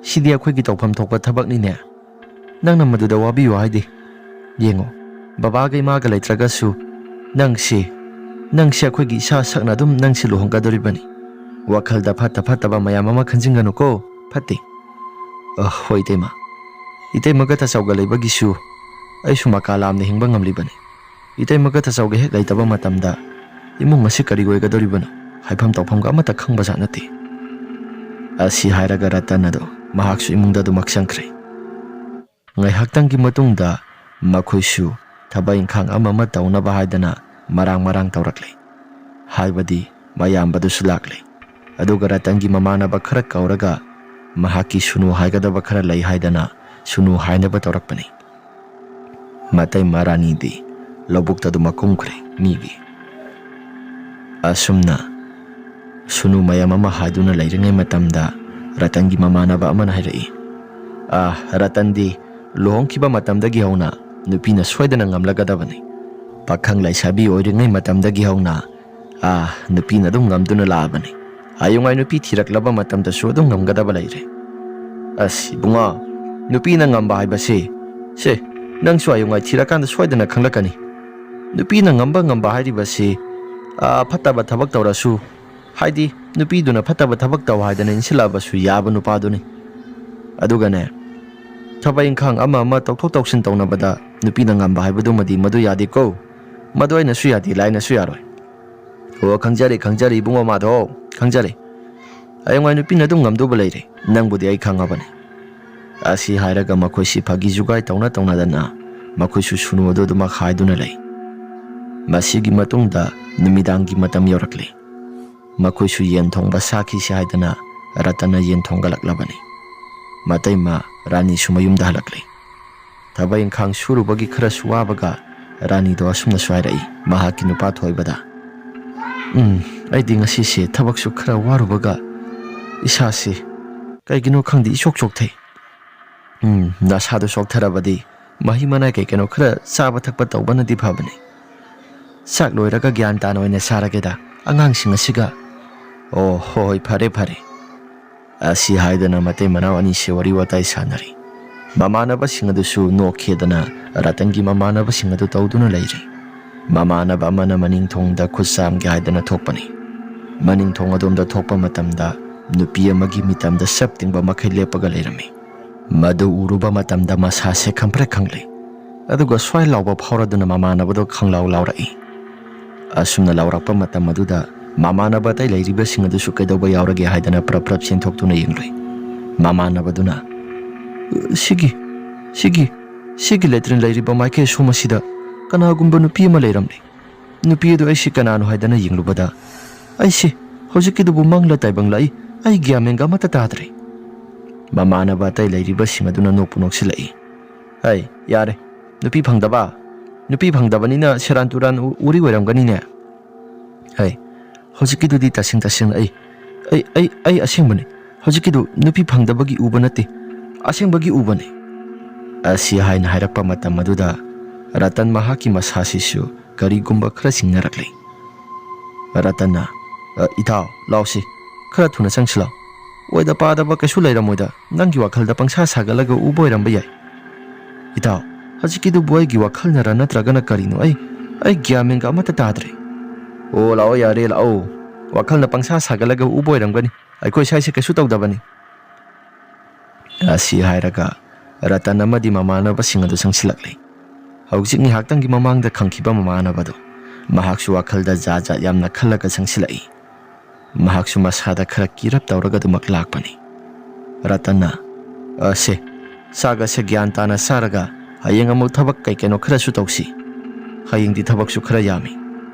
ꯁꯤꯗꯤ ꯑꯩꯈꯣꯏꯒꯤ ꯇꯧꯐꯝ ꯊꯣꯛꯄ ꯊꯕꯛꯅꯤꯅꯦ꯫ ꯅꯪꯅ ꯃꯗꯨꯗ ꯋꯥꯕꯤꯌꯨ ꯍꯥꯏꯗꯦ꯫ ꯌꯦꯡꯉꯣ, ꯕꯕꯥꯒ ꯏꯃꯥꯒ ꯂꯩꯇ꯭ꯔꯒꯁꯨ ꯅꯪꯁꯤ, ꯅꯪꯁꯤ ꯑꯩꯈꯣꯏꯒꯤ ꯏꯁꯥ ꯁꯛꯅ ꯑꯗꯨꯝ ꯅꯪꯁꯤ ꯂꯨꯍꯣꯡꯒꯗꯧꯔꯤꯕꯅꯤ꯫ ꯋꯥꯈꯜꯗ ꯐꯠꯇ ꯐꯠꯇꯕ ꯃꯌꯥꯝ ꯑꯃ ꯈꯟꯖꯤꯟꯒꯅꯨꯀꯣ꯫ ꯐꯠꯇꯦ꯫ ꯑ, ꯍꯣꯏ, ꯏꯇꯩꯃ꯫ ꯏꯇꯩꯃꯒ ꯇꯥꯆꯧꯒ ꯂꯩꯕꯒꯤꯁꯨ ꯑꯩꯁꯨ ꯃꯀꯥ ꯂꯥꯝꯅ ꯍꯤꯡꯕ ꯉꯝꯂꯤꯕꯅꯤ꯫ ꯏꯇꯩꯃꯒ ꯇꯥꯆꯧꯒ ꯍꯦꯛ ꯂꯩꯇꯕ ꯃꯇꯝꯗ ꯏꯃꯨꯡ ꯑꯁꯤ ꯀꯔꯤ ꯑꯣꯏꯒꯗꯧꯔꯤꯕꯅꯣ? ꯍꯥꯏꯐꯝ ꯇꯧꯐꯝꯒ ꯑꯃꯠꯇ ꯈꯪꯕꯖꯥꯠ ꯅꯠꯇꯦ꯫ ꯑꯁꯤ ꯍꯥꯏꯔꯒ ꯔꯇꯟ ꯑꯗꯣ ꯃꯍꯥꯛꯁꯨ ꯏꯃꯨꯡꯗ ꯑꯗꯨꯃꯛ ꯆꯪꯈ꯭ꯔꯦ꯫ ꯉꯥꯏꯍꯥꯛꯇꯪꯒꯤ ꯃꯇꯨꯡꯗ ꯃꯈꯣꯏꯁꯨ ꯊꯕꯛ ꯏꯪꯈꯥꯡ ꯑꯃ ꯑꯃ ꯇꯧꯅꯕ ꯍꯥꯏꯗꯅ ꯃꯔꯥꯡ ꯃꯔꯥꯡ ꯇꯧꯔꯛꯂꯦ꯫ ꯍꯥꯏꯕꯗꯤ ꯃꯌꯥꯝꯕꯗꯨꯁꯨ ꯂꯥꯛꯂꯦ꯫ ꯑꯗꯨꯒ ꯔꯇꯟꯒꯤ ꯃꯃꯥꯟꯅꯕ ꯈꯔ ꯀꯧꯔꯒ ꯃꯍꯥꯛꯀꯤ ꯁꯨꯅꯨ ꯍꯥꯏꯒꯗꯕ ꯈꯔ ꯂꯩ ꯍꯥꯏꯗꯅ ꯁꯨꯅꯨ ꯍꯥꯏꯅꯕ ꯇꯧꯔꯛꯄꯅꯤ꯫ ꯃꯇꯩꯃ ꯔꯥꯅꯤꯗꯤ ꯂꯧꯕꯨꯛꯇ ꯑꯗꯨꯃꯛ ꯀꯨꯝꯈ꯭ꯔꯦ ꯃꯤꯒꯤ꯫ ꯑꯁꯨꯝꯅ ꯁꯨꯅꯨ ꯃꯌꯥꯝ ꯑꯃ ꯍꯥꯏꯗꯨꯅ ꯂꯩꯔꯤꯉꯩ ꯃꯇꯝꯗ ꯔꯇꯟꯒꯤ ꯃꯃꯥꯟꯅꯕ ꯑꯃꯅ ꯍꯥꯏꯔꯛꯏ, "ꯑꯥ, ꯔꯇꯟꯗꯤ ꯂꯨꯍꯣꯡꯈꯤꯕ ꯃꯇꯝꯗꯒꯤ ꯍꯧꯅ ꯅꯨꯄꯤꯅ ꯁꯣꯏꯗꯅ ꯉꯝꯂꯒꯗꯕꯅꯤ꯫ ꯄꯥꯈꯪ ꯂꯩꯁꯥꯕꯤ ꯑꯣꯏꯔꯤꯉꯩ ꯃꯇꯝꯗꯒꯤ ꯍꯧꯅ, ꯑꯥ, ꯅꯨꯄꯤꯅ ꯑꯗꯨꯝ ꯉꯝꯗꯨꯅ ꯂꯥꯛꯑꯕꯅꯤ꯫ ꯍꯌꯦꯡꯋꯥꯏ ꯅꯨꯄꯤ ꯊꯤꯔꯛꯂꯕ ꯃꯇꯝꯗꯁꯨ ꯑꯗꯨꯝ ꯉꯝꯒꯗꯕ ꯂꯩꯔꯦ꯫ ꯑꯁ, ꯏꯕꯨꯡꯉꯣ, ꯅꯨꯄꯤꯅ ꯉꯝꯕ ꯍꯥꯏꯕꯁꯤ, ꯁꯦ, ꯅꯪꯁꯨ ꯍꯌꯦꯡꯋꯥꯏ ꯊꯤꯔꯀꯥꯟꯗ ꯁꯣꯏꯗꯅ ꯈꯪꯂꯛꯀꯅꯤ꯫ ꯅꯨꯄꯤꯅ ꯉꯝꯕ ꯉꯝꯕ ꯍꯥꯏꯔꯤꯕꯁꯤ, ꯑꯥ, ꯐꯠꯇꯕ ꯊꯕꯛ ꯇꯧꯔꯁꯨ, ꯍꯥꯏꯗꯤ ꯅꯨꯄꯤꯗꯨꯅ ꯐꯠꯇꯕ ꯊꯕꯛ ꯇꯧ ꯍꯥꯏꯗꯅ ꯏꯟꯁꯤꯜꯂꯛꯑꯕꯁꯨ ꯌꯥꯕ ꯅꯨꯄꯥꯗꯨꯅꯤ꯫ ꯑꯗꯨꯒꯅꯦ, ꯊꯕꯛ ꯏꯪꯈꯥꯡ ꯑꯃ ꯑꯃ ꯇꯧꯊꯣꯛ ꯇꯧꯁꯤꯟ ꯇꯧꯅꯕꯗ ꯅꯨꯄꯤꯅ ꯉꯝꯕ ꯍꯥꯏꯕꯗꯨꯃꯗꯤ ꯃꯗꯨ ꯌꯥꯗꯦꯀꯣ꯫ ꯃꯗꯨ ꯑꯩꯅꯁꯨ ꯌꯥꯗꯦ, ꯂꯥꯏꯅꯁꯨ ꯌꯥꯔꯣꯏ꯫" "ꯑꯣ, ꯈꯪꯖꯔꯦ, ꯈꯪꯖꯔꯦ, ꯏꯕꯨꯡꯉꯣ ꯃꯥꯙꯧ, ꯈꯪꯖꯔꯦ꯫ ꯍꯌꯦꯡꯋꯥꯏ ꯅꯨꯄꯤꯅ ꯑꯗꯨꯝ ꯉꯝꯗꯧꯕ ꯂꯩꯔꯦ, ꯅꯪꯕꯨꯗꯤ ꯑꯩ ꯈꯪꯉꯕꯅꯤ꯫" ꯑꯁꯤ ꯍꯥꯏꯔꯒ ꯃꯈꯣꯏꯁꯤ ꯐꯥꯒꯤ ꯖꯨꯒꯥꯏ ꯇꯧꯅ ꯇꯧꯅꯗꯅ ꯃꯈꯣꯏꯁꯨ ꯁꯨꯅꯨ ꯑꯗꯨ ꯑꯗꯨꯃꯛ ꯍꯥꯏꯗꯨꯅ ꯂꯩ꯫ ꯃꯁꯤꯒꯤ ꯃꯇꯨꯡꯗ ꯅꯨꯃꯤꯗꯥꯡꯒꯤ ꯃꯇꯝ ꯌꯧꯔꯛꯂꯦ꯫ ꯃꯈꯣꯏꯁꯨ ꯌꯦꯟ ꯊꯣꯡꯕ ꯁꯥꯈꯤꯁꯤ ꯍꯥꯏꯗꯅ ꯔꯇꯟꯅ ꯌꯦꯟ ꯊꯣꯡꯒꯠꯂꯛꯂꯕꯅꯤ꯫ ꯃꯇꯩꯃ ꯔꯥꯅꯤꯁꯨ ꯃꯌꯨꯝꯗ ꯍꯜꯂꯛꯂꯦ꯫ ꯊꯕꯛ ꯏꯪꯈꯥꯡ ꯁꯨꯔꯨꯕꯒꯤ ꯈꯔꯁꯨ ꯋꯥꯕꯒ ꯔꯥꯅꯤꯗꯣ ꯑꯁꯨꯝꯅꯁꯨ ꯍꯥꯏꯔꯛꯏ ꯃꯍꯥꯛꯀꯤ ꯅꯨꯄꯥ ꯊꯣꯏꯕꯗ, "ꯎꯝ, ꯑꯩꯗꯤ ꯉꯁꯤꯁꯦ ꯊꯕꯛꯁꯨ ꯈꯔ ꯋꯥꯔꯨꯕꯒ ꯏꯁꯥꯁꯦ ꯀꯩꯒꯤꯅꯣ ꯈꯪꯗꯦ ꯏꯆꯣꯛ ꯆꯣꯛꯊꯩ꯫ ꯎꯝ, ꯅꯁꯥꯗꯣ ꯆꯣꯛꯊꯔꯕꯗꯤ ꯃꯍꯤ ꯃꯅꯥꯏ ꯀꯩ ꯀꯩꯅꯣ ꯈꯔ ꯆꯥꯕ ꯊꯛꯄ ꯇꯧꯕꯅꯗꯤ ꯐꯕꯅꯤ꯫ ꯆꯥꯛ ꯂꯣꯏꯔꯒ ꯒ꯭ꯌꯥꯟ ꯇꯥꯅ ꯑꯣꯏꯅ ꯆꯥꯔꯒꯦꯗ ꯑꯉꯥꯡꯁꯤꯡ ꯑꯁꯤꯒ꯫" "ꯑꯣ, ꯍꯣꯏ, ꯍꯣꯏ, ꯐꯔꯦ, ꯐꯔꯦ꯫" ꯑꯁꯤ ꯍꯥꯏꯗꯅ ꯃꯇꯩ ꯃꯅꯥꯎ ꯑꯅꯤꯁꯦ ꯋꯥꯔꯤ ꯋꯥꯇꯥꯏ ꯁꯥꯟꯅꯔꯤ꯫ ꯃꯃꯥꯟꯅꯕꯁꯤꯡ ꯑꯗꯨꯁꯨ ꯅꯣꯛꯈꯤꯗꯅ ꯔꯇꯟꯒꯤ ꯃꯃꯥꯟꯅꯕꯁꯤꯡ ꯑꯗꯨ ꯇꯧꯗꯨꯅ ꯂꯩꯔꯤ꯫ ꯃꯃꯥꯟꯅꯕ ꯑꯃꯅ ꯃꯅꯤꯡ ꯊꯣꯡꯗ ꯈꯨꯠ ꯆꯥꯝꯒꯦ ꯍꯥꯏꯗꯅ ꯊꯣꯛꯄꯅꯤ꯫ ꯃꯅꯤꯡ ꯊꯣꯡ ꯑꯗꯣꯝꯗ ꯊꯣꯛꯄ ꯃꯇꯝꯗ ꯅꯨꯄꯤ ꯑꯃꯒꯤ ꯃꯤꯇꯝꯗ ꯁꯞ ꯇꯤꯡꯕ ꯃꯈꯩ ꯂꯦꯞꯄꯒ ꯂꯩꯔꯝꯃꯤ꯫ ꯃꯗꯨ ꯎꯔꯨꯕ ꯃꯇꯝꯗ ꯃꯁꯥꯁꯦ ꯈꯪꯄ꯭ꯔꯦꯛ ꯈꯪꯂꯦ꯫ ꯑꯗꯨꯒ ꯁ꯭ꯋꯥꯏ ꯂꯥꯎꯕ ꯐꯥꯎꯔꯗꯨꯅ ꯃꯃꯥꯟꯅꯕꯗꯣ ꯈꯪꯂꯥꯎ ꯂꯥꯎꯔꯛꯏ꯫ ꯑꯁꯨꯝꯅ ꯂꯥꯎꯔꯛꯄ ꯃꯇꯝ ꯑꯗꯨꯗ ꯃꯃꯥꯟꯅꯕ ꯑꯇꯩ ꯂꯩꯔꯤꯕꯁꯤꯡ ꯑꯗꯨꯁꯨ ꯀꯩꯗꯧꯕ ꯌꯥꯎꯔꯒꯦ ꯍꯥꯏꯗꯅ ꯄ꯭ꯔꯞ ꯄ꯭ꯔꯞ ꯆꯦꯟꯊꯣꯛꯇꯨꯅ ꯌꯦꯡꯂꯨꯏ꯫ ꯃꯃꯥꯟꯅꯕꯗꯨꯅ, "ꯁꯤꯒꯤ, ꯁꯤꯒꯤ, ꯁꯤꯒꯤ ꯂꯦꯇ꯭ꯔꯤꯟ ꯂꯩꯔꯤꯕ ꯃꯥꯏꯀꯩ ꯑꯁꯣꯝ ꯑꯁꯤꯗ ꯀꯅꯥꯒꯨꯝꯕ ꯅꯨꯄꯤ ꯑꯃ ꯂꯩꯔꯝꯂꯦ꯫ ꯅꯨꯄꯤ ꯑꯗꯨ ꯑꯩꯁꯤ ꯀꯅꯥꯅꯣ ꯍꯥꯏꯗꯅ ꯌꯦꯡꯂꯨꯕꯗ, ꯑꯩꯁꯤ ꯍꯧꯖꯤꯛꯀꯤꯗꯨꯕꯨ ꯃꯪꯂ ꯇꯥꯏꯕꯪꯂ ꯑꯩ, ꯑꯩ ꯒ꯭ꯌꯥꯟ ꯃꯦꯟꯒ ꯑꯃꯠꯇ ꯇꯥꯗ꯭ꯔꯦ꯫" ꯃꯃꯥꯟꯅꯕ ꯑꯇꯩ ꯂꯩꯔꯤꯕꯁꯤꯡ ꯑꯗꯨꯅ ꯅꯣꯛꯄꯨ ꯅꯣꯛꯁꯤꯜꯂꯛꯏ꯫ "ꯍꯩ, ꯌꯥꯔꯦ, ꯅꯨꯄꯤ ꯐꯪꯗꯕ, ꯅꯨꯄꯤ ꯐꯪꯗꯕꯅꯤꯅ ꯁꯦꯔꯥꯟ ꯇꯨꯔꯥꯟ ꯎ-, ꯎꯔꯤ ꯑꯣꯏꯔꯝꯒꯅꯤꯅꯦ꯫ ꯍꯩ, ꯍꯧꯖꯤꯛꯀꯤꯗꯨꯗꯤ ꯇꯁꯦꯡ ꯇꯁꯦꯡꯅ ꯑꯩ, ꯑꯩ, ꯑꯩ, ꯑꯩ ꯑꯁꯦꯡꯕꯅꯤ꯫ ꯍꯧꯖꯤꯛꯀꯤꯗꯨ ꯅꯨꯄꯤ ꯐꯪꯗꯕꯒꯤ ꯎꯕ ꯅꯠꯇꯦ, ꯑꯁꯦꯡꯕꯒꯤ ꯎꯕꯅꯤ꯫" ꯑꯁꯤ ꯍꯥꯏꯅ ꯍꯥꯏꯔꯛꯄ ꯃꯇꯝ ꯑꯗꯨꯗ ꯔꯇꯟ ꯃꯍꯥꯛꯀꯤ ꯃꯁꯥꯁꯤꯁꯨ ꯀꯔꯤꯒꯨꯝꯕ ꯈꯔ ꯆꯤꯡꯅꯔꯛꯂꯤ꯫ ꯔꯇꯟꯅ, "ꯑ, ꯏꯇꯥꯎ, ꯂꯥꯎꯁꯤ, ꯈꯔ ꯊꯨꯅ ꯆꯪꯁꯤꯜꯂꯣ꯫ ꯑꯣꯏꯗ ꯄꯥꯗꯕ ꯀꯩꯁꯨ ꯂꯩꯔꯝꯃꯣꯏꯗ, ꯅꯪꯒꯤ ꯋꯥꯈꯜꯗ ꯄꯪꯁꯥ ꯁꯥꯒꯠꯂꯒ ꯎꯕ ꯑꯣꯏꯔꯝꯕ ꯌꯥꯏ꯫" "ꯏꯇꯥꯎ, ꯍꯧꯖꯤꯛꯀꯤꯗꯨꯕꯨ ꯑꯩꯒꯤ ꯋꯥꯈꯜꯅꯔ ꯅꯠꯇ꯭ꯔꯒꯅ ꯀꯔꯤꯅꯣ? ꯑꯩ, ꯑꯩ ꯒ꯭ꯌꯥꯟ ꯃꯦꯟꯒ ꯑꯃꯠꯇ ꯇꯥꯗ꯭ꯔꯦ꯫" "ꯑꯣ, ꯂꯥꯛꯑꯣ, ꯌꯥꯔꯦ, ꯂꯥꯛꯑꯣ꯫ ꯋꯥꯈꯜꯅ ꯄꯪꯁꯥ ꯁꯥꯒꯠꯂꯒ ꯎꯕ ꯑꯣꯏꯔꯝꯒꯅꯤ꯫ ꯑꯩꯈꯣꯏ ꯁ꯭ꯋꯥꯏꯁꯦ ꯀꯩꯁꯨ ꯇꯧꯗꯕꯅꯤ꯫" ꯑꯁꯤ ꯍꯥꯏꯔꯒ ꯔꯇꯟ ꯑꯃꯗꯤ ꯃꯃꯥꯟꯅꯕꯁꯤꯡ ꯑꯗꯨ ꯆꯪꯁꯤꯜꯂꯛꯂꯤ꯫ ꯍꯧꯖꯤꯛ ꯉꯥꯏꯍꯥꯛꯇꯪꯒꯤ ꯃꯃꯥꯡꯗ ꯈꯪꯈꯤꯕ ꯃꯃꯥꯟꯅꯕꯗꯨ ꯃꯍꯥꯛꯁꯨ ꯋꯥꯈꯜꯗ ꯖꯥꯠ ꯖꯥꯠ ꯌꯥꯝꯅ ꯈꯜꯂꯒ ꯆꯪꯁꯤꯜꯂꯛꯏ꯫ ꯃꯍꯥꯛꯁꯨ ꯃꯁꯥꯗ ꯈꯔ ꯀꯤꯔꯞ ꯇꯧꯔꯒ ꯑꯗꯨꯃꯛ ꯂꯥꯛꯄꯅꯤ꯫ ꯔꯇꯟꯅ, "ꯑꯁꯦ, ꯆꯥꯛ ꯑꯁꯦ ꯒ꯭ꯌꯥꯟ ꯇꯥꯅ ꯆꯥꯔꯒ ꯍꯌꯦꯡ ꯑꯃꯨꯛ ꯊꯕꯛ ꯀꯩ ꯀꯩꯅꯣ ꯈꯔꯁꯨ ꯇꯧꯁꯤ꯫ ꯍꯌꯦꯡꯗꯤ ꯊꯕꯛꯁꯨ ꯈꯔ ꯌꯥꯝꯃꯤ꯫"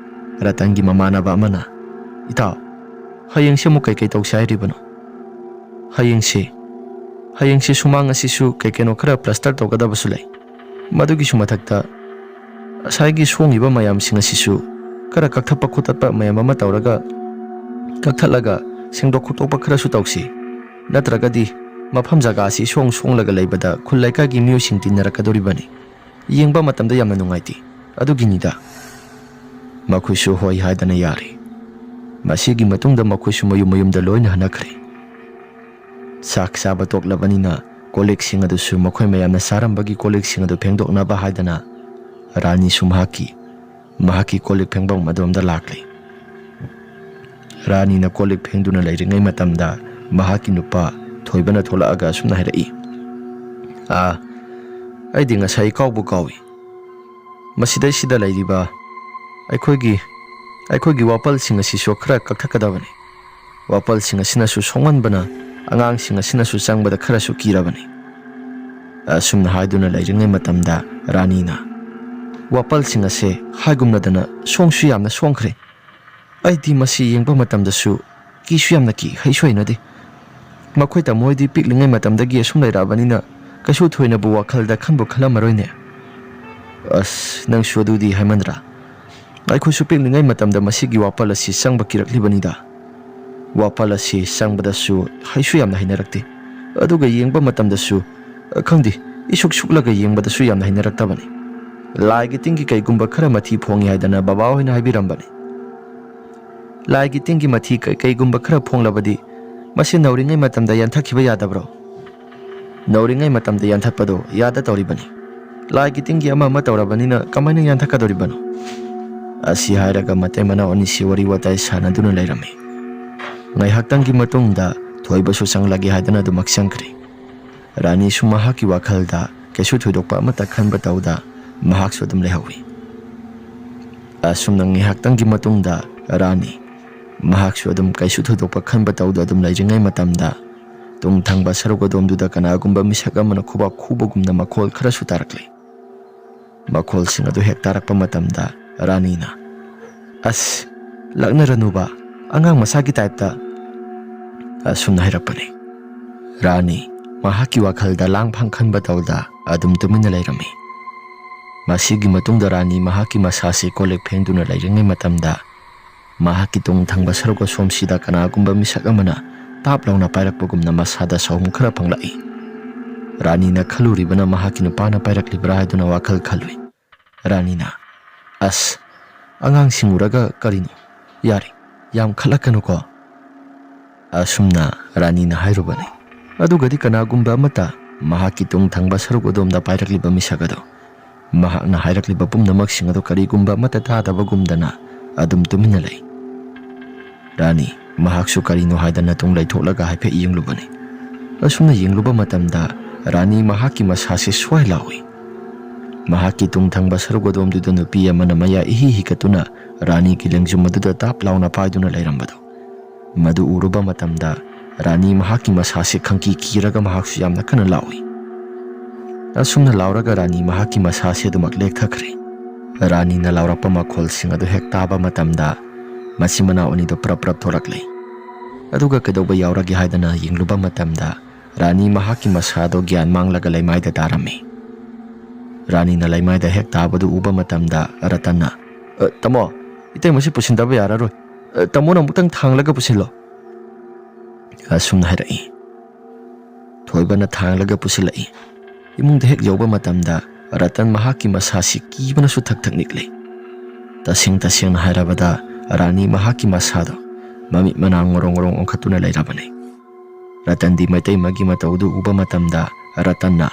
ꯔꯇꯟꯒꯤ ꯃꯃꯥꯟꯅꯕ ꯑꯃꯅ, "ꯏꯇꯥꯎ, ꯍꯌꯦꯡꯁꯤ ꯑꯃꯨꯛ ꯀꯩ ꯀꯩ ꯇꯧꯁꯤ ꯍꯥꯏꯔꯤꯕꯅꯣ?" "ꯍꯌꯦꯡꯁꯤ, ꯍꯌꯦꯡꯁꯤ ꯁꯨꯃꯥꯡ ꯑꯁꯤꯁꯨ ꯀꯩ ꯀꯩꯅꯣ ꯈꯔ ꯄ꯭ꯂꯁꯇꯔ ꯇꯧꯒꯗꯕꯁꯨ ꯂꯩ꯫ ꯃꯗꯨꯒꯤꯁꯨ ꯃꯊꯛꯇ ꯉꯁꯥꯏꯒꯤ ꯁꯣꯡꯉꯤꯕ ꯃꯌꯥꯝꯁꯤꯡ ꯑꯁꯤꯁꯨ ꯈꯔ ꯀꯛꯊꯠꯄ ꯈꯣꯠꯇꯠꯄ ꯃꯌꯥꯝ ꯑꯃ ꯇꯧꯔꯒ ꯀꯛꯊꯠꯂꯒ ꯁꯦꯡꯗꯣꯛ ꯈꯣꯠꯇꯣꯛꯄ ꯈꯔꯁꯨ ꯇꯧꯁꯤ꯫ ꯅꯠꯇ꯭ꯔꯒꯗꯤ ꯃꯐꯝ ꯖꯒꯥ ꯑꯁꯤ ꯏꯁꯣꯡ ꯁꯣꯡꯂꯒ ꯂꯩꯕꯗ ꯈꯨꯜ ꯂꯩꯀꯥꯏꯒꯤ ꯃꯤꯑꯣꯏꯁꯤꯡ ꯇꯤꯟꯅꯔꯛꯀꯗꯧꯔꯤꯕꯅꯤ꯫ ꯌꯦꯡꯕ ꯃꯇꯝꯗ ꯌꯥꯝꯅ ꯅꯨꯡꯉꯥꯏꯇꯦ꯫ ꯑꯗꯨꯒꯤꯅꯤꯗ꯫" ꯃꯈꯣꯏꯁꯨ ꯍꯣꯏ ꯍꯥꯏꯗꯅ ꯌꯥꯔꯦ꯫ ꯃꯁꯤꯒꯤ ꯃꯇꯨꯡꯗ ꯃꯈꯣꯏꯁꯨ ꯃꯌꯨꯝ ꯃꯌꯨꯝꯗ ꯂꯣꯏꯅ ꯍꯟꯅꯈ꯭ꯔꯦ꯫ ꯆꯥꯛ ꯆꯥꯕ ꯇꯣꯛꯂꯕꯅꯤꯅ ꯀꯣꯜꯂꯤꯛꯁꯤꯡ ꯑꯗꯨꯁꯨ ꯃꯈꯣꯏ ꯃꯌꯥꯝꯅ ꯆꯥꯔꯝꯕꯒꯤ ꯀꯣꯜꯂꯤꯛꯁꯤꯡ ꯑꯗꯨ ꯐꯦꯡꯗꯣꯛꯅꯕ ꯍꯥꯏꯗꯅ ꯔꯥꯅꯤꯁꯨ ꯃꯍꯥꯛꯀꯤ, ꯃꯍꯥꯛꯀꯤ ꯀꯣꯜꯂꯤꯛ ꯐꯦꯡꯐꯝ ꯑꯗꯣꯝꯗ ꯂꯥꯛꯂꯦ꯫ ꯔꯥꯅꯤꯅ ꯀꯣꯜ ꯂꯤꯛ ꯐꯦꯡꯗꯨꯅ ꯂꯩꯔꯤꯉꯩ ꯃꯇꯝꯗ ꯃꯍꯥꯛꯀꯤ ꯅꯨꯄꯥ ꯊꯣꯏꯕꯅ ꯊꯣꯛꯂꯛꯑꯒ ꯑꯁꯨꯝꯅ ꯍꯥꯏꯔꯛꯏ, "ꯑꯥ, ꯑꯩꯗꯤ ꯉꯁꯥꯏ ꯀꯥꯎꯕꯨ ꯀꯥꯎꯏ꯫ ꯃꯁꯤꯗꯩꯁꯤꯗ ꯂꯩꯔꯤꯕ ꯑꯩꯈꯣꯏꯒꯤ ꯑꯩꯈꯣꯏꯒꯤ ꯋꯥꯄꯜꯁꯤꯡ ꯑꯁꯤꯁꯨ ꯈꯔ ꯀꯛꯊꯠꯀꯗꯕꯅꯤ꯫ ꯋꯥꯄꯜꯁꯤꯡ ꯑꯁꯤꯅꯁꯨ ꯁꯣꯛꯍꯟꯕꯅ ꯑꯉꯥꯡꯁꯤꯡ ꯑꯁꯤꯅꯁꯨ ꯆꯪꯕꯗ ꯈꯔꯁꯨ ꯀꯤꯔꯕꯅꯤ"꯫ ꯑꯁꯨꯝꯅ ꯍꯥꯏꯗꯨꯅ ꯂꯩꯔꯤꯉꯩ ꯃꯇꯝꯗ ꯔꯥꯅꯤꯅ, "ꯋꯥꯄꯜꯁꯤꯡ ꯑꯁꯦ ꯍꯥꯏꯒꯨꯝꯅꯗꯅ ꯁꯣꯡꯁꯨ ꯌꯥꯝꯅ ꯁꯣꯡꯈ꯭ꯔꯦ꯫ ꯑꯩꯗꯤ ꯃꯁꯤ ꯌꯦꯡꯕ ꯃꯇꯝꯗꯁꯨ ꯀꯤꯁꯨ ꯌꯥꯝꯅ ꯀꯤ, ꯍꯩꯁꯨ ꯍꯩꯅꯗꯦ꯫ ꯃꯈꯣꯏ ꯇꯥꯃꯣ ꯍꯣꯏꯗꯤ ꯄꯤꯛꯂꯤꯉꯩ ꯃꯇꯝꯗꯒꯤ ꯑꯁꯨꯝ ꯂꯩꯔꯛꯑꯕꯅꯤꯅ ꯀꯩꯁꯨ ꯊꯣꯏꯅꯕꯨ ꯋꯥꯈꯜꯗ ꯈꯟꯕꯨ ꯈꯜꯂꯝꯃꯔꯣꯏꯅꯦ"꯫ "ꯑꯁ, ꯅꯪꯁꯨ ꯑꯗꯨꯗꯤ ꯍꯥꯏꯃꯟꯗ꯭ꯔꯥ? ꯑꯩꯈꯣꯏꯁꯨ ꯄꯤꯛꯂꯤꯉꯩ ꯃꯇꯝꯗ ꯃꯁꯤꯒꯤ ꯋꯥꯄꯜ ꯑꯁꯤ ꯆꯪꯕ ꯀꯤꯔꯛꯂꯤꯕꯅꯤꯗ꯫ ꯋꯥꯄꯜ ꯑꯁꯤ ꯆꯪꯕꯗꯁꯨ ꯍꯩꯁꯨ ꯌꯥꯝꯅ ꯍꯩꯅꯔꯛꯇꯦ, ꯑꯗꯨꯒ ꯌꯦꯡꯕ ꯃꯇꯝꯗꯁꯨ, ꯑ, ꯈꯪꯗꯦ, ꯏꯁꯨꯛ ꯁꯨꯛꯂꯒ ꯌꯦꯡꯕꯗꯁꯨ ꯌꯥꯝꯅ ꯍꯩꯅꯔꯛꯇꯕꯅꯤ꯫ ꯂꯥꯏꯒꯤ ꯇꯤꯟꯒꯤ ꯀꯩꯒꯨꯝꯕ ꯈꯔ ꯃꯊꯤ ꯐꯣꯡꯉꯤ ꯍꯥꯏꯗꯅ ꯕꯕꯥ ꯍꯣꯏꯅ ꯍꯥꯏꯕꯤꯔꯝꯕꯅꯤ꯫ ꯂꯥꯏꯒꯤ ꯇꯤꯟꯒꯤ ꯃꯊꯤ ꯀꯩ-, ꯀꯩꯒꯨꯝꯕ ꯈꯔ ꯐꯣꯡꯂꯕꯗꯤ ꯃꯁꯤ ꯅꯧꯔꯤꯉꯩ ꯃꯇꯝꯗ ꯌꯥꯟꯊꯛꯈꯤꯕ ꯌꯥꯗꯕ꯭ꯔꯣ? ꯅꯧꯔꯤꯉꯩ ꯃꯇꯝꯗ ꯌꯥꯟꯊꯠꯄꯗꯣ ꯌꯥꯗ ꯇꯧꯔꯤꯕꯅꯤ꯫ ꯂꯥꯏꯒꯤ ꯇꯤꯟꯒꯤ ꯑꯃ ꯑꯃ ꯇꯧꯔꯕꯅꯤꯅ ꯀꯃꯥꯏꯅ ꯌꯥꯟꯊꯠꯀꯗꯧꯔꯤꯕꯅꯣ?" ꯑꯁꯤ ꯍꯥꯏꯔꯒ ꯃꯇꯩ ꯃꯅꯥꯎ ꯑꯅꯤꯁꯤ ꯋꯥꯔꯤ ꯋꯥꯇꯥꯏ ꯁꯥꯟꯅꯗꯨꯅ ꯂꯩꯔꯝꯃꯤ꯫ ꯉꯥꯏꯍꯥꯛꯇꯪꯒꯤ ꯃꯇꯨꯡꯗ ꯊꯣꯏꯕꯁꯨ ꯆꯪꯂꯒꯦ ꯍꯥꯏꯗꯨꯅ ꯑꯗꯨꯃꯛ ꯆꯪꯈ꯭ꯔꯦ꯫ ꯔꯥꯅꯤꯁꯨ ꯃꯍꯥꯛꯀꯤ ꯋꯥꯈꯜꯗ ꯀꯩꯁꯨ ꯊꯣꯏꯗꯣꯛꯄ ꯑꯃꯠꯇ ꯈꯟꯕ ꯇꯧꯗ ꯃꯍꯥꯛꯁꯨ ꯑꯗꯨꯝ ꯂꯩꯍꯧꯏ꯫ ꯑꯁꯨꯝꯅ ꯉꯥꯏꯍꯥꯛꯇꯪꯒꯤ ꯃꯇꯨꯡꯗ ꯔꯥꯅꯤ ꯃꯍꯥꯛꯁꯨ ꯑꯗꯨꯝ ꯀꯩꯁꯨ ꯊꯣꯏꯗꯣꯛꯄ ꯈꯟꯕ ꯇꯧꯗ ꯑꯗꯨꯝ ꯂꯩꯔꯤꯉꯩ ꯃꯇꯝꯗ ꯇꯨꯡ ꯊꯪꯕ ꯁꯔꯨꯛ ꯑꯗꯣꯝꯗꯨꯗ ꯀꯅꯥꯒꯨꯝꯕ ꯃꯤꯁꯛ ꯑꯃꯅ ꯈꯨꯕꯥꯛ ꯈꯨꯕꯒꯨꯝꯅ ꯃꯈꯣꯜ ꯈꯔꯁꯨ ꯇꯥꯔꯛꯂꯤ꯫ ꯃꯈꯣꯜꯁꯤꯡ ꯑꯗꯨ ꯍꯦꯛ ꯇꯥꯔꯛꯄ ꯃꯇꯝꯗ ꯔꯥꯅꯤꯅ, "ꯑꯁ, ꯂꯛꯅꯔꯅꯨꯕ, ꯑꯉꯥꯡ ꯃꯆꯥꯒꯤ ꯇꯥꯏꯞꯇ" ꯑꯁꯨꯝꯅ ꯍꯥꯏꯔꯛꯄꯅꯤ꯫ ꯔꯥꯅꯤ ꯃꯍꯥꯛꯀꯤ ꯋꯥꯈꯜꯗ ꯂꯥꯡꯐꯥꯡ ꯈꯟꯕ ꯇꯧꯗ ꯑꯗꯨꯝ ꯇꯨꯃꯤꯟꯅ ꯂꯩꯔꯝꯃꯤ꯫ ꯃꯁꯤꯒꯤ ꯃꯇꯨꯡꯗ ꯔꯥꯅꯤ ꯃꯍꯥꯛꯀꯤ ꯃꯁꯥꯁꯤ ꯀꯣꯜ ꯂꯤꯛ ꯐꯦꯡꯗꯨꯅ ꯂꯩꯔꯤꯉꯩ ꯃꯇꯝꯗ ꯃꯍꯥꯛꯀꯤ ꯇꯨꯡ ꯊꯪꯕ ꯁꯔꯨꯛ ꯑꯁꯣꯝꯁꯤꯗ ꯀꯅꯥꯒꯨꯝꯕ ꯃꯤꯁꯛ ꯑꯃꯅ ꯇꯥꯞ ꯂꯥꯎꯅ ꯄꯥꯏꯔꯛꯄꯒꯨꯝꯅ ꯃꯁꯥꯗ ꯁꯥꯎꯍꯨꯝ ꯈꯔ ꯐꯪꯂꯛꯏ꯫ ꯔꯥꯅꯤꯅ ꯈꯜꯂꯨꯔꯤꯕꯅ ꯃꯍꯥꯛꯀꯤ ꯅꯨꯄꯥꯅ ꯄꯥꯏꯔꯛꯂꯤꯕ꯭ꯔꯥ ꯍꯥꯏꯗꯨꯅ ꯋꯥꯈꯜ ꯈꯜꯂꯨꯏ꯫ ꯔꯥꯅꯤꯅ, "ꯑꯁ, ꯑꯉꯥꯡꯁꯤꯡ ꯎꯔꯒ ꯀꯔꯤꯅꯣ? ꯌꯥꯔꯦ, ꯌꯥꯝ ꯈꯠꯂꯛꯀꯅꯨꯀꯣ"꯫ ꯑꯁꯨꯝꯅ ꯔꯥꯅꯤꯅ ꯍꯥꯏꯔꯨꯕꯅꯤ꯫ ꯑꯗꯨꯒꯗꯤ ꯀꯅꯥꯒꯨꯝꯕ ꯑꯃꯠꯇ ꯃꯍꯥꯛꯀꯤ ꯇꯨꯡ ꯊꯪꯕ ꯁꯔꯨꯛ ꯑꯗꯣꯝꯗ ꯄꯥꯏꯔꯛꯂꯤꯕ ꯃꯤꯁꯛ ꯑꯗꯣ ꯃꯍꯥꯛꯅ ꯍꯥꯏꯔꯛꯂꯤꯕ ꯄꯨꯝꯅꯃꯛꯁꯤꯡ ꯑꯗꯨ ꯀꯔꯤꯒꯨꯝꯕ ꯑꯃꯠꯇ ꯇꯥꯗꯕꯒꯨꯝꯗꯅ ꯑꯗꯨꯝ ꯇꯨꯃꯤꯟꯅ ꯂꯩ꯫ ꯔꯥꯅꯤ, ꯃꯍꯥꯛꯁꯨ ꯀꯔꯤꯅꯣ ꯍꯥꯏꯗꯅ ꯇꯨꯡ ꯂꯩꯊꯣꯛꯂꯒ ꯍꯥꯏꯐꯦꯠ ꯌꯦꯡꯂꯨꯕꯅꯤ꯫ ꯑꯁꯨꯝꯅ ꯌꯦꯡꯂꯨꯕ ꯃꯇꯝꯗ ꯔꯥꯅꯤ ꯃꯍꯥꯛꯀꯤ ꯃꯁꯥꯁꯤ ꯁ꯭ꯋꯥꯏ ꯂꯥꯎꯏ꯫ ꯃꯍꯥꯛꯀꯤ ꯇꯨꯡ ꯊꯪꯕ ꯁꯔꯨꯛ ꯑꯗꯣꯝꯗꯨꯗ ꯅꯨꯄꯤ ꯑꯃꯅ ꯃꯌꯥ ꯏꯍꯤ ꯍꯤꯒꯠꯇꯨꯅ ꯔꯥꯅꯤꯒꯤ ꯂꯦꯡꯖꯨꯝ ꯑꯗꯨꯗ ꯗꯥꯞ ꯂꯥꯎꯅ ꯄꯥꯏꯗꯨꯅ ꯂꯩꯔꯝꯕꯗꯨ, ꯃꯗꯨ ꯎꯔꯨꯕ ꯃꯇꯝꯗ ꯔꯥꯅꯤ ꯃꯍꯥꯛꯀꯤ ꯃꯁꯥꯁꯤ ꯈꯪꯀꯤ ꯀꯤꯔꯒ ꯃꯍꯥꯛꯁꯨ ꯌꯥꯝꯅ ꯀꯟꯅ ꯂꯥꯎꯏ꯫ ꯑꯁꯨꯝꯅ ꯂꯥꯎꯔꯒ ꯔꯥꯅꯤ ꯃꯍꯥꯛꯀꯤ ꯃꯁꯥꯁꯤ ꯑꯗꯨꯃꯛ ꯂꯦꯛꯊꯈ꯭ꯔꯦ꯫ ꯔꯥꯅꯤꯅ ꯂꯥꯎꯔꯛꯄ ꯃꯈꯣꯜꯁꯤꯡ ꯑꯗꯨ ꯍꯦꯛ ꯇꯥꯕ ꯃꯇꯝꯗ ꯃꯆꯤꯟ ꯃꯅꯥꯎ ꯑꯅꯤꯗꯨ ꯄ꯭ꯔꯞ ꯄ꯭ꯔꯞ ꯊꯣꯔꯛꯂꯦ꯫ ꯑꯗꯨꯒ ꯀꯩꯗꯧꯕ ꯌꯥꯎꯔꯒꯦ ꯍꯥꯏꯗꯅ ꯌꯦꯡꯂꯨꯕ ꯃꯇꯝꯗ ꯔꯥꯅꯤ ꯃꯍꯥꯛꯀꯤ ꯃꯁꯥꯗꯣ ꯒ꯭ꯌꯥꯟ ꯃꯥꯡꯂꯒ ꯂꯩꯃꯥꯏꯗ ꯇꯥꯔꯝꯃꯤ꯫ ꯔꯥꯅꯤꯅ ꯂꯩꯃꯥꯏꯗ ꯍꯦꯛ ꯇꯥꯕꯗꯨ ꯎꯕ ꯃꯇꯝꯗ ꯔꯇꯟꯅ, "ꯑ, ꯇꯥꯃꯣ, ꯏꯇꯩꯃꯁꯤ ꯄꯨꯁꯤꯟꯗꯕ ꯌꯥꯔꯔꯣꯏ꯫ ꯑ, ꯇꯥꯃꯣꯅ ꯑꯃꯨꯛꯇꯪ ꯊꯥꯡꯂꯒ ꯄꯨꯁꯤꯜꯂꯣ," ꯑꯁꯨꯝꯅ ꯍꯥꯏꯔꯛꯏ꯫ ꯊꯣꯏꯕꯅ ꯊꯥꯡꯂꯒ ꯄꯨꯁꯤꯜꯂꯛꯏ꯫ ꯏꯃꯨꯡꯗ ꯍꯦꯛ ꯌꯧꯕ ꯃꯇꯝꯗ ꯔꯇꯟ ꯃꯍꯥꯛꯀꯤ ꯃꯁꯥꯁꯤ ꯀꯤꯕꯅꯁꯨ ꯊꯛ ꯊꯛ ꯅꯤꯛꯂꯤ꯫ ꯇꯁꯦꯡ ꯇꯁꯦꯡꯅ ꯍꯥꯏꯔꯕꯗ ꯔꯥꯅꯤ ꯃꯍꯥꯛꯀꯤ ꯃꯁꯥꯗꯣ ꯃꯃꯤꯠ ꯃꯅꯥ ꯉꯣꯔꯣꯡ ꯉꯣꯔꯣꯡ ꯑꯣꯟꯈꯠꯇꯨꯅ ꯂꯩꯔꯕꯅꯤ꯫ ꯔꯇꯟꯗꯤ ꯃꯩꯇꯩꯃꯒꯤ ꯃꯇꯧꯗꯨ ꯎꯕ ꯃꯇꯝꯗ ꯔꯇꯟꯅ,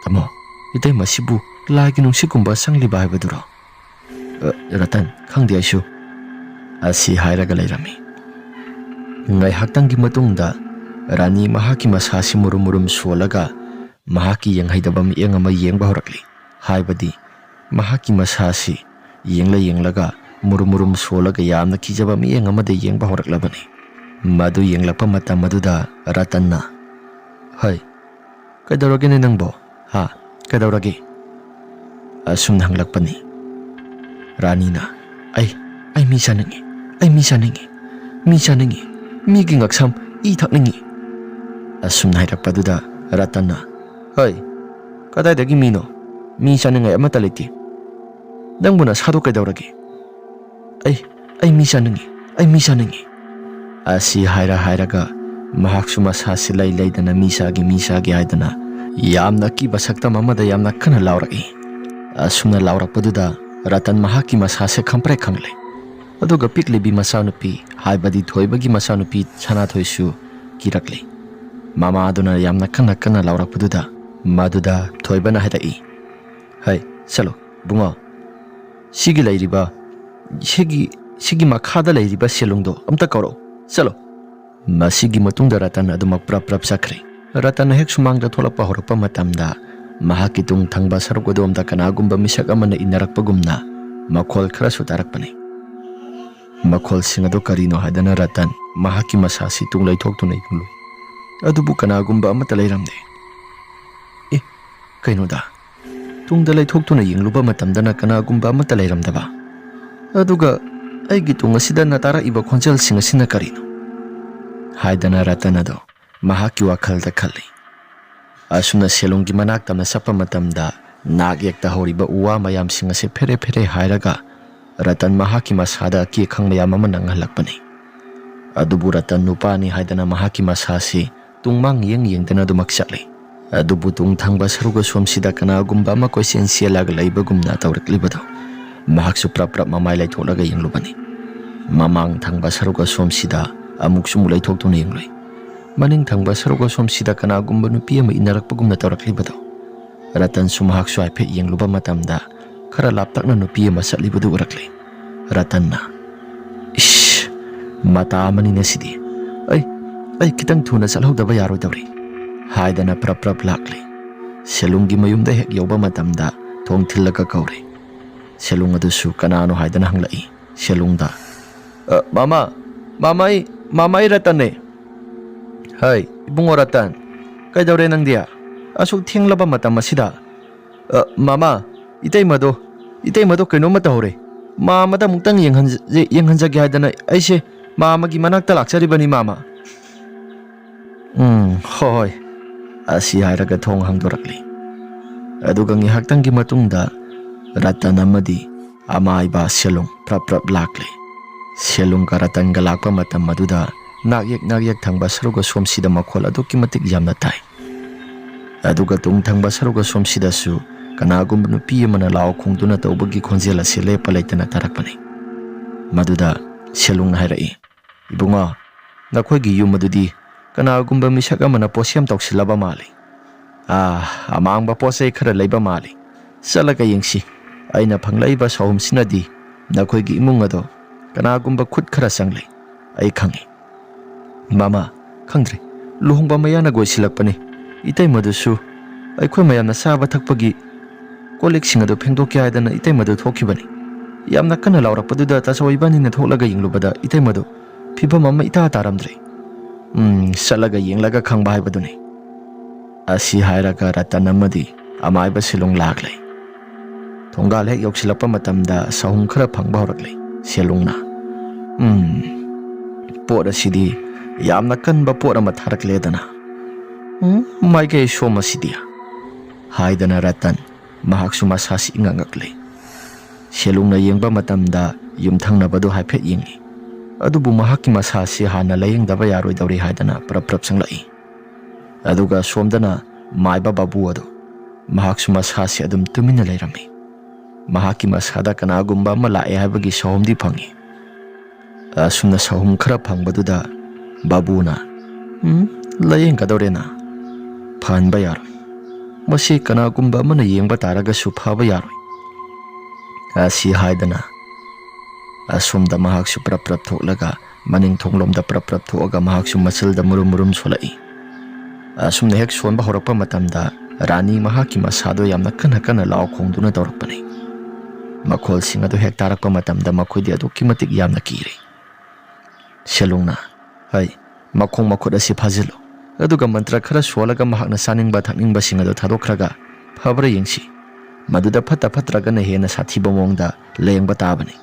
"ꯇꯥꯃꯣ, ꯏꯇꯩꯃꯁꯤꯕꯨ ꯂꯥꯏꯒꯤ ꯅꯨꯡꯁꯤꯠꯀꯨꯝꯕ ꯆꯪꯂꯤꯕ ꯍꯥꯏꯕꯗꯨꯔꯣ?" "ꯑ, ꯔꯇꯟ, ꯈꯪꯗꯦ ꯑꯩꯁꯨ," ꯑꯁꯤ ꯍꯥꯏꯔꯒ ꯂꯩꯔꯝꯃꯤ꯫ ꯉꯥꯏꯍꯥꯛꯇꯪꯒꯤ ꯃꯇꯨꯡꯗ ꯔꯥꯅꯤ ꯃꯍꯥꯛꯀꯤ ꯃꯁꯥꯁꯤ ꯃꯨꯔꯨꯝ ꯃꯨꯔꯨꯝ ꯁꯣꯜꯂꯒ ꯃꯍꯥꯛꯀꯤ ꯌꯦꯡꯍꯩꯗꯕ ꯃꯤꯠꯌꯦꯡ ꯑꯃ ꯌꯦꯡꯕ ꯍꯧꯔꯛꯂꯤ꯫ ꯍꯥꯏꯕꯗꯤ ꯃꯍꯥꯛꯀꯤ ꯃꯁꯥꯁꯤ ꯌꯦꯡꯂ ꯌꯦꯡꯂꯒ ꯃꯨꯔꯨꯝ ꯃꯨꯔꯨꯝ ꯁꯣꯜꯂꯒ ꯌꯥꯝꯅ ꯀꯤꯖꯕ ꯃꯤꯠꯌꯦꯡ ꯑꯃꯗ ꯌꯦꯡꯕ ꯍꯧꯔꯛꯂꯕꯅꯤ꯫ ꯃꯗꯨ ꯌꯦꯡꯂꯛꯄ ꯃꯇꯝ ꯑꯗꯨꯗ ꯔꯇꯟꯅ, "ꯍꯩ, ꯀꯩꯗꯧꯔꯒꯦꯅꯦ ꯅꯪꯕꯣ? ꯍꯥ? ꯀꯩꯗꯧꯔꯒꯦ?" ꯑꯁꯨꯝꯅ ꯍꯪꯂꯛꯄꯅꯤ꯫ ꯔꯥꯅꯤꯅ, "ꯑꯩ, ꯑꯩ ꯃꯤ ꯆꯥꯅꯤꯡꯉꯤ, ꯑꯩ ꯃꯤ ꯆꯥꯅꯤꯡꯉꯤ, ꯃꯤ ꯆꯥꯅꯤꯡꯉꯤ, ꯃꯤꯒꯤ ꯉꯛꯁꯝ ꯏ ꯊꯛꯅꯤꯡꯉꯤ," ꯑꯁꯨꯝꯅ ꯍꯥꯏꯔꯛꯄꯗꯨꯗ ꯔꯇꯟꯅ, "ꯍꯩ, ꯀꯗꯥꯏꯗꯒꯤ ꯃꯤꯅꯣ? ꯃꯤ ꯆꯥꯅꯤꯡꯉꯥꯏ ꯑꯃꯠꯇ ꯂꯩꯇꯦ꯫ ꯅꯪꯕꯨ ꯅꯁꯥꯗꯣ ꯀꯩꯗꯧꯔꯒꯦ?" "ꯑꯩ, ꯑꯩ ꯃꯤ ꯆꯥꯅꯤꯡꯉꯤ, ꯑꯩ ꯃꯤ ꯆꯥꯅꯤꯡꯉꯤ," ꯑꯁꯤ ꯍꯥꯏꯔ ꯍꯥꯏꯔꯒ ꯃꯍꯥꯛꯁꯨ ꯃꯁꯥꯁꯤ ꯂꯩ ꯂꯩꯗꯅ ꯃꯤ ꯆꯥꯒꯦ, ꯃꯤ ꯆꯥꯒꯦ ꯍꯥꯏꯗꯅ ꯌꯥꯝꯅ ꯑꯀꯤꯕ ꯁꯛꯇꯝ ꯑꯃꯗ ꯌꯥꯝꯅ ꯀꯟꯅ ꯂꯥꯎꯔꯛꯏ꯫ ꯑꯁꯨꯝꯅ ꯂꯥꯎꯔꯛꯄꯗꯨꯗ ꯔꯇꯟ ꯃꯍꯥꯛꯀꯤ ꯃꯁꯥꯁꯦ ꯈꯪꯄ꯭ꯔꯦꯛ ꯈꯪꯂꯦ꯫ ꯑꯗꯨꯒ ꯄꯤꯛꯂꯤꯕꯤ ꯃꯆꯥꯅꯨꯄꯤ, ꯍꯥꯏꯕꯗꯤ ꯊꯣꯏꯕꯒꯤ ꯃꯆꯥꯅꯨꯄꯤ ꯁꯅꯥꯊꯣꯏꯁꯨ ꯀꯤꯔꯛꯂꯦ꯫ ꯃꯃꯥꯗꯨꯅ ꯌꯥꯝꯅ ꯀꯟꯅ ꯀꯟꯅ ꯂꯥꯎꯔꯛꯄꯗꯨꯗ ꯃꯗꯨꯗ ꯊꯣꯏꯕꯅ ꯍꯥꯏꯔꯛꯏ, "ꯍꯩ, ꯆꯠꯂꯣ, ꯕꯨꯡꯉꯣ꯫ ꯁꯤꯒꯤ ꯂꯩꯔꯤꯕ, ꯁꯤꯒꯤ, ꯁꯤꯒꯤ ꯃꯈꯥꯗ ꯂꯩꯔꯤꯕ ꯁꯦꯂꯨꯡꯗꯣ ꯑꯝꯇ ꯀꯧꯔꯛꯎ꯫ ꯆꯠꯂꯣ꯫ ꯃꯁꯤꯒꯤ ꯃꯇꯨꯡꯗ ꯔꯇꯟ ꯑꯗꯨꯃꯛ ꯄ꯭ꯔꯞ ꯄ꯭ꯔꯞ ꯆꯠꯈ꯭ꯔꯦ꯫ ꯔꯇꯟ ꯍꯦꯛ ꯁꯨꯃꯥꯡꯗ ꯊꯣꯛꯂꯛꯄ ꯍꯧꯔꯛꯄ ꯃꯇꯝꯗ ꯃꯍꯥꯛꯀꯤ ꯇꯨꯡ ꯊꯪꯕ ꯁꯔꯨꯛ ꯑꯗꯣꯝꯗ ꯀꯅꯥꯒꯨꯝꯕ ꯃꯤꯁꯛ ꯑꯃꯅ ꯏꯟꯅꯔꯛꯄꯒꯨꯝꯅ ꯃꯈꯣꯜ ꯈꯔꯁꯨ ꯇꯥꯔꯛꯄꯅꯤ꯫ ꯃꯈꯣꯜꯁꯤꯡ ꯑꯗꯨ ꯀꯔꯤꯅꯣ ꯍꯥꯏꯗꯅ ꯔꯇꯟ ꯃꯍꯥꯛꯀꯤ ꯃꯁꯥꯁꯤ ꯇꯨꯡ ꯂꯩꯊꯣꯛꯇꯨꯅ ꯌꯦꯡꯂꯨꯏ꯫ ꯑꯗꯨꯕꯨ ꯀꯅꯥꯒꯨꯝꯕ ꯑꯃꯠꯇ ꯂꯩꯔꯝꯗꯦ꯫ "ꯑꯦ, ꯀꯩꯅꯣꯗ?" ꯇꯨꯡꯗ ꯂꯩꯊꯣꯛꯇꯨꯅ ꯌꯦꯡꯂꯨꯕ ꯃꯇꯝꯗꯅ ꯀꯅꯥꯒꯨꯝꯕ ꯑꯃꯠꯇ ꯂꯩꯔꯝꯗꯕ꯫ ꯑꯗꯨꯒ "ꯑꯩꯒꯤ ꯇꯨꯡ ꯑꯁꯤꯗꯅ ꯇꯥꯔꯛꯏꯕ ꯈꯣꯟꯖꯦꯜꯁꯤꯡ ꯑꯁꯤꯅ ꯀꯔꯤꯅꯣ?" ꯍꯥꯏꯗꯅ ꯔꯇꯟ ꯑꯗꯣ ꯃꯍꯥꯛꯀꯤ ꯋꯥꯈꯜꯗ ꯈꯜꯂꯤ꯫ ꯑꯁꯨꯝꯅ ꯁꯦꯂꯨꯡꯒꯤ ꯃꯅꯥꯛ ꯇꯝꯅ ꯆꯠꯄ ꯃꯇꯝꯗ ꯅꯥꯛ ꯌꯦꯛꯇ ꯍꯧꯔꯤꯕ ꯎ ꯋꯥ ꯃꯌꯥꯝꯁꯤꯡ ꯑꯁꯤ ꯐꯦꯔꯦ ꯐꯦꯔꯦ ꯍꯥꯏꯔꯒ ꯔꯇꯟ ꯃꯍꯥꯛꯀꯤ ꯃꯁꯥꯗ ꯑꯀꯤ ꯑꯈꯪ ꯃꯌꯥꯝ ꯑꯃ ꯅꯪꯍꯜꯂꯛꯄꯅꯤ꯫ ꯑꯗꯨꯕꯨ ꯔꯇꯟ ꯅꯨꯄꯥꯅꯤ ꯍꯥꯏꯗꯅ ꯃꯍꯥꯛꯀꯤ ꯃꯁꯥꯁꯤ ꯇꯨꯡꯃꯥꯡ ꯌꯦꯡ ꯌꯦꯡꯗꯅ ꯑꯗꯨꯃꯛ ꯆꯠꯂꯤ꯫ ꯑꯗꯨꯕꯨ ꯇꯨꯡ ꯊꯪꯕ ꯁꯔꯨꯛ ꯑꯁꯣꯝꯁꯤꯗ ꯀꯅꯥꯒꯨꯝꯕ ꯑꯃ ꯀꯣꯏꯆꯦꯟ ꯆꯦꯜꯂꯒ ꯂꯩꯕꯒꯨꯝꯅ ꯇꯧꯔꯛꯂꯤꯕꯗꯣ ꯃꯍꯥꯛꯁꯨ ꯄ꯭ꯔꯞ ꯄ꯭ꯔꯞ ꯃꯃꯥꯏ ꯂꯩꯊꯣꯛꯂꯒ ꯌꯦꯡꯂꯨꯕꯅꯤ꯫ ꯃꯃꯥꯡ ꯊꯪꯕ ꯁꯔꯨꯛ ꯑꯁꯣꯝꯁꯤꯗ ꯑꯃꯨꯛꯁꯨ ꯑꯃꯨꯛ ꯂꯩꯊꯣꯛꯇꯨꯅ ꯌꯦꯡꯂꯨꯏ꯫ ꯃꯅꯤꯡ ꯊꯪꯕ ꯁꯔꯨꯛ ꯑꯁꯣꯝꯁꯤꯗ ꯀꯅꯥꯒꯨꯝꯕ ꯅꯨꯄꯤ ꯑꯃ ꯏꯟꯅꯔꯛꯄꯒꯨꯝꯅ ꯇꯧꯔꯛꯂꯤꯕꯗꯣ꯫ ꯔꯇꯟꯁꯨ ꯃꯍꯥꯛꯁꯨ ꯍꯥꯏꯐꯦꯠ ꯌꯦꯡꯂꯨꯕ ꯃꯇꯝꯗ ꯈꯔ ꯂꯥꯞꯇꯛꯅ ꯅꯨꯄꯤ ꯑꯃ ꯆꯠꯂꯤꯕꯗꯨ ꯎꯔꯛꯂꯦ꯫ ꯔꯇꯟꯅ, "ꯏꯁ, ꯃꯇꯥ ꯑꯃꯅꯤꯅꯦ ꯁꯤꯗꯤ꯫ ꯑꯩ, ꯑꯩ ꯈꯤꯇꯪ ꯊꯨꯅ ꯆꯠꯍꯧꯗꯕ ꯌꯥꯔꯣꯏꯗꯧꯔꯤ" ꯍꯥꯏꯗꯅ ꯄ꯭ꯔꯞ ꯄ꯭ꯔꯞ ꯂꯥꯛꯂꯦ꯫ ꯁꯦꯂꯨꯡꯒꯤ ꯃꯌꯨꯝꯗ ꯍꯦꯛ ꯌꯧꯕ ꯃꯇꯝꯗ ꯊꯣꯡ ꯊꯤꯜꯂꯒ ꯀꯧꯔꯦ꯫ ꯁꯦꯂꯨꯡ ꯑꯗꯨꯁꯨ ꯀꯅꯥꯅꯣ ꯍꯥꯏꯗꯅ ꯍꯪꯂꯛꯏ꯫ ꯁꯦꯂꯨꯡꯗ, "ꯑ, ꯃꯃꯥ, ꯃꯃꯥ, ꯑꯩ, ꯃꯃꯥ, ꯑꯩ ꯔꯇꯟꯅꯦ꯫" "ꯍꯩ, ꯏꯕꯨꯡꯉꯣ ꯔꯇꯟ, ꯀꯩꯗꯧꯔꯦ ꯅꯪꯗꯤ ꯑꯁꯨꯛ ꯊꯦꯡꯂꯕ ꯃꯇꯝ ꯑꯁꯤꯗ?" "ꯑ, ꯃꯃꯥ, ꯏꯇꯩꯃꯗꯣ, ꯏꯇꯩꯃꯗꯣ ꯀꯩꯅꯣꯝꯃ ꯇꯧꯍꯧꯔꯦ꯫ ꯃꯥꯃꯗ ꯑꯃꯨꯛꯇꯪ ꯌꯦꯡꯍꯟꯖ-, ꯌꯦꯡꯍꯟꯖꯒꯦ ꯍꯥꯏꯗꯅ ꯑꯩꯁꯦ ꯃꯥꯃꯒꯤ ꯃꯅꯥꯛꯇ ꯂꯥꯛꯆꯔꯤꯕꯅꯤ, ꯃꯃꯥ꯫" "ꯎꯝ, ꯍꯣꯏ, ꯍꯣꯏ꯫" ꯑꯁꯤ ꯍꯥꯏꯔꯒ ꯊꯣꯡ ꯍꯥꯡꯗꯣꯔꯛꯂꯤ꯫ ꯑꯗꯨꯒ ꯉꯥꯏꯍꯥꯛꯇꯪꯒꯤ ꯃꯇꯨꯡꯗ ꯔꯇꯟ ꯑꯃꯗꯤ ꯑꯃꯥꯏꯕ ꯁꯦꯂꯨꯡ ꯄ꯭ꯔꯞ ꯄ꯭ꯔꯞ ꯂꯥꯛꯂꯦ꯫ ꯁꯦꯂꯨꯡꯒ ꯔꯇꯟꯒ ꯂꯥꯛꯄ ꯃꯇꯝ ꯑꯗꯨꯗ ꯅꯥꯛ ꯌꯦꯛ ꯅꯥꯛ ꯌꯦꯛ ꯊꯪꯕ ꯁꯔꯨꯛ ꯑꯁꯣꯝꯁꯤꯗ ꯃꯈꯣꯜ ꯑꯗꯨꯛꯀꯤ ꯃꯇꯤꯛ ꯌꯥꯝꯅ ꯇꯥꯏ꯫ ꯑꯗꯨꯒ ꯇꯨꯡ ꯊꯪꯕ ꯁꯔꯨꯛ ꯑꯁꯣꯝꯁꯤꯗꯁꯨ ꯀꯅꯥꯒꯨꯝꯕ ꯅꯨꯄꯤ ꯑꯃꯅ ꯂꯥꯎ ꯈꯣꯡꯗꯨꯅ ꯇꯧꯕꯒꯤ ꯈꯣꯟꯖꯦꯜ ꯑꯁꯤ ꯂꯦꯞꯄ ꯂꯩꯇꯅ ꯇꯥꯔꯛꯄꯅꯤ꯫ ꯃꯗꯨꯗ ꯁꯦꯂꯨꯡꯅ ꯍꯥꯏꯔꯛꯏ, "ꯏꯕꯨꯡꯉꯣ, ꯅꯈꯣꯏꯒꯤ ꯌꯨꯝ ꯑꯗꯨꯗꯤ ꯀꯅꯥꯒꯨꯝꯕ ꯃꯤꯁꯛ ꯑꯃꯅ ꯄꯣꯠꯁꯦꯝ ꯇꯧꯁꯤꯜꯂꯕ ꯃꯥꯜꯂꯤ꯫ ꯑꯥ, ꯑꯃꯥꯡꯕ ꯄꯣꯠ ꯆꯩ ꯈꯔ ꯂꯩꯕ ꯃꯥꯜꯂꯤ꯫ ꯆꯠꯂꯒ ꯌꯦꯡꯁꯤ꯫ ꯑꯩꯅ ꯐꯪꯂꯛꯏꯕ ꯁꯥꯍꯨꯝꯁꯤꯅꯗꯤ ꯅꯈꯣꯏꯒꯤ ꯏꯃꯨꯡ ꯑꯗꯣ ꯀꯅꯥꯒꯨꯝꯕ ꯈꯨꯠ ꯈꯔ ꯆꯪꯂꯦ꯫ ꯑꯩ ꯈꯪꯏ꯫ "ꯃꯃꯥ, ꯈꯪꯗ꯭ꯔꯦ, ꯂꯨꯍꯣꯡꯕ ꯃꯌꯥꯅ ꯀꯣꯏꯁꯤꯜꯂꯛꯄꯅꯤ꯫ ꯏꯇꯩꯃꯗꯨꯁꯨ ꯑꯩꯈꯣꯏ ꯃꯌꯥꯝꯅ ꯆꯥꯕ ꯊꯛꯄꯒꯤ ꯀꯣꯜ ꯂꯤꯛꯁꯤꯡ ꯑꯗꯨ ꯐꯦꯡꯗꯣꯛꯀꯦ ꯍꯥꯏꯗꯅ ꯏꯇꯩꯃꯗꯨ ꯊꯣꯛꯈꯤꯕꯅꯤ꯫ ꯌꯥꯝꯅ ꯀꯟꯅ ꯂꯥꯎꯔꯛꯄꯗꯨꯗ ꯇꯥꯆꯧ ꯏꯕꯥꯅꯤꯅ ꯊꯣꯛꯂꯒ ꯌꯦꯡꯂꯨꯕꯗ ꯏꯇꯩꯃꯗꯨ ꯐꯤꯕꯝ ꯑꯃ ꯏꯇꯥ ꯇꯥꯔꯝꯗ꯭ꯔꯦ꯫ ꯎꯝ, ꯆꯠꯂꯒ ꯌꯦꯡꯂꯒ ꯈꯪꯕ ꯍꯥꯏꯕꯗꯨꯅꯤ"꯫ ꯑꯁꯤ ꯍꯥꯏꯔꯒ ꯔꯇꯟ ꯑꯃꯗꯤ ꯑꯃꯥꯏꯕ ꯁꯦꯂꯨꯡ ꯂꯥꯛꯂꯦ꯫ ꯊꯣꯡꯒꯥꯜ ꯍꯦꯛ ꯌꯧꯁꯤꯜꯂꯛꯄ ꯃꯇꯝꯗ ꯁꯍꯨꯝ ꯈꯔ ꯐꯪꯕ ꯍꯧꯔꯛꯂꯦ ꯁꯦꯂꯨꯡꯅ꯫ "ꯎꯝ, ꯄꯣꯠ ꯑꯁꯤꯗꯤ ꯌꯥꯝꯅ ꯀꯟꯕ ꯄꯣꯠ ꯑꯃ ꯊꯥꯔꯛꯂꯦꯗꯅ꯫ ꯎꯝ, ꯃꯥꯏꯀꯩ ꯁꯣꯝ ꯑꯁꯤꯗꯤ?" ꯍꯥꯏꯗꯅ ꯔꯇꯟ ꯃꯍꯥꯛꯁꯨ ꯃꯁꯥꯁꯤ ꯏꯉꯛ ꯉꯛꯂꯦ꯫ ꯁꯦꯂꯨꯡꯅ ꯌꯦꯡꯕ ꯃꯇꯝꯗ ꯌꯨꯝꯊꯪꯅꯕꯗꯨ ꯍꯥꯏꯐꯦꯠ ꯌꯦꯡꯏ꯫ ꯑꯗꯨꯕꯨ ꯃꯍꯥꯛꯀꯤ ꯃꯁꯥꯁꯤ ꯍꯥꯟꯅ ꯂꯥꯌꯦꯡꯗꯕ ꯌꯥꯔꯣꯏꯗꯧꯔꯤ ꯍꯥꯏꯗꯅ ꯄ꯭ꯔꯞ ꯄ꯭ꯔꯞ ꯆꯪꯂꯛꯏ꯫ ꯑꯗꯨꯒ ꯁꯣꯝꯗꯅ ꯃꯥꯏꯕ ꯕꯥꯕꯨ ꯑꯗꯨ, ꯃꯍꯥꯛꯁꯨ ꯃꯁꯥꯁꯤ ꯑꯗꯨꯝ ꯇꯨꯃꯤꯟꯅ ꯂꯩꯔꯝꯃꯤ꯫ ꯃꯍꯥꯛꯀꯤ ꯃꯁꯥꯗ ꯀꯅꯥꯒꯨꯝꯕ ꯑꯃ ꯂꯥꯛꯑꯦ ꯍꯥꯏꯕꯒꯤ ꯁꯍꯨꯝꯗꯤ ꯐꯪꯏ꯫ ꯑꯁꯨꯝꯅ ꯁꯍꯨꯝ ꯈꯔ ꯐꯪꯕꯗꯨꯗ ꯕꯥꯕꯨꯅ, "ꯎꯝ, ꯂꯥꯌꯦꯡꯒꯗꯧꯔꯦꯅ꯫ ꯐꯍꯟꯕ ꯌꯥꯔꯣꯏ꯫ ꯃꯁꯤ ꯀꯅꯥꯒꯨꯝꯕ ꯑꯃꯅ ꯌꯦꯡꯕ ꯇꯥꯔꯒꯁꯨ ꯐꯕ ꯌꯥꯔꯣꯏ"꯫ ꯑꯁꯤ ꯍꯥꯏꯗꯅ ꯑꯁꯣꯝꯗ ꯃꯍꯥꯛꯁꯨ ꯄ꯭ꯔꯞ ꯄ꯭ꯔꯞ ꯊꯣꯛꯂꯒ ꯃꯅꯤꯡ ꯊꯣꯡꯂꯣꯝꯗ ꯄ꯭ꯔꯞ ꯄ꯭ꯔꯞ ꯊꯣꯛꯑꯒ ꯃꯍꯥꯛꯁꯨ ꯃꯆꯤꯜꯗ ꯃꯨꯔꯨꯝ ꯃꯨꯔꯨꯝ ꯁꯣꯜꯂꯛꯏ꯫ ꯑꯁꯨꯝꯅ ꯍꯦꯛ ꯁꯣꯟꯕ ꯍꯧꯔꯛꯄ ꯃꯇꯝꯗ ꯔꯥꯅꯤ ꯃꯍꯥꯛꯀꯤ ꯃꯁꯥꯗꯣ ꯌꯥꯝꯅ ꯀꯟꯅ ꯀꯟꯅ ꯂꯥꯎ ꯈꯣꯡꯗꯨꯅ ꯇꯧꯔꯛꯄꯅꯤ꯫ ꯃꯈꯣꯜꯁꯤꯡ ꯑꯗꯨ ꯍꯦꯛ ꯇꯥꯔꯛꯄ ꯃꯇꯝꯗ ꯃꯈꯣꯏꯗꯤ ꯑꯗꯨꯛꯀꯤ ꯃꯇꯤꯛ ꯌꯥꯝꯅ ꯀꯤꯔꯦ꯫ ꯁꯦꯂꯨꯡꯅ, "ꯍꯩ, ꯃꯈꯣꯡ ꯃꯈꯨꯠ ꯑꯁꯤ ꯐꯥꯖꯤꯜꯂꯨ, ꯑꯗꯨꯒ ꯃꯟꯇ꯭ꯔ ꯈꯔ ꯁꯣꯜꯂꯒ ꯃꯍꯥꯛꯅ ꯆꯥꯅꯤꯡꯕ ꯊꯛꯅꯤꯡꯕꯁꯤꯡ ꯑꯗꯨ ꯊꯥꯗꯣꯛꯈ꯭ꯔꯒ ꯐꯕ꯭ꯔꯥ ꯌꯦꯡꯁꯤ꯫ ꯃꯗꯨꯗ ꯐꯠꯇ ꯐꯠꯇ꯭ꯔꯒꯅ ꯍꯦꯟꯅ ꯁꯥꯊꯤꯕ ꯃꯑꯣꯡꯗ ꯂꯥꯌꯦꯡꯕ ꯇꯥꯕꯅꯤ"꯫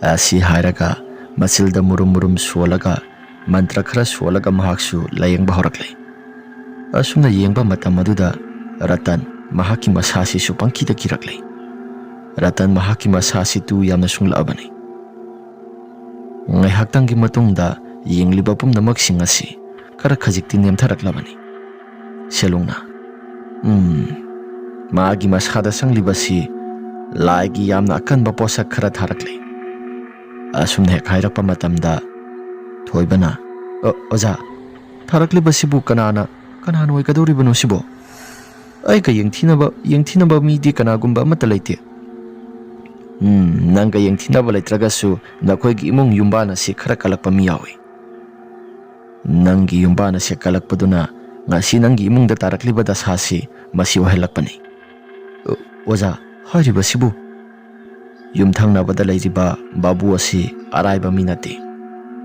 ꯑꯁꯤ ꯍꯥꯏꯔꯒ ꯃꯆꯤꯜꯗ ꯃꯨꯔꯨꯝ ꯃꯨꯔꯨꯝ ꯁꯣꯜꯂꯒ ꯃꯟꯇ꯭ꯔ ꯈꯔ ꯁꯣꯜꯂꯒ ꯃꯍꯥꯛꯁꯨ ꯂꯥꯌꯦꯡꯕ ꯍꯧꯔꯛꯂꯦ꯫ ꯑꯁꯨꯝꯅ ꯌꯦꯡꯕ ꯃꯇꯝ ꯑꯗꯨꯗ ꯔꯇꯟ ꯃꯍꯥꯛꯀꯤ ꯃꯁꯥꯁꯤꯁꯨ ꯄꯪꯀꯤꯗ ꯀꯤꯔꯛꯂꯦ꯫ ꯔꯇꯟ ꯃꯍꯥꯛꯀꯤ ꯃꯁꯥꯁꯤ ꯇꯨ ꯌꯥꯝꯅ ꯁꯨꯡꯂꯛꯑꯕꯅꯤ꯫ ꯉꯥꯏꯍꯥꯛꯇꯪꯒꯤ ꯃꯇꯨꯡꯗ ꯌꯦꯡꯂꯤꯕ ꯄꯨꯝꯅꯃꯛꯁꯤꯡ ꯑꯁꯤ ꯈꯔ ꯈꯖꯤꯛꯇꯤ ꯅꯦꯝꯊꯔꯛꯂꯕꯅꯤ꯫ ꯁꯦꯂꯨꯡꯅ, "ꯎꯝ, ꯃꯥꯒꯤ ꯃꯁꯥꯗ ꯆꯪꯂꯤꯕꯁꯤ ꯂꯥꯏꯒꯤ ꯌꯥꯝꯅ ꯑꯀꯟꯕ ꯄꯣꯠꯁꯛ ꯈꯔ ꯊꯥꯔꯛꯂꯦ"꯫ ꯑꯁꯨꯝꯅ ꯍꯦꯛ ꯍꯥꯏꯔꯛꯄ ꯃꯇꯝꯗ ꯊꯣꯏꯕꯅ, "ꯑ, ꯑꯣꯖꯥ, ꯊꯥꯔꯛꯂꯤꯕꯁꯤꯕꯨ ꯀꯅꯥꯅ, ꯀꯅꯥꯅ ꯑꯣꯏꯒꯗꯧꯔꯤꯕꯅꯣ ꯁꯤꯕꯣ? ꯑꯩꯒ ꯌꯦꯡꯊꯤꯅꯕ, ꯌꯦꯡꯊꯤꯅꯕ ꯃꯤꯗꯤ ꯀꯅꯥꯒꯨꯝꯕ ꯑꯃꯠꯇ ꯂꯩꯇꯦ"꯫ ꯎꯝ, ꯅꯪꯒ ꯌꯦꯡꯊꯤꯅꯕ ꯂꯩꯇ꯭ꯔꯒꯁꯨ ꯅꯈꯣꯏꯒꯤ ꯏꯃꯨꯡ ꯌꯨꯝꯕꯥꯟ ꯑꯁꯤ ꯈꯔ ꯀꯜꯂꯛꯄ ꯃꯤ ꯌꯥꯎꯏ꯫ ꯅꯪꯒꯤ ꯌꯨꯝꯕꯥꯟ ꯑꯁꯤ ꯀꯜꯂꯛꯄꯗꯨꯅ ꯉꯁꯤ ꯅꯪꯒꯤ ꯏꯃꯨꯡꯗ ꯇꯥꯔꯛꯂꯤꯕ ꯗꯁꯥꯁꯤ ꯃꯁꯤ ꯑꯣꯏꯍꯜꯂꯛꯄꯅꯤ꯫ ꯑꯣ-, ꯑꯣꯖꯥ, ꯍꯥꯏꯔꯤꯕꯁꯤꯕꯨ? ꯌꯨꯝꯊꯪꯅꯕꯗ ꯂꯩꯔꯤꯕ ꯕꯥꯕꯨ ꯑꯁꯤ ꯑꯔꯥꯏꯕ ꯃꯤ ꯅꯠꯇꯦ꯫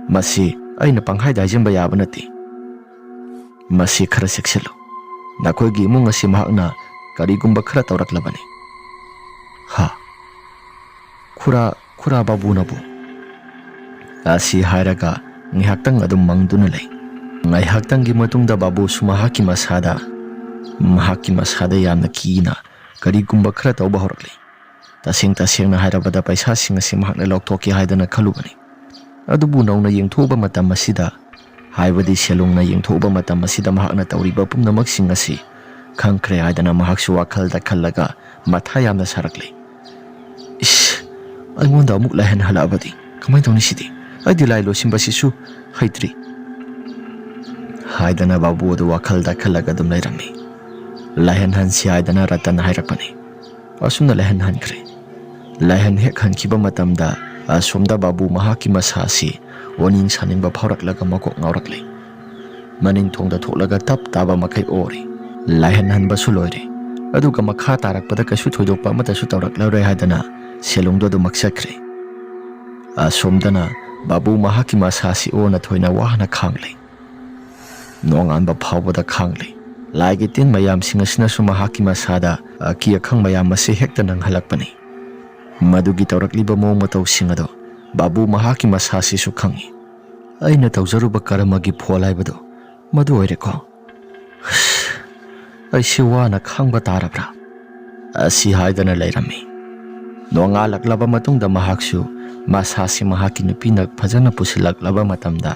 ꯃꯁꯤ ꯑꯩꯅ ꯄꯪꯍꯥꯏꯗ ꯍꯥꯏꯖꯤꯟꯕ ꯌꯥꯕ ꯅꯠꯇꯦ꯫ ꯃꯁꯤ ꯈꯔ ꯆꯦꯛꯁꯤꯜꯂꯨ꯫ ꯅꯈꯣꯏꯒꯤ ꯏꯃꯨꯡ ꯑꯁꯤ ꯃꯍꯥꯛꯅ ꯀꯔꯤꯒꯨꯝꯕ ꯈꯔ ꯇꯧꯔꯛꯂꯕꯅꯤ꯫ ꯍꯥ? ꯈꯨꯔꯥ, ꯈꯨꯔꯥ ꯕꯥꯕꯨꯅꯕꯨ? ꯑꯁꯤ ꯍꯥꯏꯔꯒ ꯉꯥꯏꯍꯥꯛꯇꯪ ꯑꯗꯨꯝ ꯃꯪꯗꯨꯅ ꯂꯩ꯫ ꯉꯥꯏꯍꯥꯛꯇꯪꯒꯤ ꯃꯇꯨꯡꯗ ꯕꯥꯕꯨꯁꯨ ꯃꯍꯥꯛꯀꯤ ꯃꯁꯥꯗ, ꯃꯍꯥꯛꯀꯤ ꯃꯁꯥꯗ ꯌꯥꯝꯅ ꯀꯤꯅ ꯀꯔꯤꯒꯨꯝꯕ ꯈꯔ ꯇꯧꯕ ꯍꯧꯔꯛꯂꯤ꯫ ꯇꯁꯦꯡ ꯇꯁꯦꯡꯅ ꯍꯥꯏꯔꯕꯗ ꯄꯩꯁꯥꯁꯤꯡ ꯑꯁꯤ ꯃꯍꯥꯛꯅ ꯂꯧꯊꯣꯛꯀꯦ ꯍꯥꯏꯗꯅ ꯈꯜꯂꯨꯕꯅꯤ꯫ ꯑꯗꯨꯕꯨ ꯅꯧꯅ ꯌꯦꯡꯊꯣꯛꯎꯕ ꯃꯇꯝ ꯑꯁꯤꯗ, ꯍꯥꯏꯕꯗꯤ ꯁꯦꯂꯨꯡꯅ ꯌꯦꯡꯊꯣꯛꯎꯕ ꯃꯇꯝ ꯑꯁꯤꯗ ꯃꯍꯥꯛꯅ ꯇꯧꯔꯤꯕ ꯄꯨꯝꯅꯃꯛꯁꯤꯡ ꯑꯁꯤ ꯈꯪꯈ꯭ꯔꯦ ꯍꯥꯏꯗꯅ ꯃꯍꯥꯛꯁꯨ ꯋꯥꯈꯜꯗ ꯈꯜꯂꯒ ꯃꯊꯥ ꯌꯥꯝꯅ ꯁꯥꯔꯛꯂꯤ꯫ "ꯏꯁ, ꯑꯩꯉꯣꯟꯗ ꯑꯃꯨꯛ ꯂꯥꯏꯍꯟ ꯍꯜꯂꯛꯑꯕꯗꯤ ꯀꯃꯥꯏꯅ ꯇꯧꯅꯤ ꯁꯤꯗꯤ? ꯑꯩꯗꯤ ꯂꯥꯏ ꯂꯣꯏꯁꯤꯟꯕꯁꯤꯁꯨ ꯍꯩꯇ꯭ꯔꯤ" ꯍꯥꯏꯗꯅ ꯕꯥꯕꯨ ꯑꯗꯨ ꯋꯥꯈꯜꯗ ꯈꯜꯂꯒ ꯑꯗꯨꯝ ꯂꯩꯔꯝꯃꯤ꯫ "ꯂꯥꯏꯍꯟ ꯍꯟꯁꯤ" ꯍꯥꯏꯗꯅ ꯔꯇꯟ ꯍꯥꯏꯔꯛꯄꯅꯤ꯫ ꯑꯁꯨꯝꯅ ꯂꯥꯏꯍꯟ ꯍꯟꯈ꯭ꯔꯦ꯫ ꯂꯥꯏꯍꯟ ꯍꯦꯛ ꯍꯟꯈꯤꯕ ꯃꯇꯝꯗ ꯑꯁꯣꯝꯗ ꯕꯥꯕꯨ ꯃꯍꯥꯛꯀꯤ ꯃꯁꯥ ꯑꯁꯤ ꯑꯣꯅꯤꯡ ꯁꯥꯅꯤꯡꯕ ꯐꯥꯎꯔꯛꯂꯒ ꯃꯀꯣꯛ ꯉꯥꯎꯔꯛꯂꯦ꯫ ꯃꯅꯤꯡ ꯊꯣꯡꯗ ꯊꯣꯛꯂꯒ ꯇꯞ ꯇꯥꯕ ꯃꯈꯩ ꯑꯣꯔꯦ꯫ ꯂꯥꯏꯍꯟ ꯍꯟꯕꯁꯨ ꯂꯣꯏꯔꯦ꯫ ꯑꯗꯨꯒ ꯃꯈꯥ ꯇꯥꯔꯛꯄꯗ ꯀꯩꯁꯨ ꯊꯣꯏꯗꯣꯛꯄ ꯑꯃꯠꯇꯁꯨ ꯇꯧꯔꯛꯂꯔꯣꯏ ꯍꯥꯏꯗꯅ ꯁꯦꯂꯨꯡꯗꯣ ꯑꯗꯨꯃꯛ ꯆꯠꯈ꯭ꯔꯦ꯫ ꯑꯁꯣꯝꯗꯅ ꯕꯥꯕꯨ ꯃꯍꯥꯛꯀꯤ ꯃꯁꯥ ꯑꯁꯤ ꯑꯣꯅ ꯊꯣꯏꯅ ꯋꯥꯅ ꯈꯥꯡꯂꯦ꯫ ꯅꯣꯡꯉꯥꯟꯕ ꯐꯥꯎꯕꯗ ꯈꯥꯡꯂꯦ꯫ ꯂꯥꯏꯒꯤ ꯇꯤꯟ ꯃꯌꯥꯝꯁꯤꯡ ꯑꯁꯤꯅꯁꯨ ꯃꯍꯥꯛꯀꯤ ꯃꯁꯥꯗ ꯑꯀꯤ ꯑꯈꯪ ꯃꯌꯥꯝ ꯑꯁꯤ ꯍꯦꯛꯇ ꯅꯪꯍꯜꯂꯛꯄꯅꯤ꯫ ꯃꯗꯨꯒꯤ ꯇꯧꯔꯛꯂꯤꯕ ꯃꯑꯣꯡ ꯃꯇꯧꯁꯤꯡ ꯑꯗꯣ ꯕꯥꯕꯨ ꯃꯍꯥꯛꯀꯤ ꯃꯁꯥꯁꯤꯁꯨ ꯈꯪꯏ꯫ "ꯑꯩꯅ ꯇꯧꯖꯔꯨꯕ ꯀꯔꯃꯒꯤ ꯐꯣꯜ ꯍꯥꯏꯕꯗꯣ ꯃꯗꯨ ꯑꯣꯏꯔꯦꯀꯣ꯫ ꯑꯩꯁꯤ ꯋꯥꯅ ꯈꯥꯡꯕ ꯇꯥꯔꯕ꯭ꯔꯥ?" ꯑꯁꯤ ꯍꯥꯏꯗꯅ ꯂꯩꯔꯝꯃꯤ꯫ ꯅꯣꯡꯉꯥꯜꯂꯛꯂꯕ ꯃꯇꯨꯡꯗ ꯃꯍꯥꯛꯁꯨ ꯃꯁꯥꯁꯤ ꯃꯍꯥꯛꯀꯤ ꯅꯨꯄꯤꯅ ꯐꯖꯅ ꯄꯨꯁꯤꯜꯂꯛꯂꯕ ꯃꯇꯝꯗ,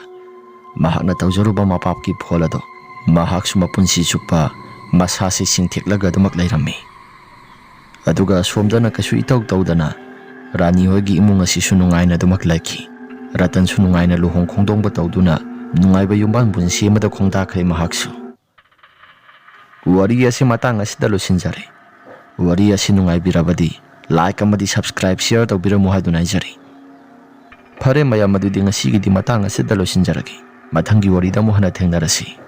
ꯃꯍꯥꯛꯅ ꯇꯧꯖꯔꯨꯕ ꯃꯄꯥꯞꯀꯤ ꯐꯣꯜ ꯑꯗꯣ ꯃꯍꯥꯛꯁꯨ ꯃꯄꯨꯟꯁꯤ ꯆꯨꯞꯄ ꯃꯁꯥꯁꯤ ꯆꯤꯡꯊꯦꯛꯂꯒ ꯑꯗꯨꯃꯛ ꯂꯩꯔꯝꯃꯤ꯫ ꯑꯗꯨꯒ ꯑꯁꯣꯝꯗꯅ ꯀꯩꯁꯨ ꯏꯇꯧ ꯇꯧꯗꯅ ꯔꯥꯅꯤ ꯍꯣꯏꯒꯤ ꯏꯃꯨꯡ ꯑꯁꯤꯁꯨ ꯅꯨꯡꯉꯥꯏꯅ ꯑꯗꯨꯃꯛ ꯂꯩꯈꯤ꯫ ꯔꯇꯟꯁꯨ ꯅꯨꯡꯉꯥꯏꯅ ꯂꯨꯍꯣꯡ ꯈꯣꯡꯗꯣꯡꯕ ꯇꯧꯗꯨꯅ ꯅꯨꯡꯉꯥꯏꯕ ꯌꯨꯝꯕꯥꯟ ꯄꯨꯟꯁꯤ ꯑꯃꯗ ꯈꯣꯡꯗꯥꯈ꯭ꯔꯦ ꯃꯍꯥꯛꯁꯨ꯫ ꯋꯥꯔꯤ ꯑꯁꯤ ꯃꯇꯥꯡ ꯑꯁꯤꯗ ꯂꯣꯏꯁꯤꯟꯖꯔꯦ꯫ ꯋꯥꯔꯤ ꯑꯁꯤ ꯅꯨꯡꯉꯥꯏꯕꯤꯔꯕꯗꯤ like ꯑꯃꯗꯤ subscribe, share ꯇꯧꯕꯤꯔꯝꯃꯨ ꯍꯥꯏꯗꯨꯅ ꯍꯥꯏꯖꯔꯤ꯫ ꯐꯔꯦ ꯃꯌꯥꯝ, ꯑꯗꯨꯗꯤ ꯉꯁꯤꯒꯤꯗꯤ ꯃꯇꯥꯡ ꯑꯁꯤꯗ ꯂꯣꯏꯁꯤꯟꯖꯔꯒꯦ꯫ ꯃꯊꯪꯒꯤ ꯋꯥꯔꯤꯗ ꯑꯃꯨꯛ ꯍꯟꯅ ꯊꯦꯡꯅꯔꯁꯤ꯫